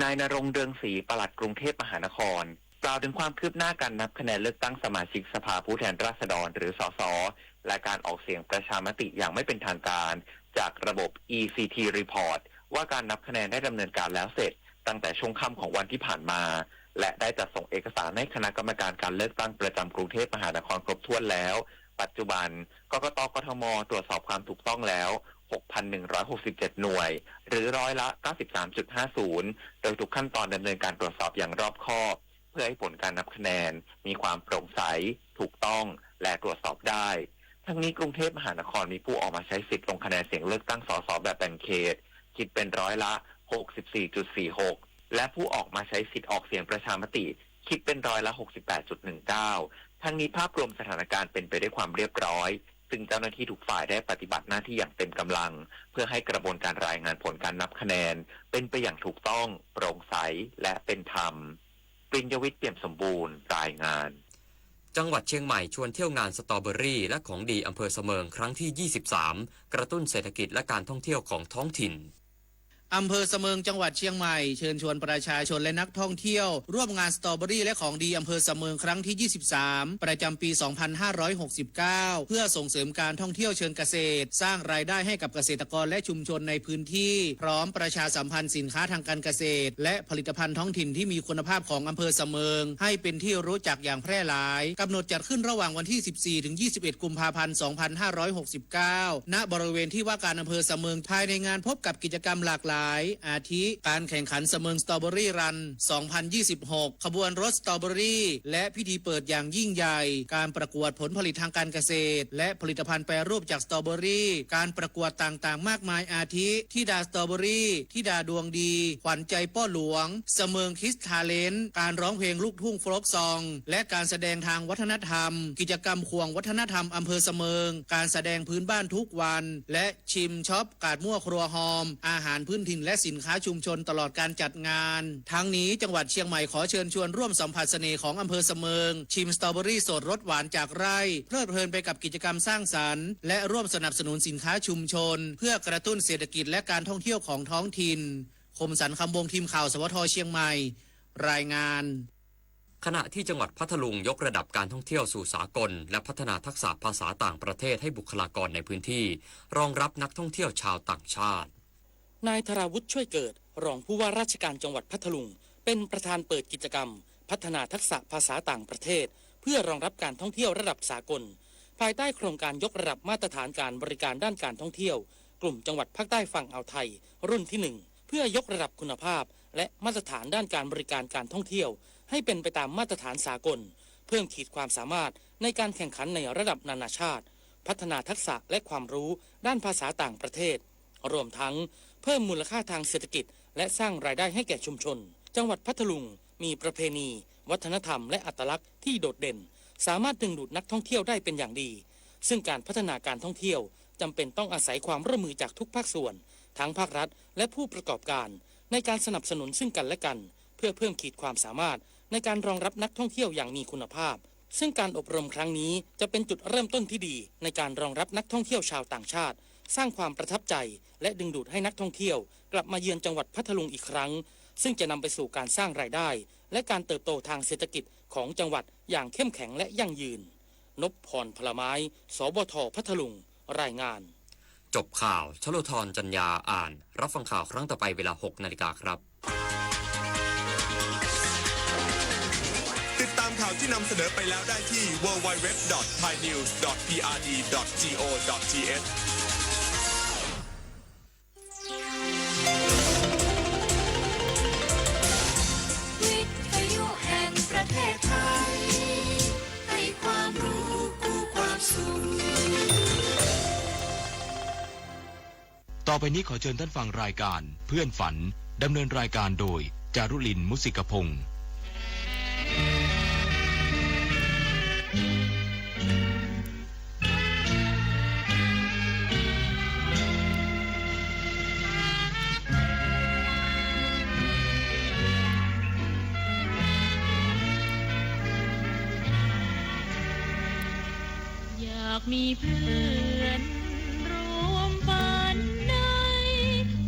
นายณรงค์ เรืองศรี ปลัดกรุงเทพมหานคร กล่าวถึงความคืบหน้าการนับคะแนนเลือกตั้งสมาชิกสภาผู้แทนราษฎร หรือ สส และการออกเสียงประชามติอย่างไม่เป็นทางการ จากระบบ อี ซี ที Report ว่าการนับคะแนนได้ดำเนินการแล้วเสร็จตั้งแต่ช่วงค่ำของวันที่ผ่านมา และได้จัดส่งเอกสารให้คณะกรรมการการเลือกตั้งประจำกรุงเทพมหานครครบถ้วนแล้ว ปัจจุบัน กกต กทม ตรวจสอบความถูกต้องแล้ว หกพันหนึ่งร้อยหกสิบเจ็ด หน่วย หรือร้อยละ เก้าสิบสามจุดห้าศูนย์ โดยทุกขั้นตอนดำเนินการตรวจสอบอย่างรอบคอบ เพื่อให้ผลการนับคะแนนมีความโปร่งใส ถูกต้อง และตรวจสอบได้ ทั้งนี้กรุงเทพมหานครมีผู้ออกมาใช้สิทธิ์ลงคะแนนเสียงเลือกตั้ง สส แบบแบ่งเขต คิดเป็นร้อยละ หกสิบสี่จุดสี่หก และผู้ออกมาใช้สิทธิ์ออกเสียงประชามติ คิดเป็นร้อยละ หกสิบแปดจุดหนึ่งเก้า ทั้งนี้ภาพรวมสถานการณ์เป็นไปด้วยความเรียบร้อย ซึ่งเจ้าหน้าที่ทุกฝ่ายได้ปฏิบัติหน้าที่อย่างเต็มกำลัง เพื่อให้กระบวนการรายงานผลการนับคะแนน เป็นไปอย่างถูกต้อง โปร่งใส และเป็นธรรม ปิญญวิทย์ เปี่ยมสมบูรณ์ รายงาน จังหวัดเชียงใหม่ชวนเที่ยวงานสตรอเบอรี่และของดีอำเภอเสมิงครั้งที่ ยี่สิบสาม กระตุ้นเศรษฐกิจและการท่องเที่ยวของท้องถิ่น อำเภอเสมิง จังหวัดเชียงใหม่ เชิญชวนประชาชนและนักท่องเที่ยว ร่วมงานสตรอเบอรี่และของดีอำเภอเสมิงครั้งที่ ยี่สิบสาม ประจำปี สองพันห้าร้อยหกสิบเก้า เพื่อส่งเสริมการท่องเที่ยวเชิงเกษตร สร้างรายได้ให้กับเกษตรกรและชุมชนในพื้นที่ พร้อมประชาสัมพันธ์สินค้าทางการเกษตร และผลิตภัณฑ์ท้องถิ่นที่มีคุณภาพของอำเภอเสมิง ให้เป็นที่รู้จักอย่างแพร่หลาย กำหนดจัดขึ้นระหว่างวันที่ สิบสี่ ถึง ยี่สิบเอ็ด กุมภาพันธ์ สองพันห้าร้อยหกสิบเก้า ณ บริเวณที่ว่าการอำเภอเสมิง ภายในงานพบกับกิจกรรมหลากหลาย อาทิ การแข่งขันเสมิงสตรอเบอรี่รัน สองพันยี่สิบหก ขบวนรถสตรอเบอรี่ และพิธีเปิดอย่างยิ่งใหญ่ การประกวดผลผลิตทางการเกษตร และผลิตภัณฑ์แปรรูปจากสตรอเบอรี่ การประกวดต่างๆ มากมาย อาทิ ธิดาสตรอเบอรี่ ธิดาดวงดี ขวัญใจป้อหลวง เสมิง Kids Talent การร้องเพลงลูกทุ่งโฟล์กซอง และการแสดงทางวัฒนธรรม กิจกรรมข่วงวัฒนธรรมอำเภอเสมิง การแสดงพื้นบ้านทุกวัน และชิมช็อปกาดมั่วครัวฮอม อาหารพื้น ถิ่นและสินค้าชุมชนตลอดการจัดงาน ทั้งนี้จังหวัดเชียงใหม่ขอเชิญชวนร่วมสัมผัสเสน่ห์ของอำเภอเสมิง ชิมสตรอเบอรี่สดรสหวานจากไร่ เพลิดเพลินไปกับกิจกรรมสร้างสรรค์ และร่วมสนับสนุนสินค้าชุมชน เพื่อกระตุ้นเศรษฐกิจและการท่องเที่ยวของท้องถิ่น คมสันต์ คำวงศ์ ทีมข่าว สวท เชียงใหม่ รายงาน ขณะที่จังหวัดพัทลุงยกระดับการท่องเที่ยวสู่สากล และพัฒนาทักษะภาษาต่างประเทศให้บุคลากรในพื้นที่ รองรับนักท่องเที่ยวชาวต่างชาติ นายธราวุฒิ ช่วยเกิด รองผู้ว่าราชการจังหวัดพัทลุง เป็นประธานเปิดกิจกรรมพัฒนาทักษะภาษาต่างประเทศ เพื่อรองรับการท่องเที่ยวระดับสากล ภายใต้โครงการยกระดับมาตรฐานการบริการด้านการท่องเที่ยว กลุ่มจังหวัดภาคใต้ฝั่งอ่าวไทย รุ่นที่หนึ่ง เพื่อยกระดับคุณภาพ และมาตรฐานด้านการบริการการท่องเที่ยว ให้เป็นไปตามมาตรฐานสากล เพิ่มขีดความสามารถในการแข่งขันในระดับนานาชาติ พัฒนาทักษะและความรู้ด้านภาษาต่างประเทศ รวมทั้งเพิ่มมูลค่าทางเศรษฐกิจ และสร้างรายได้ให้แก่ชุมชน จังหวัดพัทลุงมีประเพณี วัฒนธรรม และอัตลักษณ์ที่โดดเด่น สามารถดึงดูดนักท่องเที่ยวได้เป็นอย่างดี ซึ่งการพัฒนาการท่องเที่ยวจำเป็นต้องอาศัยความร่วมมือจากทุกภาคส่วน ทั้งภาครัฐ และผู้ประกอบการ ในการสนับสนุนซึ่งกันและกัน เพื่อเพิ่มขีดความสามารถในการรองรับนักท่องเที่ยวอย่างมีคุณภาพ ซึ่งการอบรมครั้งนี้จะเป็นจุดเริ่มต้นที่ดีในการรองรับนักท่องเที่ยวชาวต่างชาติ สร้างความประทับใจ และดึงดูดให้นักท่องเที่ยวกลับมาเยือนจังหวัดพัทลุงอีกครั้ง ซึ่งจะนำไปสู่การสร้างรายได้ และการเติบโตทางเศรษฐกิจของจังหวัดอย่างเข้มแข็งและยั่งยืน นพพร พลไม้ สวท พัทลุง รายงาน จบข่าว ชโลธร จันยา อ่าน รับฟังข่าวครั้งต่อไปเวลาหกนาฬิกาครับ ติดตามข่าวที่นำเสนอไปแล้วได้ที่ ดับเบิลยู ดับเบิลยู ดับเบิลยู ดอท ไทยนิวส์ ดอท พีอาร์ดี ดอท จี โอ ดอท ที เอช วิทยุแห่งประเทศไทย ให้ความรู้คู่ความสุข ต่อไปนี้ขอเชิญท่านฟังรายการเพื่อนฝัน ดำเนินรายการโดย จารุลิน มุสิกพงษ์ อยากมีเพื่อนร่วมฝันใน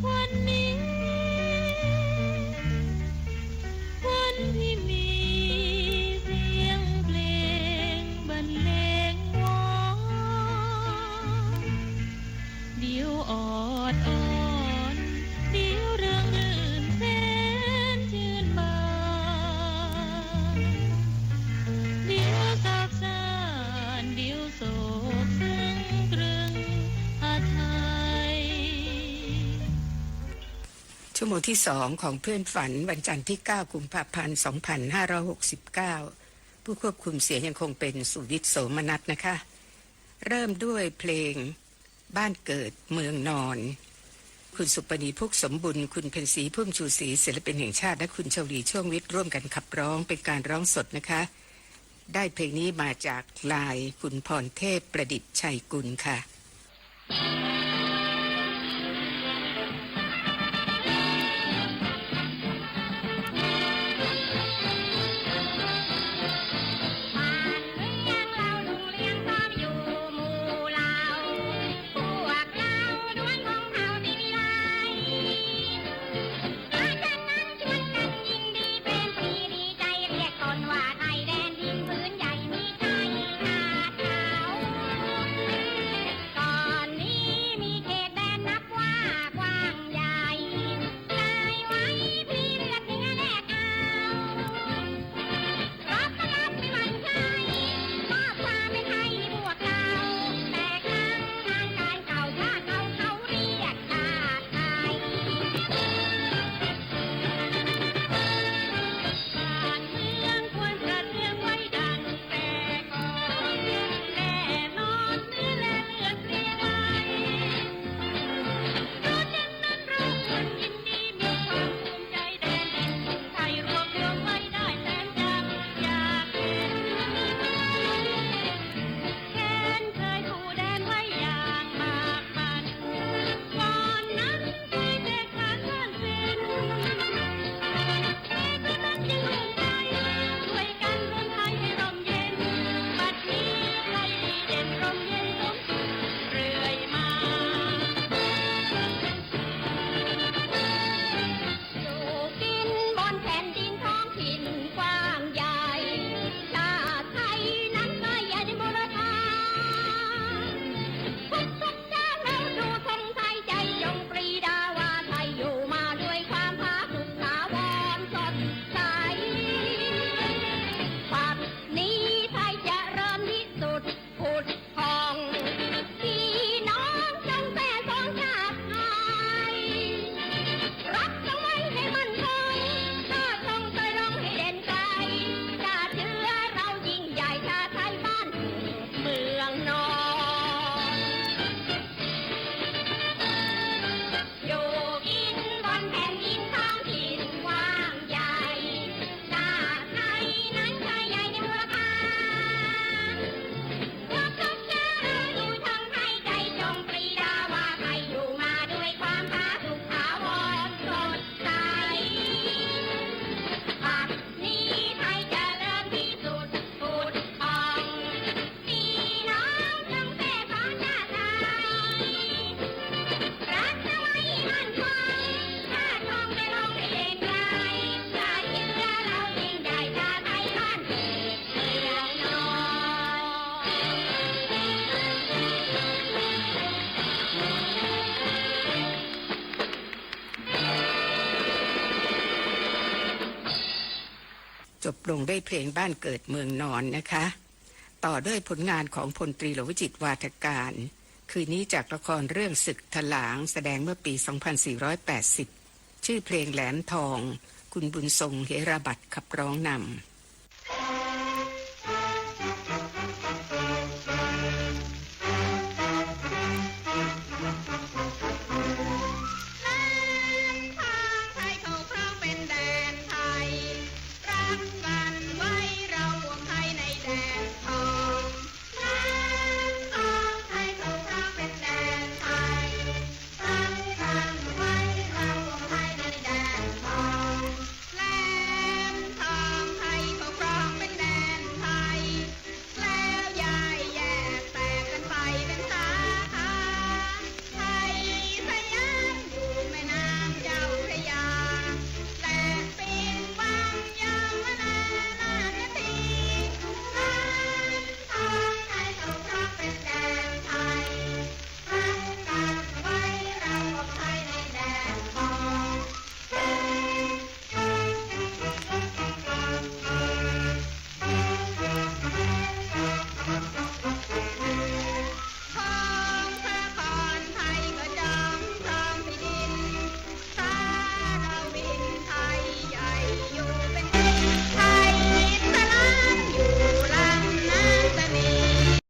วันนี้ วันที่มีเสียงเพลงบรรเลงวอน เดี๋ยวออดอ้อน เดี๋ยวเริงรื่นแสนชื่นบาน เดี๋ยวเศร้าซ่าน เดี๋ยวโศกซึ่งตรึงหาไทย ชั่วโมงที่สองของเพื่อนฝัน วันจันทร์ที่เก้ากุมภาพันธ์สองพันห้าร้อยหกสิบเก้า ผู้ควบคุมเสียงยังคงเป็นสุวิทย์ โสมนัสนะคะ เริ่มด้วยเพลง บ้านเกิดเมืองนอน คุณสุปนี พุกสมบุญ คุณเพ็ญศรี พุ่มชูศรี ศิลปินแห่งชาติ และคุณชวี ช่วงวิทย์ ร่วมกันขับร้อง เป็นการร้องสดนะคะ ได้เพลงนี้มาจากไลน์คุณพรเทพ ประดิษฐ์ชัยกุลค่ะ บ้านเมืองเรารุ่งเรืองพร้อมอยู่หมู่เหล่า พวกเราล้วนของเผ่าศรีวิไล เพราะฉะนั้นชวนกันยินดีเป็นปรีดีใจ เรียกตนว่าไทยแดนดินผืนใหญ่มีชัยชาติเขา ก่อนนี้ ลงด้วยเพลงบ้านเกิดเมืองนอนนะคะ ต่อด้วยผลงานของพลตรีหลวงวิจิตรวาทการ คืนนี้จากละครเรื่องศึกถลาง แสดงเมื่อปี สองพันสี่ร้อยแปดสิบ ชื่อเพลงแหลมทอง คุณบุญทรง เหราบัตรขับร้องนำ